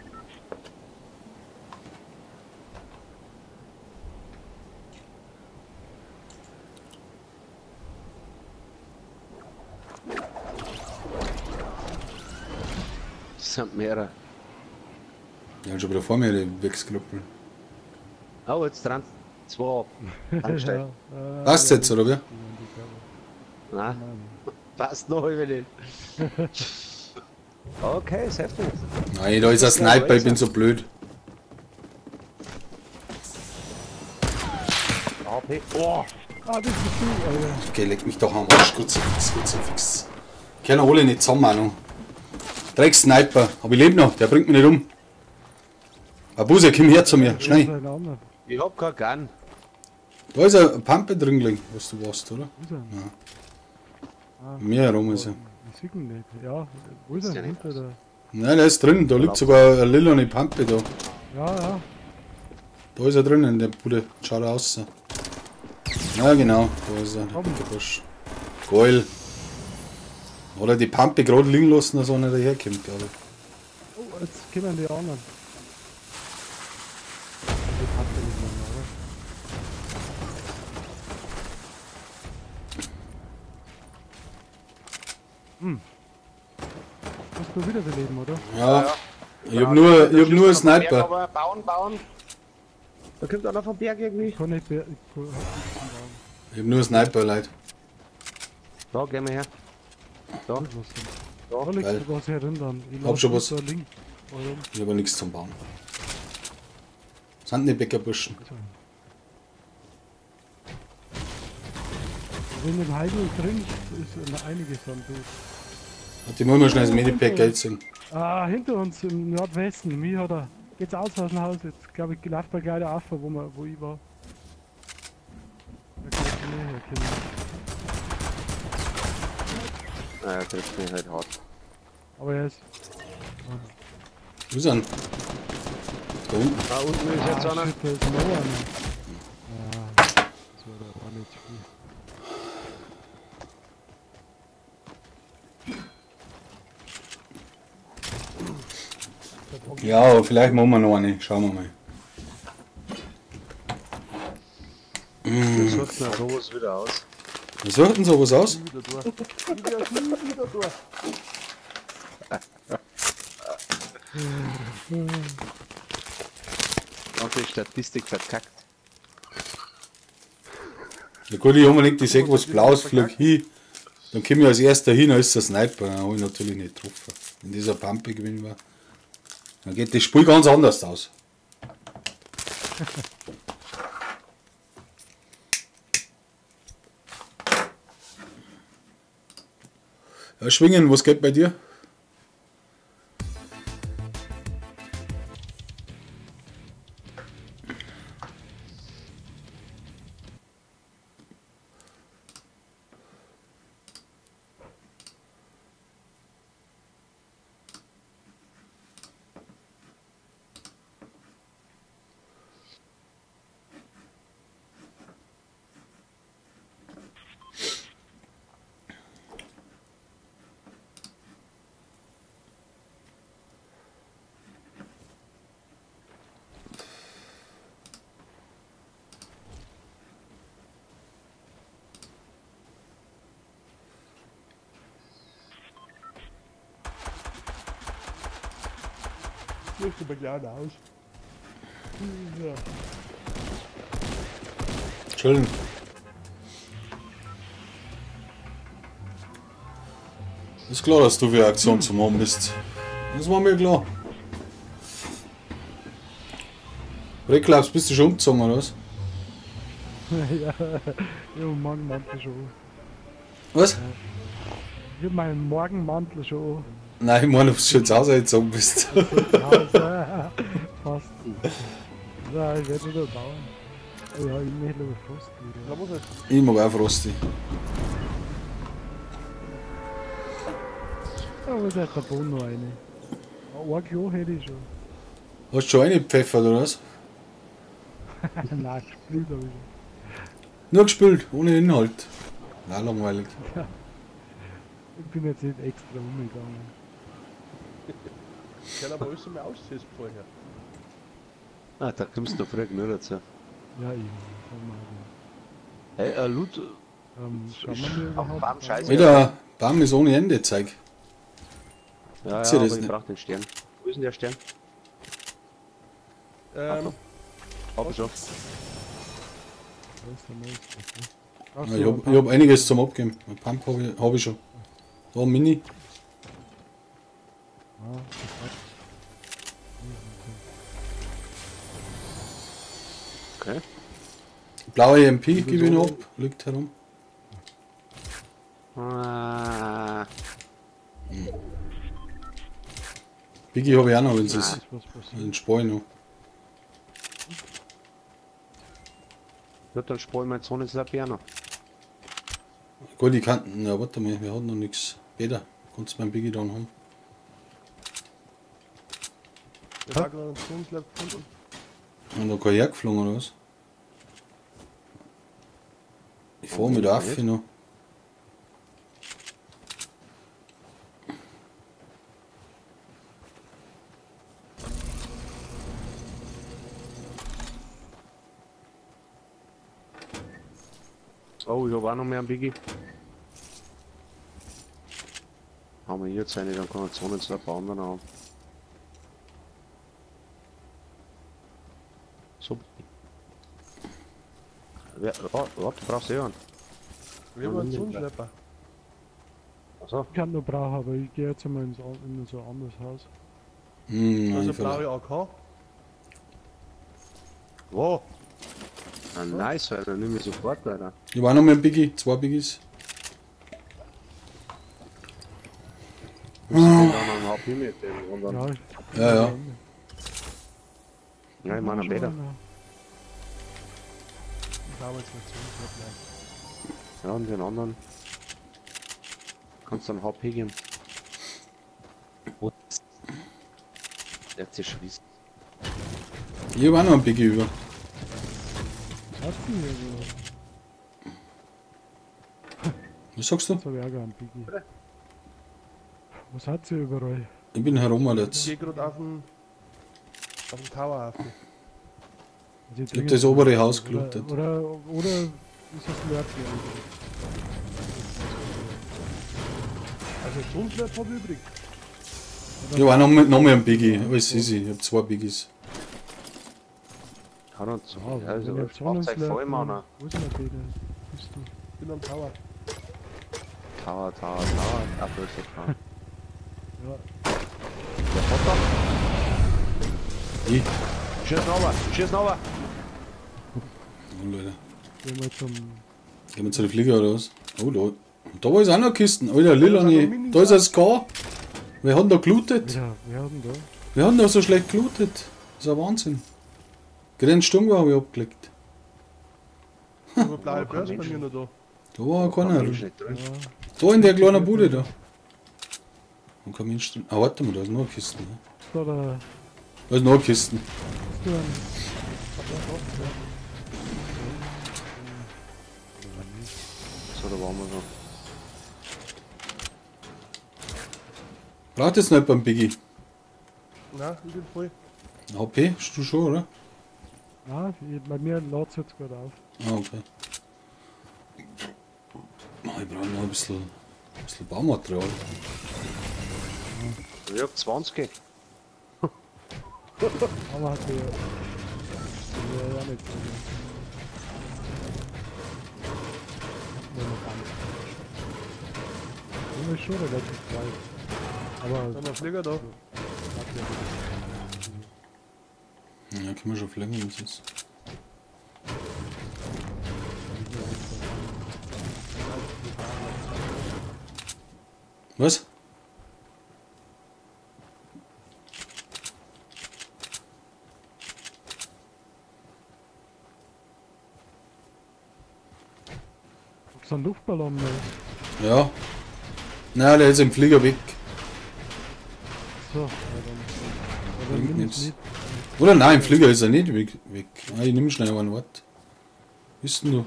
Das sind mehrere. Ja, schon wieder vor mir, die Wechselknüppel. Oh, jetzt dran. Zwei ab. Angestellt. Ja, Passt jetzt, oder wie? Nein. Passt noch über nicht. Okay, ist heftig. Nein, da ist ein Sniper, ich bin so blöd. AP. Oh. Ah, das bist du, Alter. Okay, leck mich doch am Arsch. Kruzifix, Kruzifix. Können alle nicht zusammen auch noch. Drecks-Sniper, aber ich lebe noch, der bringt mich nicht um. Abuse, komm her zu mir, schnell. Ich hab keinen Gun. Da ist ein Pampe drin gelegen, was du warst, oder? Wo ist er? Ja. Ah, Mir herum ist er. Ich sehe ihn nicht. Ja, wo ist er? Hinter der. Nein, der ist drin, da liegt sogar eine lilane Pampe da. Ja, ja. Da ist er drin in der Bude. Schaut er aus. Ja, genau, da ist er. Der Busch. Geil. Oder die Pampe gerade liegen lassen, dass einer daherkommt, glaube ich. Oh, jetzt kommen die anderen. Die Pampe nicht mehr, oder? Hm. Hast du wiederbeleben, oder? Ja. Ja. Ich hab nur einen Sniper. Aber bauen, bauen. Da kommt einer vom Berg irgendwie. Ich kann nicht, ich kann Ich hab nur einen Sniper, Leute. Da, geh mal her. Da. Da liegt was herin dann. Ich hab schon was. Da Ich hab aber nichts zum Bauen. Sind die Bäckerburschen. Wenn im Heidel drin ist einiges an Blut. Die muss man schnell das Medipack Geld sehen. Ah, hinter uns im Nordwesten. Mir hat er. Geht's aus aus dem Haus. Jetzt glaube ich, läuft da gleich der Affe, wo ich war. Da kann ich nicht herkommen. Naja, trifft mich halt hart. Aber er ist. Wo ist er? Da unten. Da unten ist jetzt einer. Shit, da ist noch einer. Ja, das war doch auch nicht viel. Ja, aber vielleicht machen wir noch eine. Schauen wir mal. Wir suchen ja sowas wieder aus. Wir suchen sowas aus? Nie wieder durch. Nie wieder durch. Ganze Statistik verkackt. Ja gut, ich unbedingt, ich sehe was Blaues, flieg hin. Dann komme ich als erster hin, dann ist der Sniper. Dann habe ich natürlich nicht getroffen. In dieser Pampe gewesen war. Dann geht das Spiel ganz anders aus. Ja, Schwingen, was geht bei dir? Ich bin gleich aus. Ja. Entschuldigung. Ist klar, dass du für Aktion zum haben bist. Das war mir klar. Reklaps, bist du schon umgezogen, oder was? Ja, ich hab meinen Morgenmantel schon an. Was? Ich hab meinen Morgenmantel schon an. Nein, ich meine, ob du schon zu Hause gezogen bist. Ja, fast. Ja, ich werde wieder bauen. Ja, ich möchte lieber Frost wieder. Ich mag auch Frosty. Da muss halt der Boden noch rein. Ein Klo hätte ich schon. Hast du schon eine gepfeffert, oder was? Nein, gespült habe ich schon. Nur gespült, ohne Inhalt. Na, langweilig. Ja. Ich bin jetzt nicht extra umgegangen. Ich kann aber alles einmal austesten vorher. Ah, da kommst du früh genug dazu. Ja, eben. Hey, Loot. Schauen wir mal Bam, scheiße. Wieder, Bam ist ohne Ende, Zeug. Ja, ja, das aber ich nicht. brauch den Stern. Wo ist denn der Stern? Hab ich schon. Ja, ich hab einiges zum Abgeben. Ein Pump hab ich schon. Da, Mini. Okay. Blaue MP gebe ich noch ab, liegt herum. Ah. Hm. Biggie habe ich auch noch, wenn es ist. Den Spoil noch. Ja, dann spoil mein Sohn jetzt auch noch. Gut, ich kann. Na, warte mal, wir haben noch nichts. Peter, kannst du meinen Biggie dann haben? Ich hab gerade einen Zonenslab gefunden. Und da kein hergeflogen oder was? Ich fahr mit der Affe noch. Oh, ich hab auch noch mehr einen Biggie. Haben wir hier jetzt eine, dann kann ich Zonenslab bauen dann auch. So. Ja, warte, brauchst du eh einen. Wir haben einen Zonenschlepper. Achso. Ich kann noch brauchen, aber ich gehe jetzt einmal in so ein anderes Haus. Hm, also blaue AK. Wo? Ah, nice, Alter, nimm ich sofort, Alter. Ich war noch mit dem Biggie, 2 Biggies. Ja, ja. Ja, ich meine am Bäder. Ich glaube jetzt mit Zonenschlepper. Ja, und den anderen. Kannst du einen HP geben? Der hat sich schon wissen. Ich hab auch noch einen Biggie über. Was denn Was sagst du? Jetzt hab ich auch gar einen Biggie. Was hat sie überall? Ich bin herum jetzt. Ich geh grad auf den Tower auf. Also Ich hab das obere Haus gelootet. Oder ist das Slurp? Also so ein Slurp hab ich übrig. Ich hab auch noch mehr einen Biggie. Alles easy. Ich hab 2 Biggies. Kann und so. Ja, also, wenn ich so einen Fahrzeug voll, Mann. Wo ist denn der Peter? Bist du? Ich bin am Tower. Tower, Tower, Tower. Ach, da ist der Tower. Ja. Der Potter? Ich. Schieß runter! Schieß runter! Oh, Leute. Gehen wir zum. Gehen wir zu den Flieger oder was? Oh, da. Da ist auch noch Kisten. Alter, Lila, da ist ein Ska. Wer hat denn da gelootet? Ja, wer hat denn da? Wer hat denn da so schlecht gelootet? Das ist ein Wahnsinn. Gerade einen Sturm habe ich abgelegt. Aber blaue Börse bei mir noch da. Da war keiner. Mensch nicht drin. Ja. Da in der kleinen Bude da. Und kein Mensch drin. Ah, warte mal, da ist noch eine Kiste. Ne? Da, da. Da ist noch eine Kiste. Ist du ein. So, da waren wir schon. Braucht jetzt nicht beim Biggie? Nein, ich bin voll. HP, hast du schon, oder? Nein, bei mir lädt es jetzt gerade auf. Ah, okay. Ich brauche noch ein bisschen Baumaterial. Ich hab 20. Aber hat der. Ja, ja, nicht so. Nur ist schon relativ weit. Aber. Dann noch Flieger da. Ja, können wir schon fliegen, wenn es ist. Was? Ist ein Luftballon mehr? Ja. Nein, der ist im Flieger weg. So, ja, dann nimm ich's. Oder nein, im Flieger ist er nicht weg. Ah, ich nehme schnell einen Wort. Bist denn du?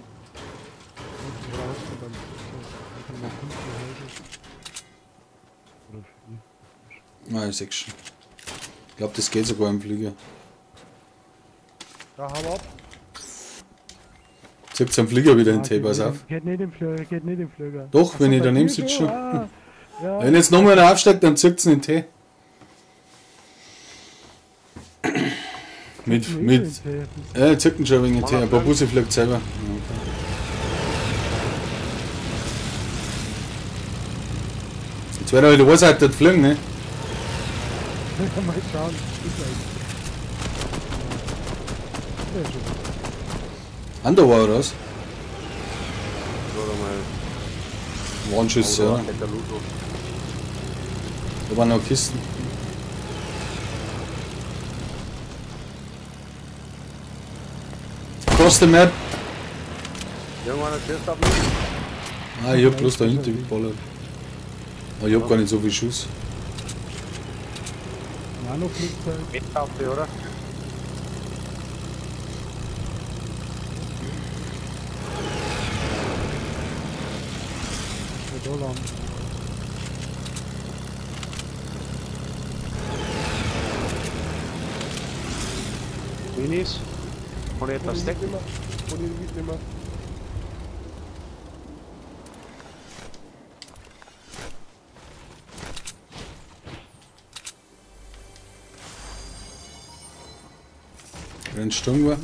Ah, ich seh schon. Ich glaube, das geht sogar im Flieger. Ja, hau ab. Zieht am Flieger wieder in den Tee, pass auf. Geht nicht im Flieger, geht nicht im Flieger. Doch, wenn ich daneben sitze schon. Ah, ja. Wenn jetzt nochmal einer aufsteigt, dann zieht es in den Tee. Mit. Ja, zieht ihn schon wegen den Tee. Ein paar Busse fliegt selber. Jetzt wird er wieder was dort fliegen, ne? Mal schauen. Ander war oder was? Warnschüsse, ja. Da waren noch Kisten. Cross the map! Irgendwann schießt auf mich. Ah, ich hab bloß dahinter geballert. Aber ich hab gar nicht so viel Schuss. Nanoflugzeug. Mit auf die, oder? Minis? Kann ich etwas decken? Kann ich mitnehmen. Wenn Sturm war.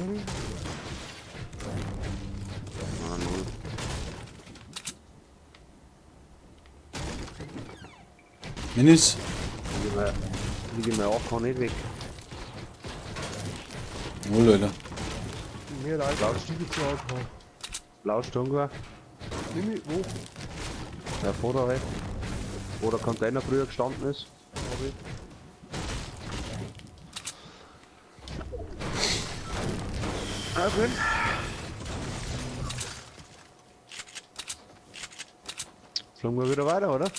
Minis? Liege mir auch nicht weg. Oh Leute. Mir leid, Blau Sturmgewehr. Nimm ich, wo? Der vordere. Wo der Container früher gestanden ist. Hab ich. Okay. Fliegen wir wieder weiter, oder?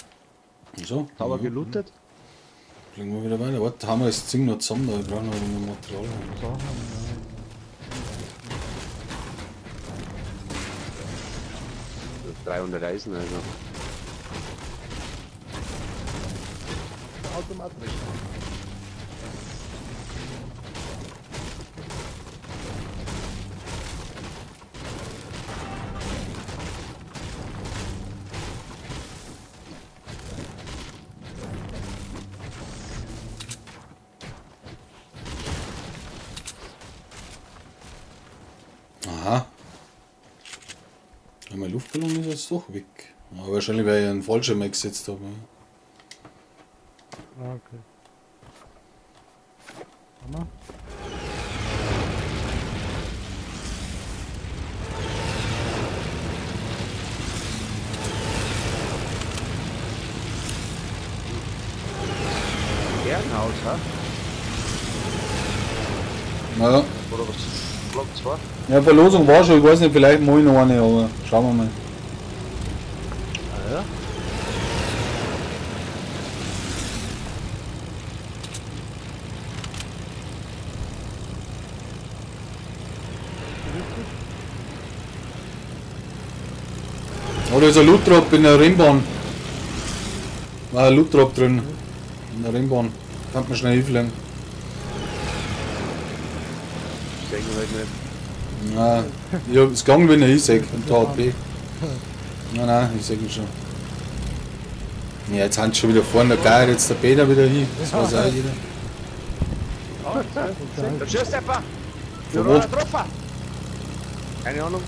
So. Sauber ja. gelootet. Fliegen wir wieder weiter. Warte, haben wir das Ding noch zusammen da. Ich brauche noch ein Material. Sachen, ja. Das ist 300 Eisen, also. Der Automat rechts. Aha. Ja, mein Luftballon ist jetzt doch weg. Aber wahrscheinlich, weil ich einen Fallschirm eingesetzt habe. Ja. Ah, okay. Hammer. Herrenhaus, ha? Naja. Oder was? Block 2? Ja, Verlosung war schon, ich weiß nicht, vielleicht mache ich noch eine, aber schauen wir mal. Ah, ja. Oh, da ist ein Loot Drop in der Rennbahn. War ein Loot Drop drin. In der Rennbahn. Kann man schnell hinfliegen. Sehen wir halt nicht. Nein, ich hab es gegangen, wenn ich sehe. Und da AP. Nein, nein, ich seh ihn schon. Ja, jetzt haben sie schon wieder vorne. Da geil, jetzt der Peter wieder hin. Das weiß auch jeder. Da schießt einfach! Von wo? Keine Ahnung.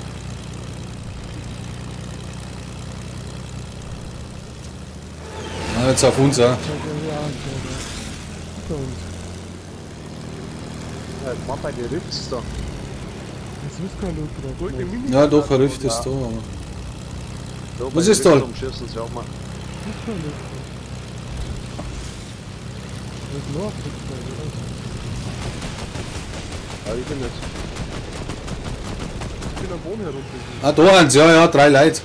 Nein, jetzt auf uns auch. Ja, ja, Ja, jetzt mach bei den Rifts da. Das ist kein Loot Drop. Goldene Mini. Ja, doch, ein Rift ist da. Aber. Da Was bei ist den da? Rifts umschießen sie auch mal. Das ist kein Loot Drop. Das ist nur ein Flugzeug, oder? Ja, ich bin jetzt. Ich bin am Boden herunter. Ah, da haben sie, ja, ja, 3 Leute.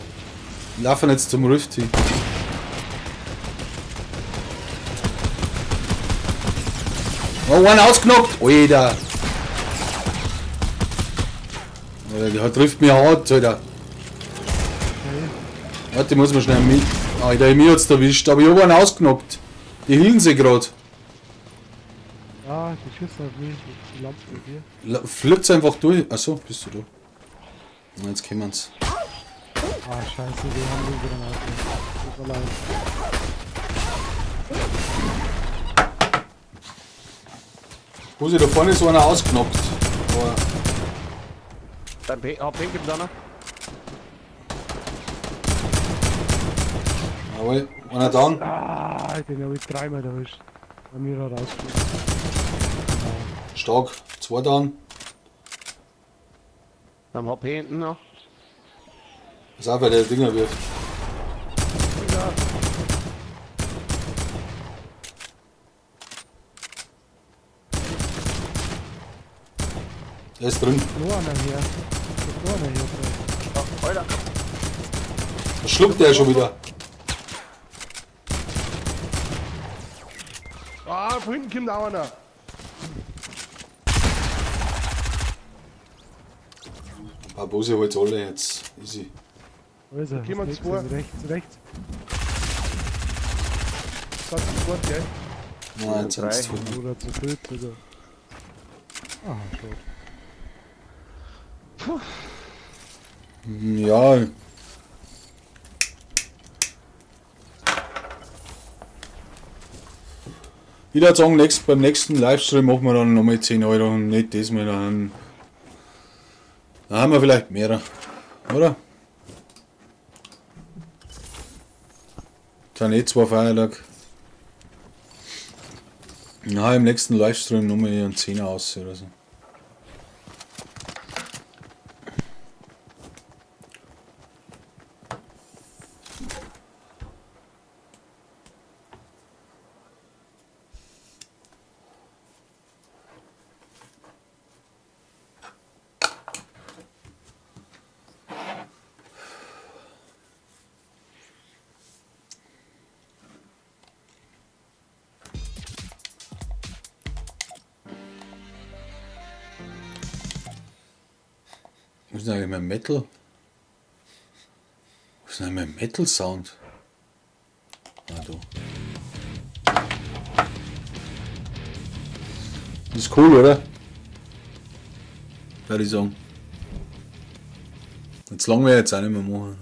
Laufen jetzt zum Rift hin. Oh, einer ausgenockt! Alter! Alter, der trifft mich hart, Alter. Warte, ich muss mal schnell mit. Alter, mir hat's erwischt, aber ich hab einen ausgenockt. Die hillen sie gerade. Ah, die schießen auf mich, die Lampe hier. Fliegt's einfach durch. Achso, bist du da. Na, jetzt kommen's. Ah, scheiße, die haben die Granaten. Tut mir leid. Wo sie da vorne ist einer ausgenockt. Aber Dein HP gibt einer. Jawohl, einer down. Ah, den hab ich dreimal erwischt. Bei mir da rausgeflogen. Stark, 2 down. Am HP hinten noch. Pass auf, weil der Dinger wirft. Ja. Der ist drin. Nur einer hier. Ist nur einer hier drin. Oh, Alter. Das schluckt der schon wieder. Ah, von hinten kommt auch einer. Barbosi holt alle jetzt. Easy. Wo ist er? Gehen wir Hast du zwei. gesehen? Rechts, rechts. Das ist gut, gell? Nein, jetzt sind es Drei. zwei. Oder zu dritt sogar. Ah, schade. Ja. Ich würde sagen, beim nächsten Livestream machen wir dann nochmal 10 Euro und nicht diesmal. Dann haben wir vielleicht mehr, oder? Dann eh 2 Feiertag. Na, im nächsten Livestream nochmal einen 10er aus oder so. Wo ist denn eigentlich mein Metal? Wo ist denn eigentlich mein Metal Sound? Ah, da. Das ist cool, oder? Würde ich sagen. Jetzt lang werde ich jetzt auch nicht mehr machen.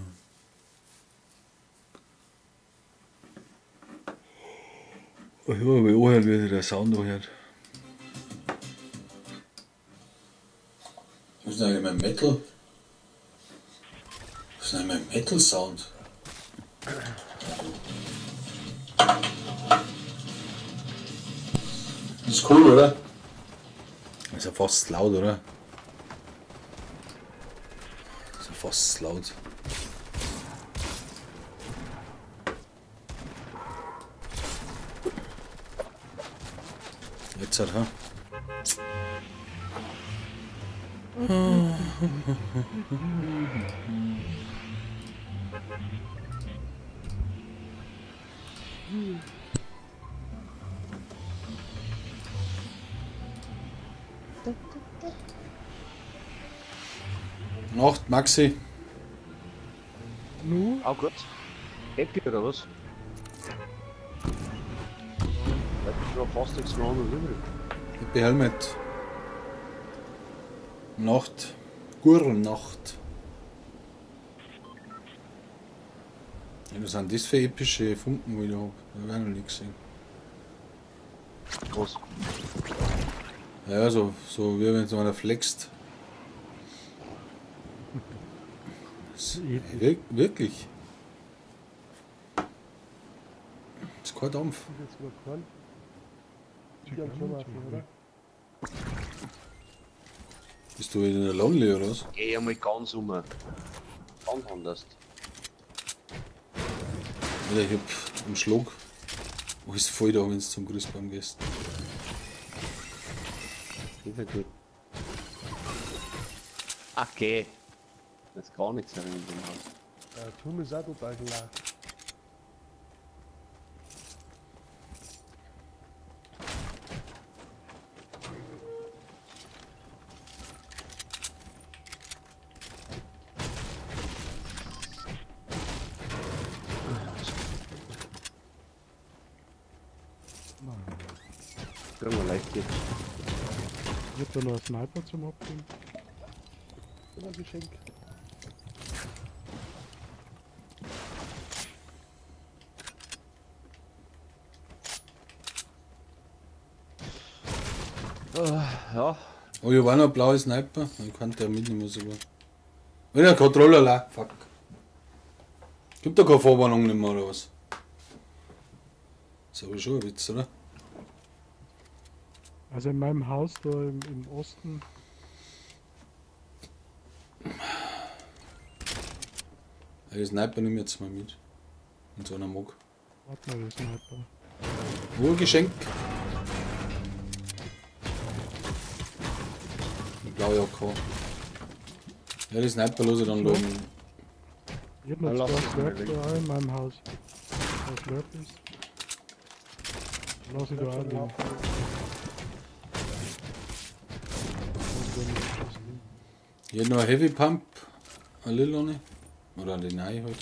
Ich habe aber anhört, wie sich der Sound anhört. Wo ist denn eigentlich mein Metal? Wo ist denn eigentlich mein Metal Sound? Das ist cool, oder? Ist ja fast laut, oder? Ist ja fast laut. Jetzt halt, ha? Nacht, Maxi. Nu? Auch gut. Happy oder was? Da ist schon fast nichts mehr anderes übrig. Happy Helmet. Nacht. Gurnacht. Ja, was sind das für epische Funken, die ich da hab? Da hab ich noch nicht gesehen. Was? Ja, so wie wenn so einer flext. Wirklich? Das ist kein Dampf. Bist du in der Lonely oder was? Geh einmal ganz um. Ganz anders. Alter, ich hab einen Schlag. Alles voll da, wenn du zum Christbaum gehst. Ist ja gut. Okay. Das ist gar nichts mehr in dem Haus. Der Turm ist auch total klar. Kriegen wir leicht jetzt. Ich hab da noch einen Sniper zum Abgeben. Ein Geschenk. Ja. Oh, hier war noch ein blauer Sniper. Ich kann der mitnehmen sogar. Oh ja, Controller, la. Fuck. Gibt da keine Vorwarnung nicht mehr oder was? Das ist aber schon ein Witz, oder? Also in meinem Haus da im Osten. Ja, die Sniper nehme ich jetzt mal mit. In so einer Mog. Warte mal, der Sniper. Wohl Geschenk. Eine blaue AK. Ja, die Sniper lasse ich dann da. Ich hab noch zwei Slurps da in meinem Haus. Zwei Slurpies. Lass ich da auch liegen. Ich hätte noch eine Heavy Pump, eine Lilone. Oder eine neue halt.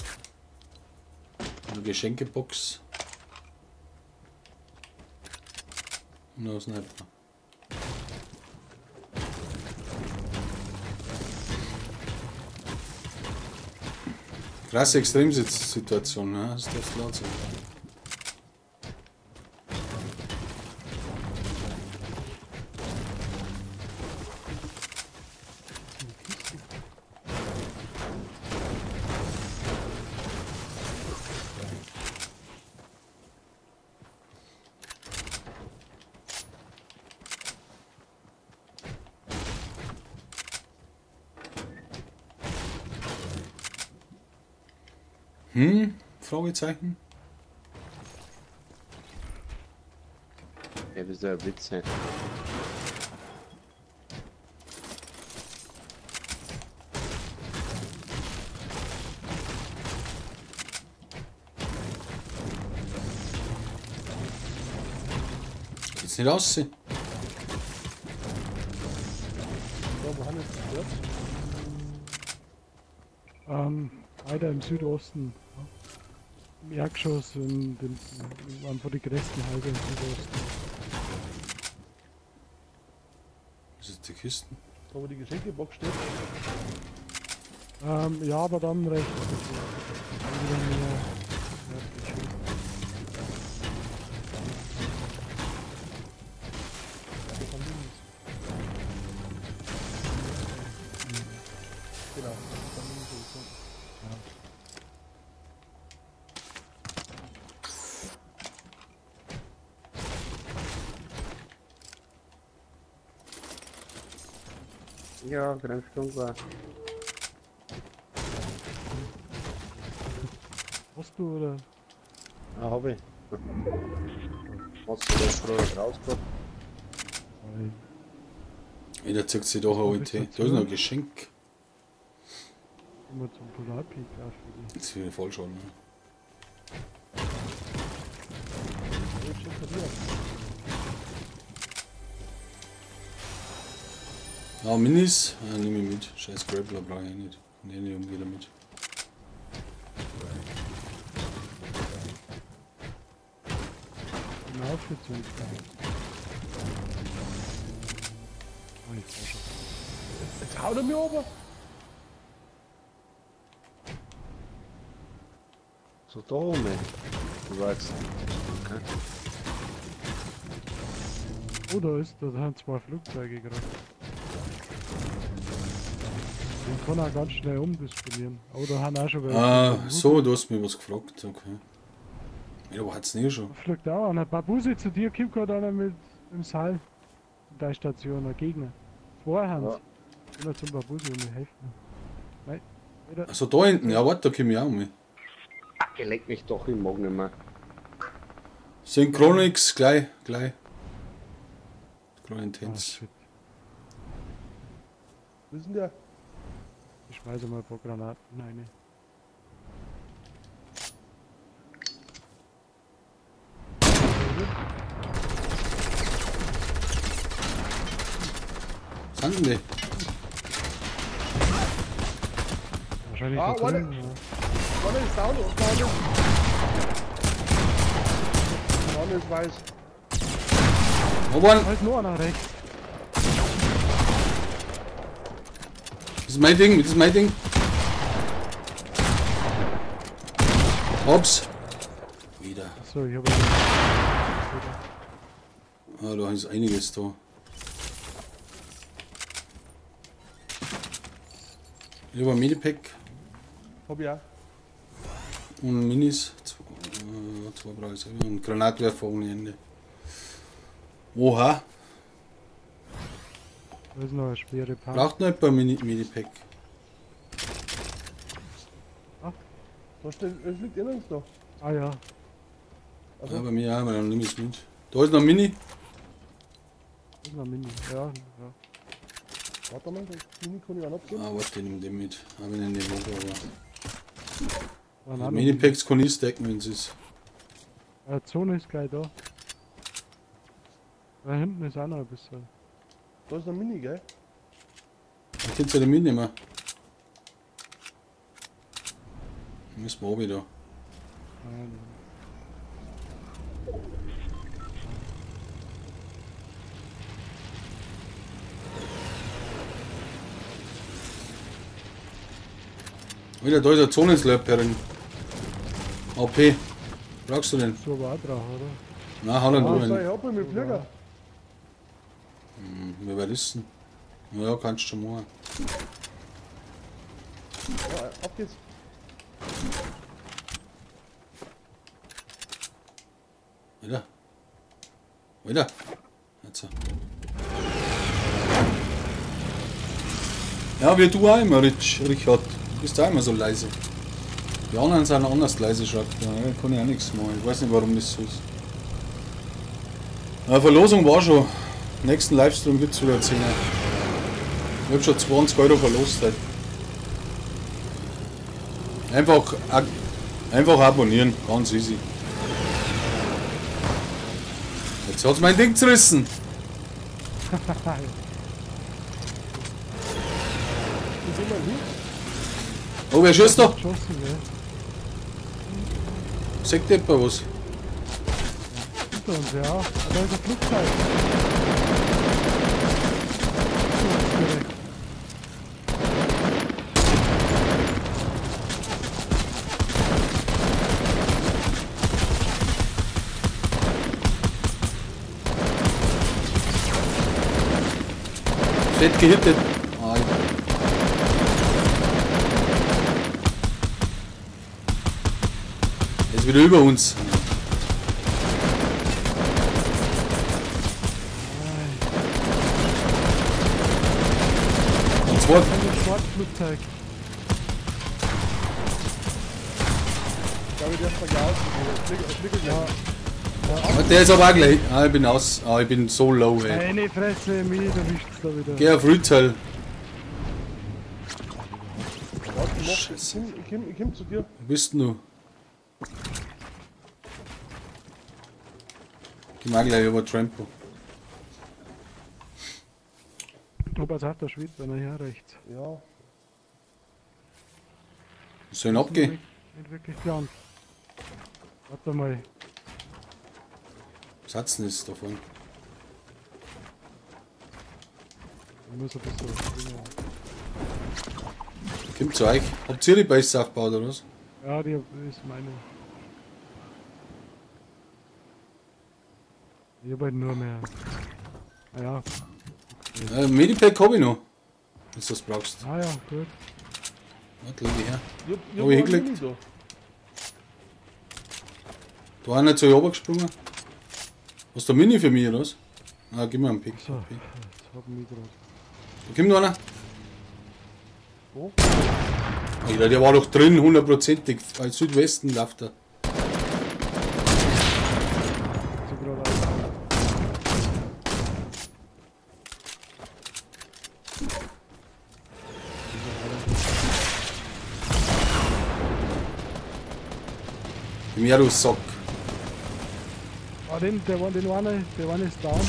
Eine Geschenkebox. Und noch ein Sniper. Krasse Extremsituation, ne? Das darfst du laut sein. Hm? Fragezeichen? Ja, bist du ein Witz, ey. Geht's nicht aussehen? Ja, wo haben wir jetzt gehört? Weiter im Südosten. Im Erdgeschoss, in dem, einem von den größten Häusern im Südosten. Das ist die Kisten. Da wo die Geschenkebox steht. Ja, aber dann rechts. Dann wieder mehr nördlich hoch. Genau, das haben wir gefunden. Ja, Bremstung war. Hast du oder? Ah, hab ich. Hast du das gerade rausgebracht? Wieder zieht sich doch eine OT. Da ist noch ein Geschenk. Immer zum Polarpeak auch. Jetzt will ich voll schon, ne? Ah, Minis? Ah, nehme ich mit. Scheiß Grappler brauche ich nicht. Ne, ne, umgehe damit. Bin aufgezogen. Ah, ich fahr schon. Jetzt haut er mir aber! So da oben, ey. Du weißt. Okay. Oh, da sind zwei Flugzeuge gerade. Den kann auch ganz schnell umdisponieren. Aber da haben auch schon welche. Ah, so, du hast mir was gefragt, okay. Ja, aber hat's nicht schon. Da fliegt auch einer. Babusi, zu dir kommt gerade einer mit dem Seil. In der Station, ein Gegner. Zwei haben sie. Immer zum Babusi und mir helfen. Nein. Wieder. Achso, da hinten, ja, warte, da komm ich auch mit. Ach, leck mich doch, ich mag nicht mehr. Synchronix, gleich, gleich. Gerade intens. Ah, wo ist denn der? Ich schmeiße mal ein paar Granaten rein. Was sind denn die? Wahrscheinlich ah, da drüben, ja. Warte, ist down, down. Down ist weiß. Oben. Da ist nur einer rechts. Das ist mein Ding, das ist mein Ding. Hops. Wieder. Achso, ich hab. Ah, da ist einiges da. Ich habe ein Medipack. Hab ich auch. Und Minis. Zwei brauche ich selber. Und Granatwerfer ohne Ende. Oha. Da ist noch eine schwere Pack. Braucht noch ein Minipack. Ah. Da steht, es liegt nirgends noch. Ah ja. Also. Ja, bei mir auch, aber dann nehme ich es mit. Da ist noch ein Mini. Da ist noch ein Mini, ja, ja. Warte mal, das Mini kann ich auch noch abgeben. Ah, warte, ich nehme den mit. Aber ich nehme den auch, aber. Ah, Minipacks kann ich stacken, wenn es ist. Die Zone ist gleich da. Da hinten ist auch noch ein bisschen. Da ist noch ein Mini, gell? Da kannst du ja den mitnehmen. Müssen wir auch wieder. Nein. Wieder, da ist ein Zonenslurperin. AP. Brauchst du den? So aber auch drauf, oder? Nein, hau den du Ah, einen. ich hab ihn mit Flieger. Hm, wer ist denn? Ja, kannst du schon machen. Ja, ab geht's. Wieder. Wieder. Jetzt. Ja, wie du auch immer, Richard. Du bist auch immer so leise. Die anderen sind anders leise, schreibt er. Ja, kann ich auch nichts machen. Ich weiß nicht, warum das so ist. Ja, Verlosung war schon. Nächsten Livestream gibt es wieder 10. Ich hab schon 20 Euro verlost heute. Einfach abonnieren, ganz easy. Jetzt hat's mein Ding zerrissen. Wo sind wir hin? Oh, wer schießt da? Geschossen, gell? Sagt jemand was? Hinter uns, ja. Ah, da ist ein Flugzeug. Hinter uns direkt. Fett gehittet. Ah, er ist wieder über uns. Und zwei. Flugzeug. Ich glaube, der ist vergaut. Ja. Ja. Der ist aber auch gleich. Ah, ich bin aus. Ah, ich bin so low, ey. Meine Fresse, mich erwischt's da wieder. Geh auf Retail. Scheiße. Ich komm zu dir. Wo bist denn du? Ich mag gleich über Trampo. Du pass auf, da schwebt einer hier rechts. Ja. Was soll denn abgehen? Nicht wirklich geplant. Warte mal. Was hat's denn jetzt davon? Ich muss ein bisschen was. Kommt zu euch. Habt ihr die Base aufgebaut oder was? Ja, die ist meine. Ich hab halt nur mehr. Naja. Ja, Medipack hab ich noch. Wenn du das brauchst. Ah ja, gut. Warte, leg ich her. Ich Hab ich hingelegt. Da einer zu euch gesprungen. Hast du eine Mini für mich oder was? Ah, gib mir einen Pick. So, jetzt hab ich grad. Da kommt noch einer. Wo? Alter, der war doch drin, hundertprozentig. Als Südwesten läuft er. Komm her, du Sack. Ah, den eine ist down.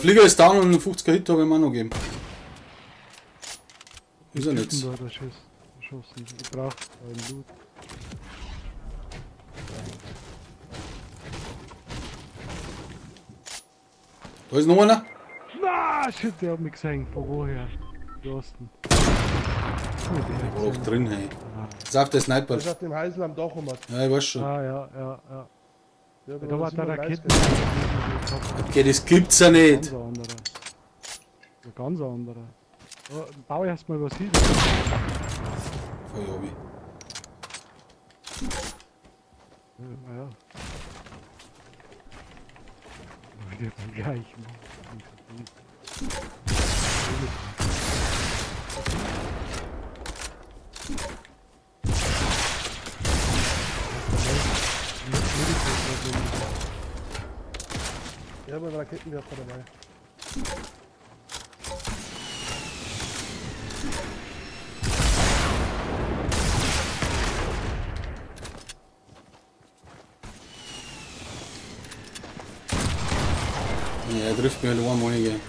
Flieger ist down und 50er Hit habe ich mir auch noch gegeben. Ist er nicht. Da, der Schuss. Ich brauch einen Loot. Da ist noch einer. Na, shit, der hat mich gesehen. Von woher? Der Osten. Der war doch drin, hey. Das ist auf der Sniper. Das ist auf dem Heisel am Dach rum. Ja, ich weiß schon. Ah, ja, ja, ja. Ja, da war der Raketen. Okay, das gibt's ja nicht. Ganz anderer. Ein ganz anderer. Oh, bau erst mal was hin. Voll Hobby. Ja, ja. Wieder beim gleichen. Ich habe einen Raketenwerfer dabei. Ja, er trifft mir halt einmal nicht, gell.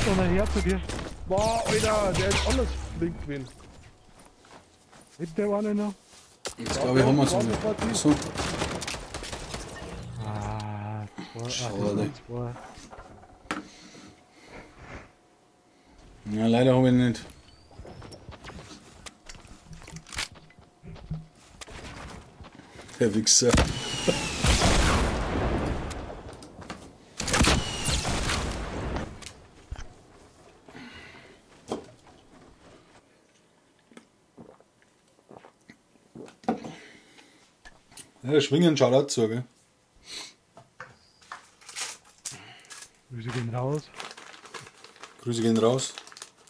Kommt noch her zu dir. Boah, Alter, der ist anders flink gewesen. Lebt der eine noch? Jetzt glaube ich, haben wir es noch. So. Ah, zwei. Schade. Zwei. Ja, leider habe ich nicht. Der Wichser. Ja, Schwingen schaut auch zu, gell? Grüße gehen raus. Grüße gehen raus.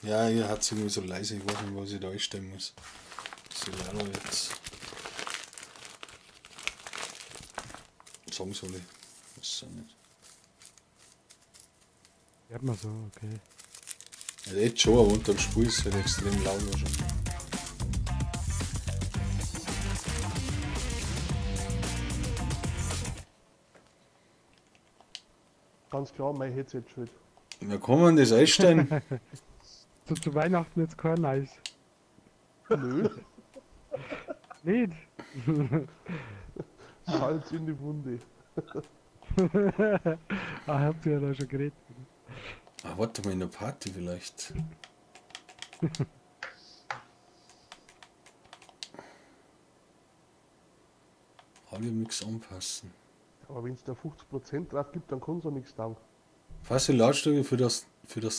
Ja, hier hat es irgendwie so leise, ich weiß nicht, was ich da einstellen muss. So leider jetzt. sagen soll. Ich weiß auch nicht. Hört man so, okay. Ja, jetzt schon, aber unterm Spiel ist halt extrem laut wahrscheinlich. Ganz klar, mein Headset schuld. Wer kann man das einstellen? So zu Weihnachten jetzt kein Eis. Nö. Nicht? Salz in die Wunde. Ah, habt ihr ja da schon geredet. Ah, warte mal, in der Party vielleicht. Audio-Mix anpassen. Aber wenn es da 50% drauf gibt, dann kann es auch nichts taugen. Fasse Lautstärke für das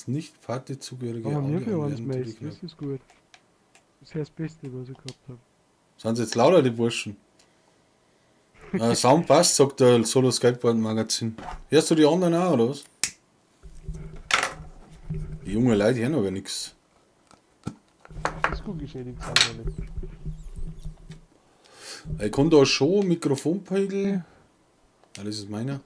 nicht Party zugehörige Aber mir für Audio eins anwerden, mehr, das ist gut. Das ist das Beste, was ich gehabt habe. Sind sie jetzt lauter, die Burschen? Sound passt, sagt der Solo Skateboard Magazin. Hörst du die anderen auch, oder was? Die jungen Leute hören aber nichts. Das geschädigt sind noch nicht. Ich kann da schon Mikrofonpegel. Ja, das ist meiner.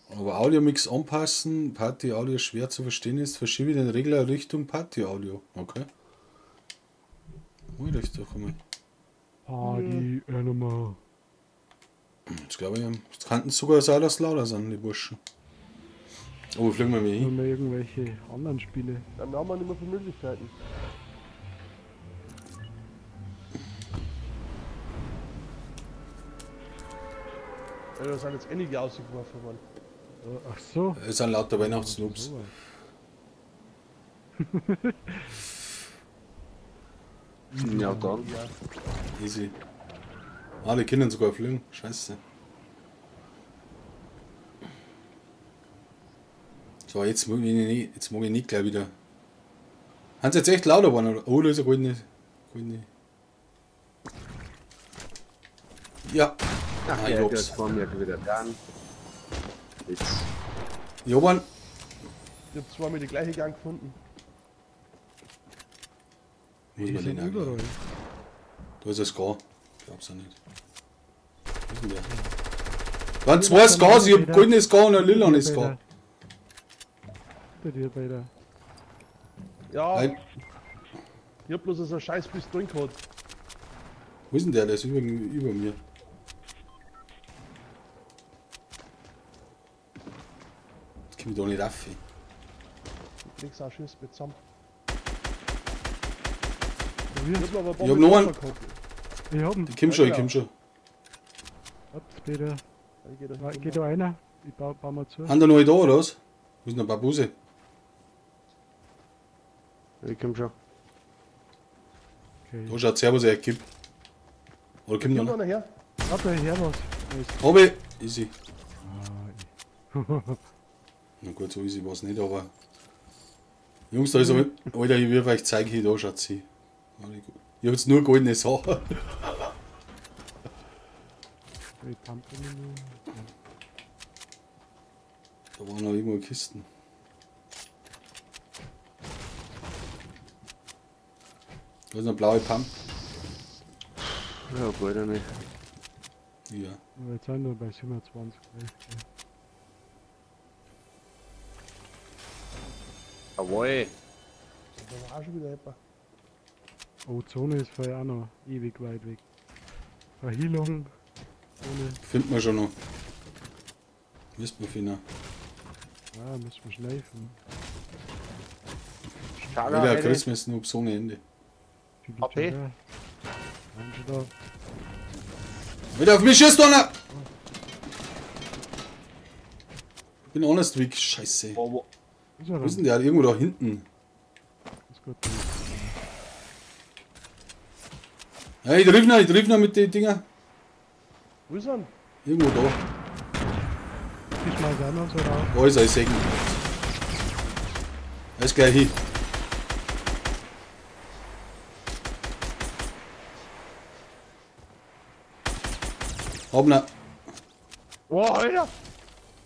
Aber Audio-Mix anpassen, Party-Audio schwer zu verstehen ist, verschiebe ich den Regler Richtung Party-Audio. Okay. Hol ich doch einmal. Party Animal. Jetzt glaube ich, jetzt könnten es sogar sein, dass lauter sind, die Burschen. Oh, wo fliegen wir hin? Haben wir irgendwelche anderen Spiele? Dann haben wir nicht mehr viele Möglichkeiten. Ja, da sind jetzt einige ausgeworfen worden. Ach so. Es sind lauter Weihnachtsnoobs. Ja, dann. Ja. Easy. Ah, die können sogar fliegen. Scheiße. So, jetzt mag ich nicht, gleich wieder. Haben sie jetzt echt lauter geworden, oder? Oh, da ist eine goldene. Goldene. Ja. Ach, ich ja, hab's. das vor mir wieder dann. Jetzt. Ich hab einen. Ich hab zweimal die gleiche Gang gefunden. Muss Die man sind den auch überall. Da ist ein Ska. Glaub's ja nicht. Wo ist denn der? Waren zwei Skas, ich hab goldene Ska und ein lila Ska. Hinter dir bei der. Ja, Nein. ich hab bloß so ein scheiß Pistolen gehabt. Wo ist denn der? Der ist über mir. Jetzt komm ich da nicht rauf. ey. Ich krieg's auch Schiss mit zusammen. Probier. Ich hab noch aber ein paar Ich hab mit noch einen. Wasser gehabt. Ich hab ihn. Ich komm schon, ich komm schon. Ups, Peter. Ich geh da Da hinten geht da einer. Ich baue mal zu. Haben da noch da oder was? Wo ist denn der Babuse? Ich komm schon. Okay. Da schaut's her, was er gibt. Oder kommt Kommt noch einer? einer her? Warte, her was. Da ist- Hab ich! Easy. Ah, Na gut, so easy war's nicht, aber. Jungs, da ist aber. Alter, ich wirf euch Zeug hier, da schaut sie. Ich hab jetzt nur goldene Sachen. Ich pumpe mich nur. Da waren noch irgendwo Kisten. Da ist eine blaue Pump. Ja, goldene. Ja. Aber jetzt sind wir bei 27. gell? Jawohl. Da war auch schon wieder jemand. Oh, Zone ist vorher auch noch ewig weit weg. Verheilung. Zone. Findet man schon noch. Müssten wir finden. Ja, müssen wir schleifen. Chaga, Wieder eine. Christmas Noobs ohne Ende. AP. Nein, schon da. Wieder auf mich schießt einer! Ich bin honest weak, scheiße. Wo, wo? Ist er Wo ist dann? denn der? Irgendwo da hinten. Ist gut. Ja, ich triff noch mit den Dinger. Wo ist er? Irgendwo da. Ich schmeiß auch noch so raus. Da ist er, ich seh ihn. Er ist gleich hin. Hab ihn. Oh, Alter!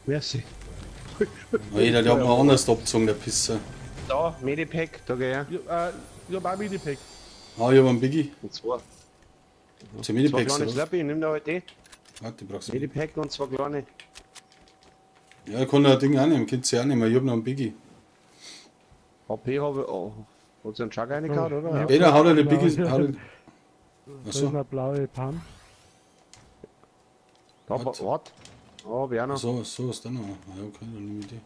Merci. Alter, der hat mir anders abgezogen, der Pisser. Da, Medipack, da geh her. Ich hab auch Medipack. Ah, ich hab einen Biggie. Und zwar. Habt ihr Zwei Medipacks, kleine oder? Slurpee, nimm da halt die. Warte, ich brauch's. Medipack und zwei kleine. Ja, ich kann ja ein Ding auch nehmen, könnt ihr auch nehmen. Ich hab noch einen Biggie. HP habe ich. Oh. Hat sie einen Chuck reingehauen, oder? Ja. Peter, hau dir die Genau. Biggie. Da Achso. ist eine blaue Pan. Da, warte. Oh, hab ich auch noch. So, so ist der noch. Ja, okay, dann nehme ich die.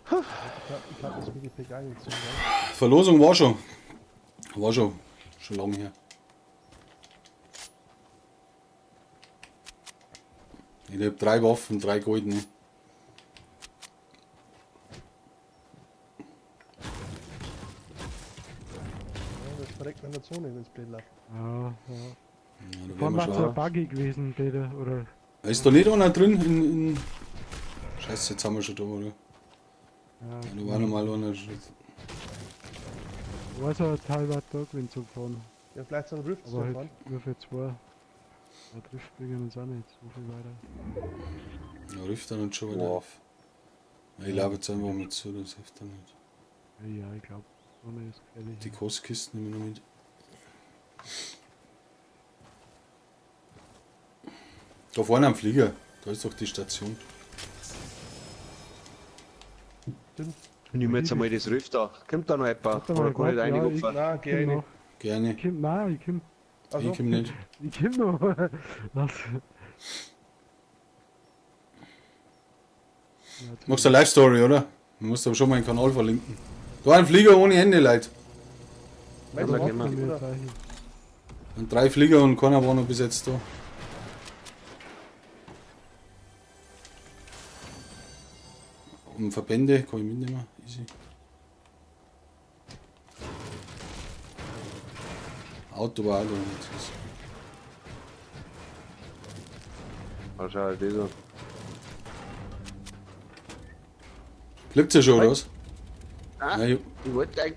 Ich hab das Medipack eingezogen. Verlosung war schon. War schon. Schon lange her. Ich hab 3 Waffen, 3 goldene. Ja, das verreckt man in der Zone, wenn's blöd läuft. Ja, ja. Ja, da Vorhin werden wir war so ein schon. Buggy gewesen, Peter, oder? Ist da nicht einer drin? In Scheiße, jetzt haben wir schon da, oder? Ja, Ja, da war noch mal einer. War so ein Teil war da gewesen zum Fahren. Ja, vielleicht so ein Rift Aber zu fahren. halt nur für 2. Ja, Drift bringen uns auch nicht so viel weiter. Ja, Rift dann schon wieder. Wow. Ja, ich laufe jetzt einfach mit zu, das hilft dann nicht. Ja, ich glaube, Sonne ist gefährlich. Die Kostkisten nehme ich noch mit. Da vorne am Flieger, da ist doch die Station. Stimmt. Ich nehme jetzt einmal das Rift da. Kommt da noch jemand? Warte mal, Oder kann ich da warte, ja, reingupfen? Nein, geh Ich rein. Gerne. komm, nein, ich komm. Also, Ich komm nicht. Ich komm noch. Lass. Machst du eine Live-Story, oder? Du musst aber schon meinen Kanal verlinken. Da ein Flieger ohne Ende, Leute. meinst Ja, du, gehen wir. oder? Und 3 Flieger und keiner war noch bis jetzt da. Und Verbände kann ich mitnehmen. Easy. Auto war auch da. Wahrscheinlich dieser. Fliegt ja schon, oder was? Ah, Nein,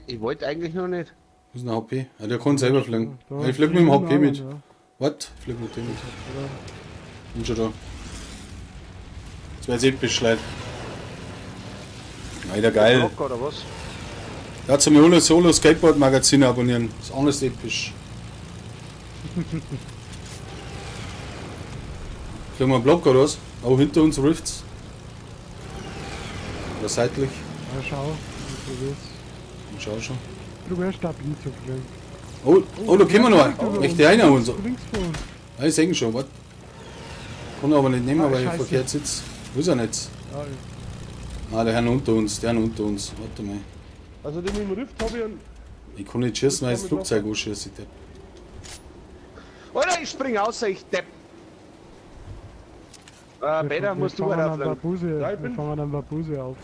ich wollte eigentlich noch nicht. wo ist denn der HP? Ja, der kann selber fliegen. Da, Ja, ich flieg mit dem HP mit. Ja. Was? Ich flieg mit dem mit. Bin schon da. Das wär jetzt episch, Leute. Alter, geil. Rock oder was? Ja, zum Holo Solo Skateboard Magazin abonnieren. Ist alles episch. Fliegen wir einen Block oder was? Oh, hinter uns Rifts. Oder seitlich. Ja, schau, ich probier's. Ich schau schon. Probier stabil zu fliegen. Oh, oh, da kommen wir noch. Echt einer und so. Links von uns. Ja, ich seh ihn schon, warte. Kann aber nicht nehmen, Ah, weil ich Scheiße. verkehrt sitze. Wo ist er nicht? Ja, Ah, der Herr unter uns, der unter uns. Warte mal. also den mit dem Rift habe ich einen. Ich kann nicht schießen, weil ich das Flugzeug anschieße. Depp. Alter, ich spring raus, ich depp. Peter, musst du fangen weiter am fliegen. Barbuse, Ja, ich wir bin- fangen am Barbuse auf.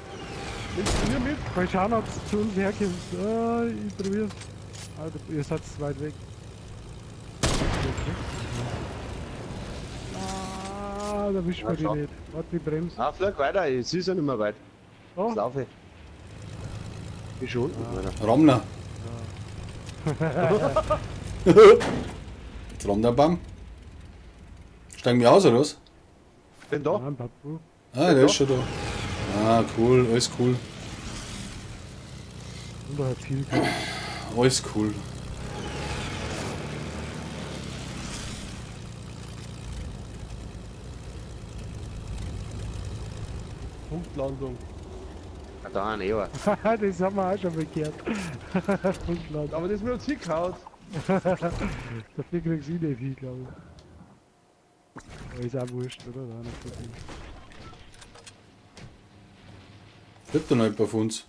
Nimmst du mir mit? Mal schauen, ob es zu uns herkommt. Ah, ich probier's. Ah, ihr seid zu weit weg. Ah, da wischen wir Ja, die nicht. Warte, die Bremse. Ah, flieg weiter, es ist ja nicht mehr weit. Oh. Jetzt laufe ich. Bin schon unten, Alter. Ramner. Jetzt rammt der Baum. Steigen wir aus, oder was? Bin da. Nein, Babu. Ah, der ist schon da. Ah, cool, alles cool. Und da hat Ziel. Alles cool. Punktlandung. Ah, da ein Ewer. Das haben wir auch schon bekehrt. Punktlandung. Aber das ist mir jetzt hingehauen. Dafür kriegst du nicht hin, glaube ich. Aber ist auch wurscht, oder? Da nicht so viel. Bleibt da noch jemand von uns?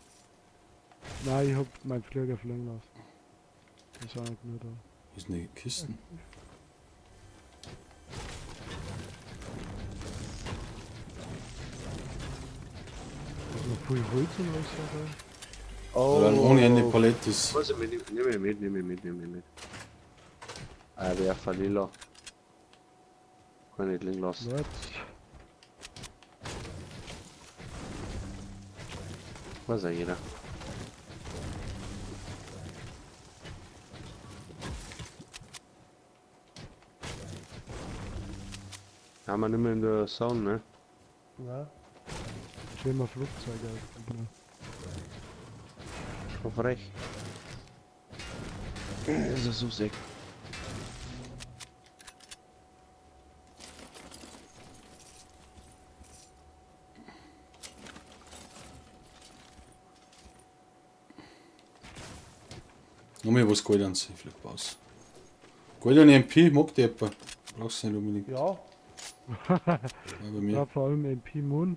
Nein, ich hab meinen Flieger fliegen lassen. Das ist auch nicht nur da. Wo sind die Kisten? Da ist noch viel Holz und alles dabei. Oh. Oder ohne Ende Palettes. Was, ich nehme ich mit, nehme ich mit, nehme ich mit. Ah, werfer lila. Kann ich nicht liegen lassen. Leute, Weiß ja jeder. Haben wir nicht mehr in der Zone, ne? Nein. schön mal Flugzeuge als Gegner. Schon frech. Das ist so sick. Noch mehr was Goldens, ich flieg aus. Goldene MP, mag die jemand? Brauchst du nicht unbedingt. Ja. Ja, bei mir. Ja, vor allem MP Moon.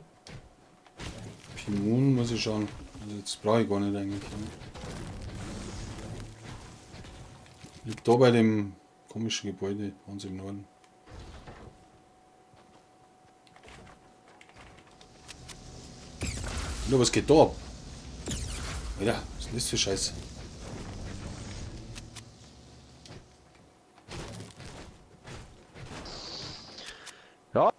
MP Moon muss ich schauen. Also jetzt brauche ich gar nicht eigentlich. Liegt da bei dem komischen Gebäude ganz im Norden. Alter, was geht da ab? Alter, was ist das für Scheiße? Ja.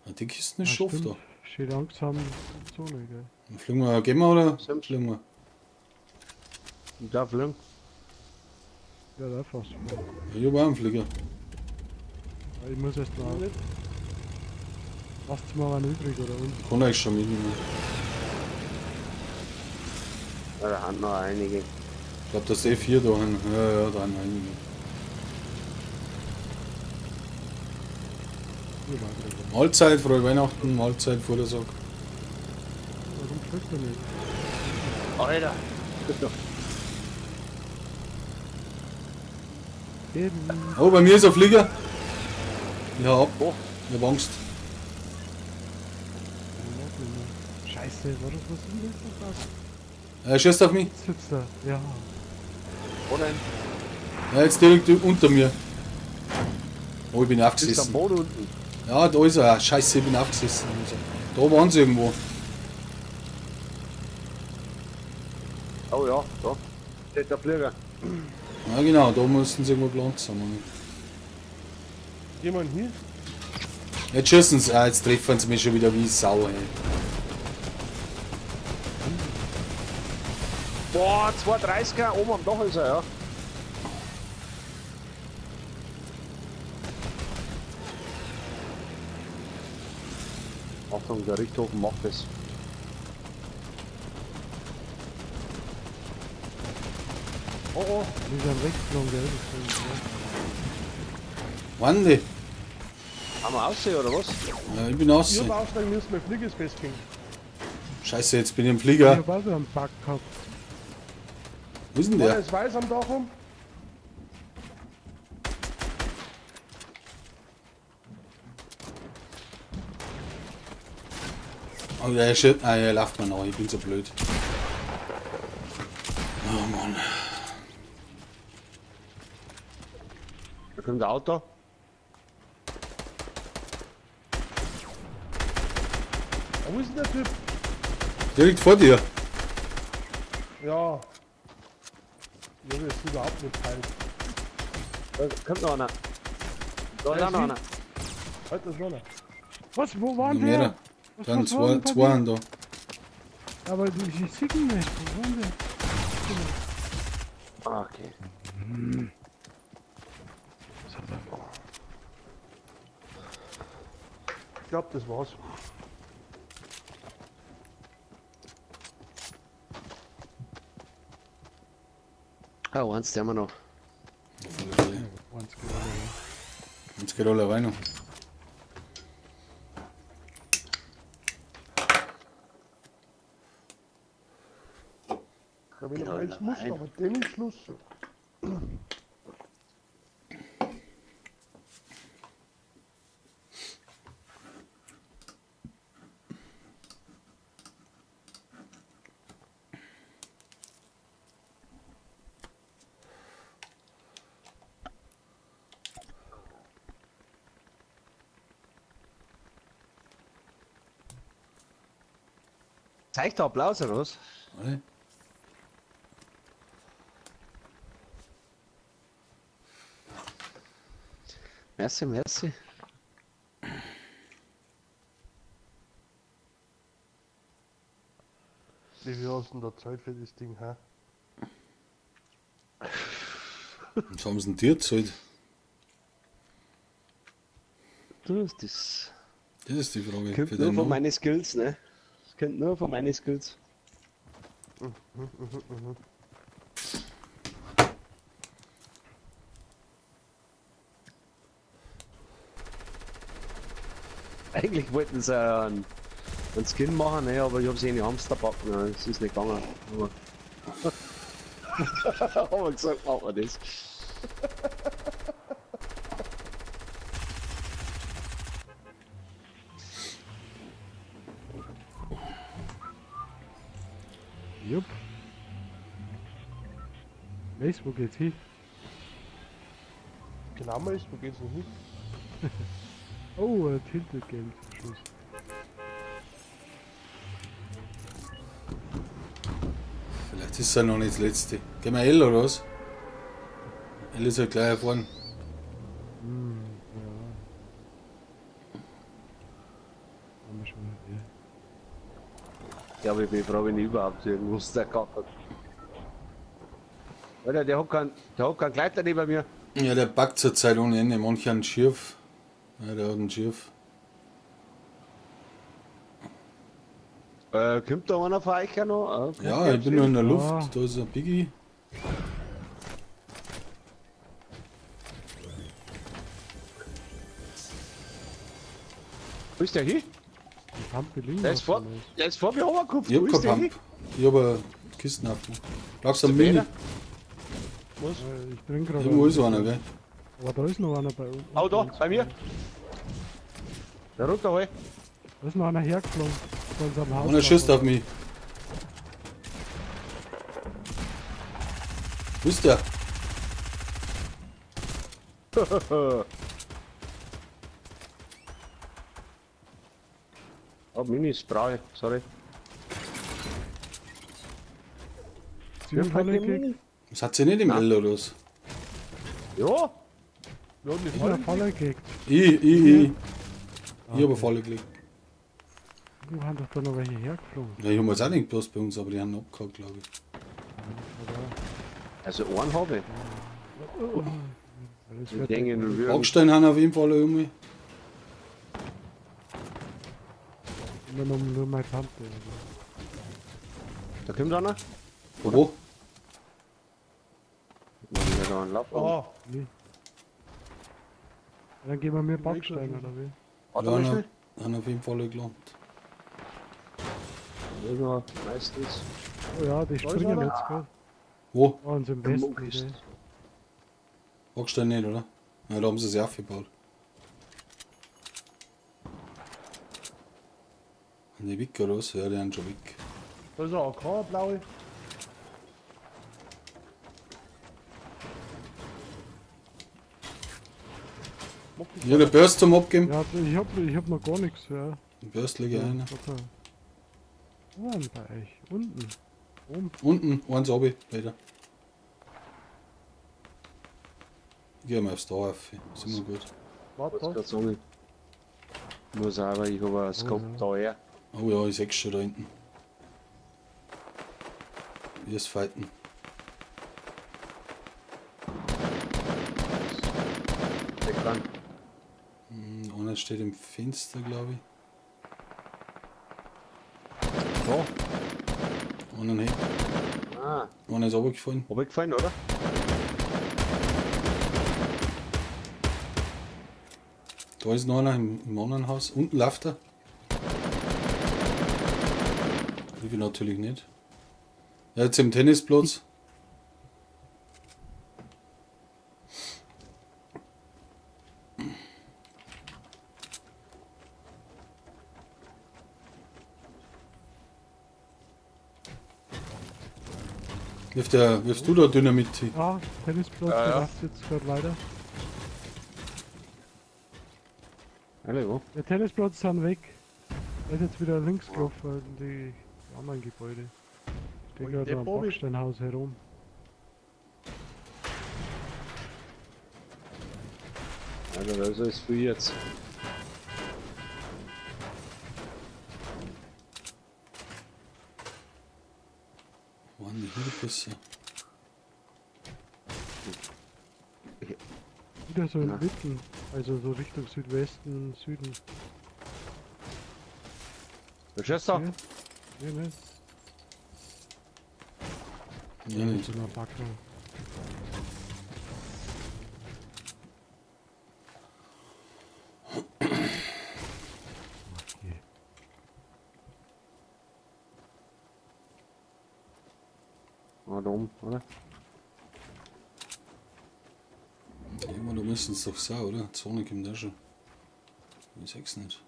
Die Kisten ist schon da. Steht langsam Zone, gell? Dann fliegen wir, gehen wir oder fliegen wir? Da fliegen. Ja, da fast. Ja, ich hab auch einen Flieger. Ich muss erst mal. Lasst mal einen übrig oder unten? Kann ich schon mitnehmen. Ja, da haben noch einige. Ich glaube, das ist eh 4 da hin. Ja, ja, da haben einige. Mahlzeit, frohe Weihnachten, Mahlzeit, Vordersack. Warum fliegt er nicht? Alter! Eben. Oh, bei mir ist ein Flieger. Ich hau ab. Oh. Ich hab Angst. Scheiße, war das was denn das? Er schießt auf mich. Sitzt da, ja. Wo denn? Ja, jetzt direkt unter mir. Oh, ich bin aufgesessen. Ist am Boden unten. Ja, da ist er. Scheiße, ich bin aufgesessen. Da waren sie irgendwo. Oh ja, da. Steht der Flieger. Ja genau, da mussten sie irgendwo gelandet sein. Jemand hier? Jetzt schießen sie. Ah, jetzt treffen sie mich schon wieder wie Sau, ey. Boah, 230er, oben am Dach ist er, ja. Achtung, der Richthofen macht es. Oh oh. Die sind weggeflogen, gell? Wann die? Haben wir aussehen oder was? Ja, ich bin aussehen. Ich hab aussteigen müssen, mein Flieger ist festgehängt. Scheiße, jetzt bin ich im Flieger. Ich hab auch so einen Bug gehabt. Wo ist denn der? Der ist weiß am Dach rum. Oh, der shit. Ah, er läuft mir noch, ich bin so blöd. Oh Mann. Da kommt ein Auto. Wo ist denn der Typ? Direkt vor dir. Ja. Ich hab jetzt überhaupt nicht kalt. Da kommt noch einer. Da ist auch noch einer. Halt, das ist noch einer. Was? Wo waren die? Dann zwei waren da. Aber die sehen nicht. Wo waren die? Ah, okay. Hm. Ich glaube, das war's. Ah, eins haben wir noch. Eins geht alle rein. Eins geht alle rein. Ja, wenn noch eins muss, aber dann ist Schluss. Zeigt der Applaus oder was? Alle. Merci, merci. Wie viel hast du denn da Zeit für das Ding, hä? Was haben sie denn dir gezahlt? Das ist die Frage. Kommt nur von meinen Skills, ne? Das kommt nur von meinen Skills. Eigentlich wollten sie einen einen Skin machen, ne, aber ich hab sie in die Hamster packen, ne, das ist nicht gegangen. Aber haben wir gesagt, machen wir das. Jupp. Weißt, wo geht's hin? Genau, ist, wo geht's denn hin? Oh, ein Tilted Game zum Schluss. Vielleicht ist es ja noch nicht das letzte. Gehen wir L oder was? L ist ja gleich erfahren. Ja. Haben wir schon mal hier. Ja, aber ich bin froh, wenn ich überhaupt irgendwas der gehabt hat. Alter, der hat keinen Gleiter neben mir. Ja, der backt zurzeit ohne Ende. Manche einen Schirf. Ja, der hat einen Schirf. Kommt da einer von euch auch noch? Ja, ich bin nur in der Luft. Da ist ein Biggie. Wo ist der hin? Der ist vor mir runtergekupft. Ich hab keinen Pump. Ich hab eine Kisten aufgemacht. Brauchst du einen Mini? Was? Ich trinke gerade. Irgendwo ist einer, gell? Aber da ist noch einer bei uns. Oh, da, bei mir. Da runter, hol. Da ist noch einer hergeflogen. Von unserem Haus. Einer schießt auf mich. Wo ist der? Oh, Minis brauche ich, sorry. Das hat sie nicht im L oder was? Ja! Wir haben die Falle gekriegt. Ich habe eine Falle gelegt. Du haben doch da noch welche hergeflogen. Ja, ich habe jetzt auch nicht gepasst bei uns, aber die haben abgehakt, glaube ich. Also einen habe ich. Backstein haben auf jeden Fall irgendwie. Immer noch nur meine Tante. Da kommt einer. Von wo? Oh. Nee. Dann geben wir mir Backstein, oder wie? Warte mal schnell. Haben auf jeden Fall gelandet. Ja, meistens. Oh ja, die springen jetzt gerade. Wo? Oh, uns im Westen. Backstein nicht, oder? Ja, da haben sie sich aufgebaut. Haben die weg oder was? Ja, die haben schon weg. Da ist ein AK, blaue. Ja, der Burst zum Abgeben. Ja, ich hab noch gar nichts, ja. Den Burst lege ich ein. Wo waren bei euch? Unten. Oben. Unten, eins runter, leider. Ich geh mal aufs Dach auf. Ist immer gut. Warte. Muss aber, ich habe einen Scope da her. Oh ja, ich seh's schon da hinten. Wir es fighten. Einer steht im Fenster, glaube ich. Da. Einer nicht. Ah. Einer ist runtergefallen. Runtergefallen, oder? Da ist noch einer im anderen Haus. Unten läuft er. Ich will natürlich nicht. Ja, jetzt im Tennisplatz. Wirfst du da Dynamit hin? Ja, Tennisplatz, der läuft jetzt gerade weiter. Alle, wo? Der Tennisplatz sind weg. Der ist jetzt wieder links gelaufen in die anderen Gebäude. Steht gerade am Backsteinhaus herum. Also das ist für jetzt. Mann, die Hundepisse. Wieder so in Mitten, also so Richtung Südwesten, Süden. Was ist da? Nee, nee. Ja, nicht. Okay. Ah, da oben, oder? Irgendwann, da müssen es doch sein, oder? Die Zone kommt auch schon. Ich seh's nicht.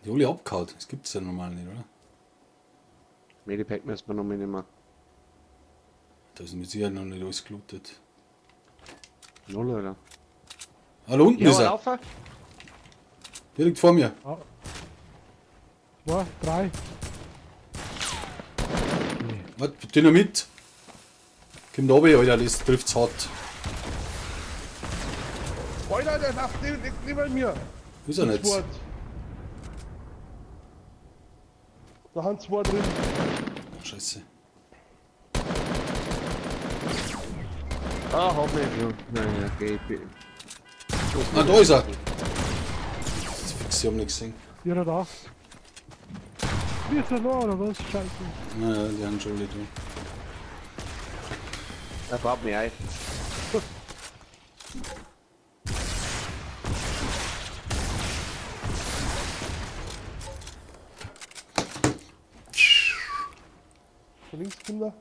Die alle abgehauen, das gibt's ja normal nicht, oder? Medipack müssen wir noch mitnehmen. Da ist mit Sicherheit noch nicht alles gelootet. Null, oder? Ah, da unten Ja, ist er. laufen. Direkt vor mir. 2, 3. Warte, Dynamit. Kommt runter, Alter, das trifft's hart. Alter, der läuft neben mir. Ist er nicht. Zwei. Da haben zwei drin. Ach, Scheiße. Ah, hab mich schon. Nein, okay, ich bin. Ah, da ist er. Das fix, ich hab nicht gesehen. 408. Wir sind noch, oder was? Scheiße. Naja, die haben schon alle da. Er baut mich ein. Von links kommt er.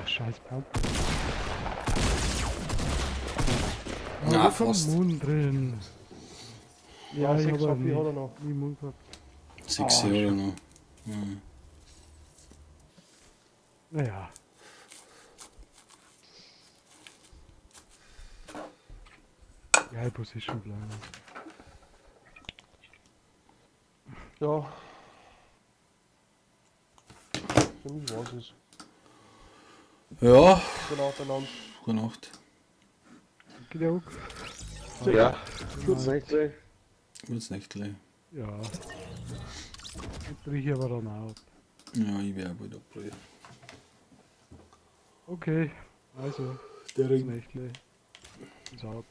Ach, scheiß Pump. Na, Da fast. Mund drin. Ja, Ja, ich 6 hab HP hat er noch. nie Mund gehabt. 6 Ah, oder noch. Mhm. Naja. Ja, Position bleiben. Ja. Für mich war's es. Ja, Genau, beieinander. gute Nacht. Geht ja auch. Ja. Kurz Nächtle. Gutes Nächtle. Ja. Jetzt rieche ich aber dann auch ab. Ja, ich werde bald abbrechen. Okay, also, Der bis Nächtle. Bis ab.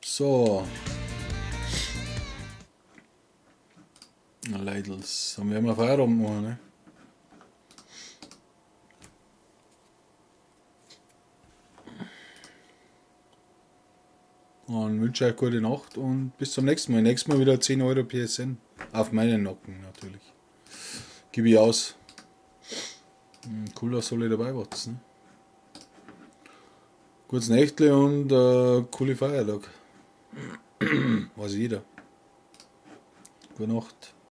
So. Na Leidels, dann werden wir Feierabend machen, ne? Und wünsche euch gute Nacht und bis zum nächsten Mal. Nächstes Mal wieder 10 Euro PSN. Auf meinen Nacken natürlich. Gebe ich aus. Cool, dass alle dabei wart. Ne? Gutes Nächtle und coole Feiertag. Weiß jeder. Gute Nacht.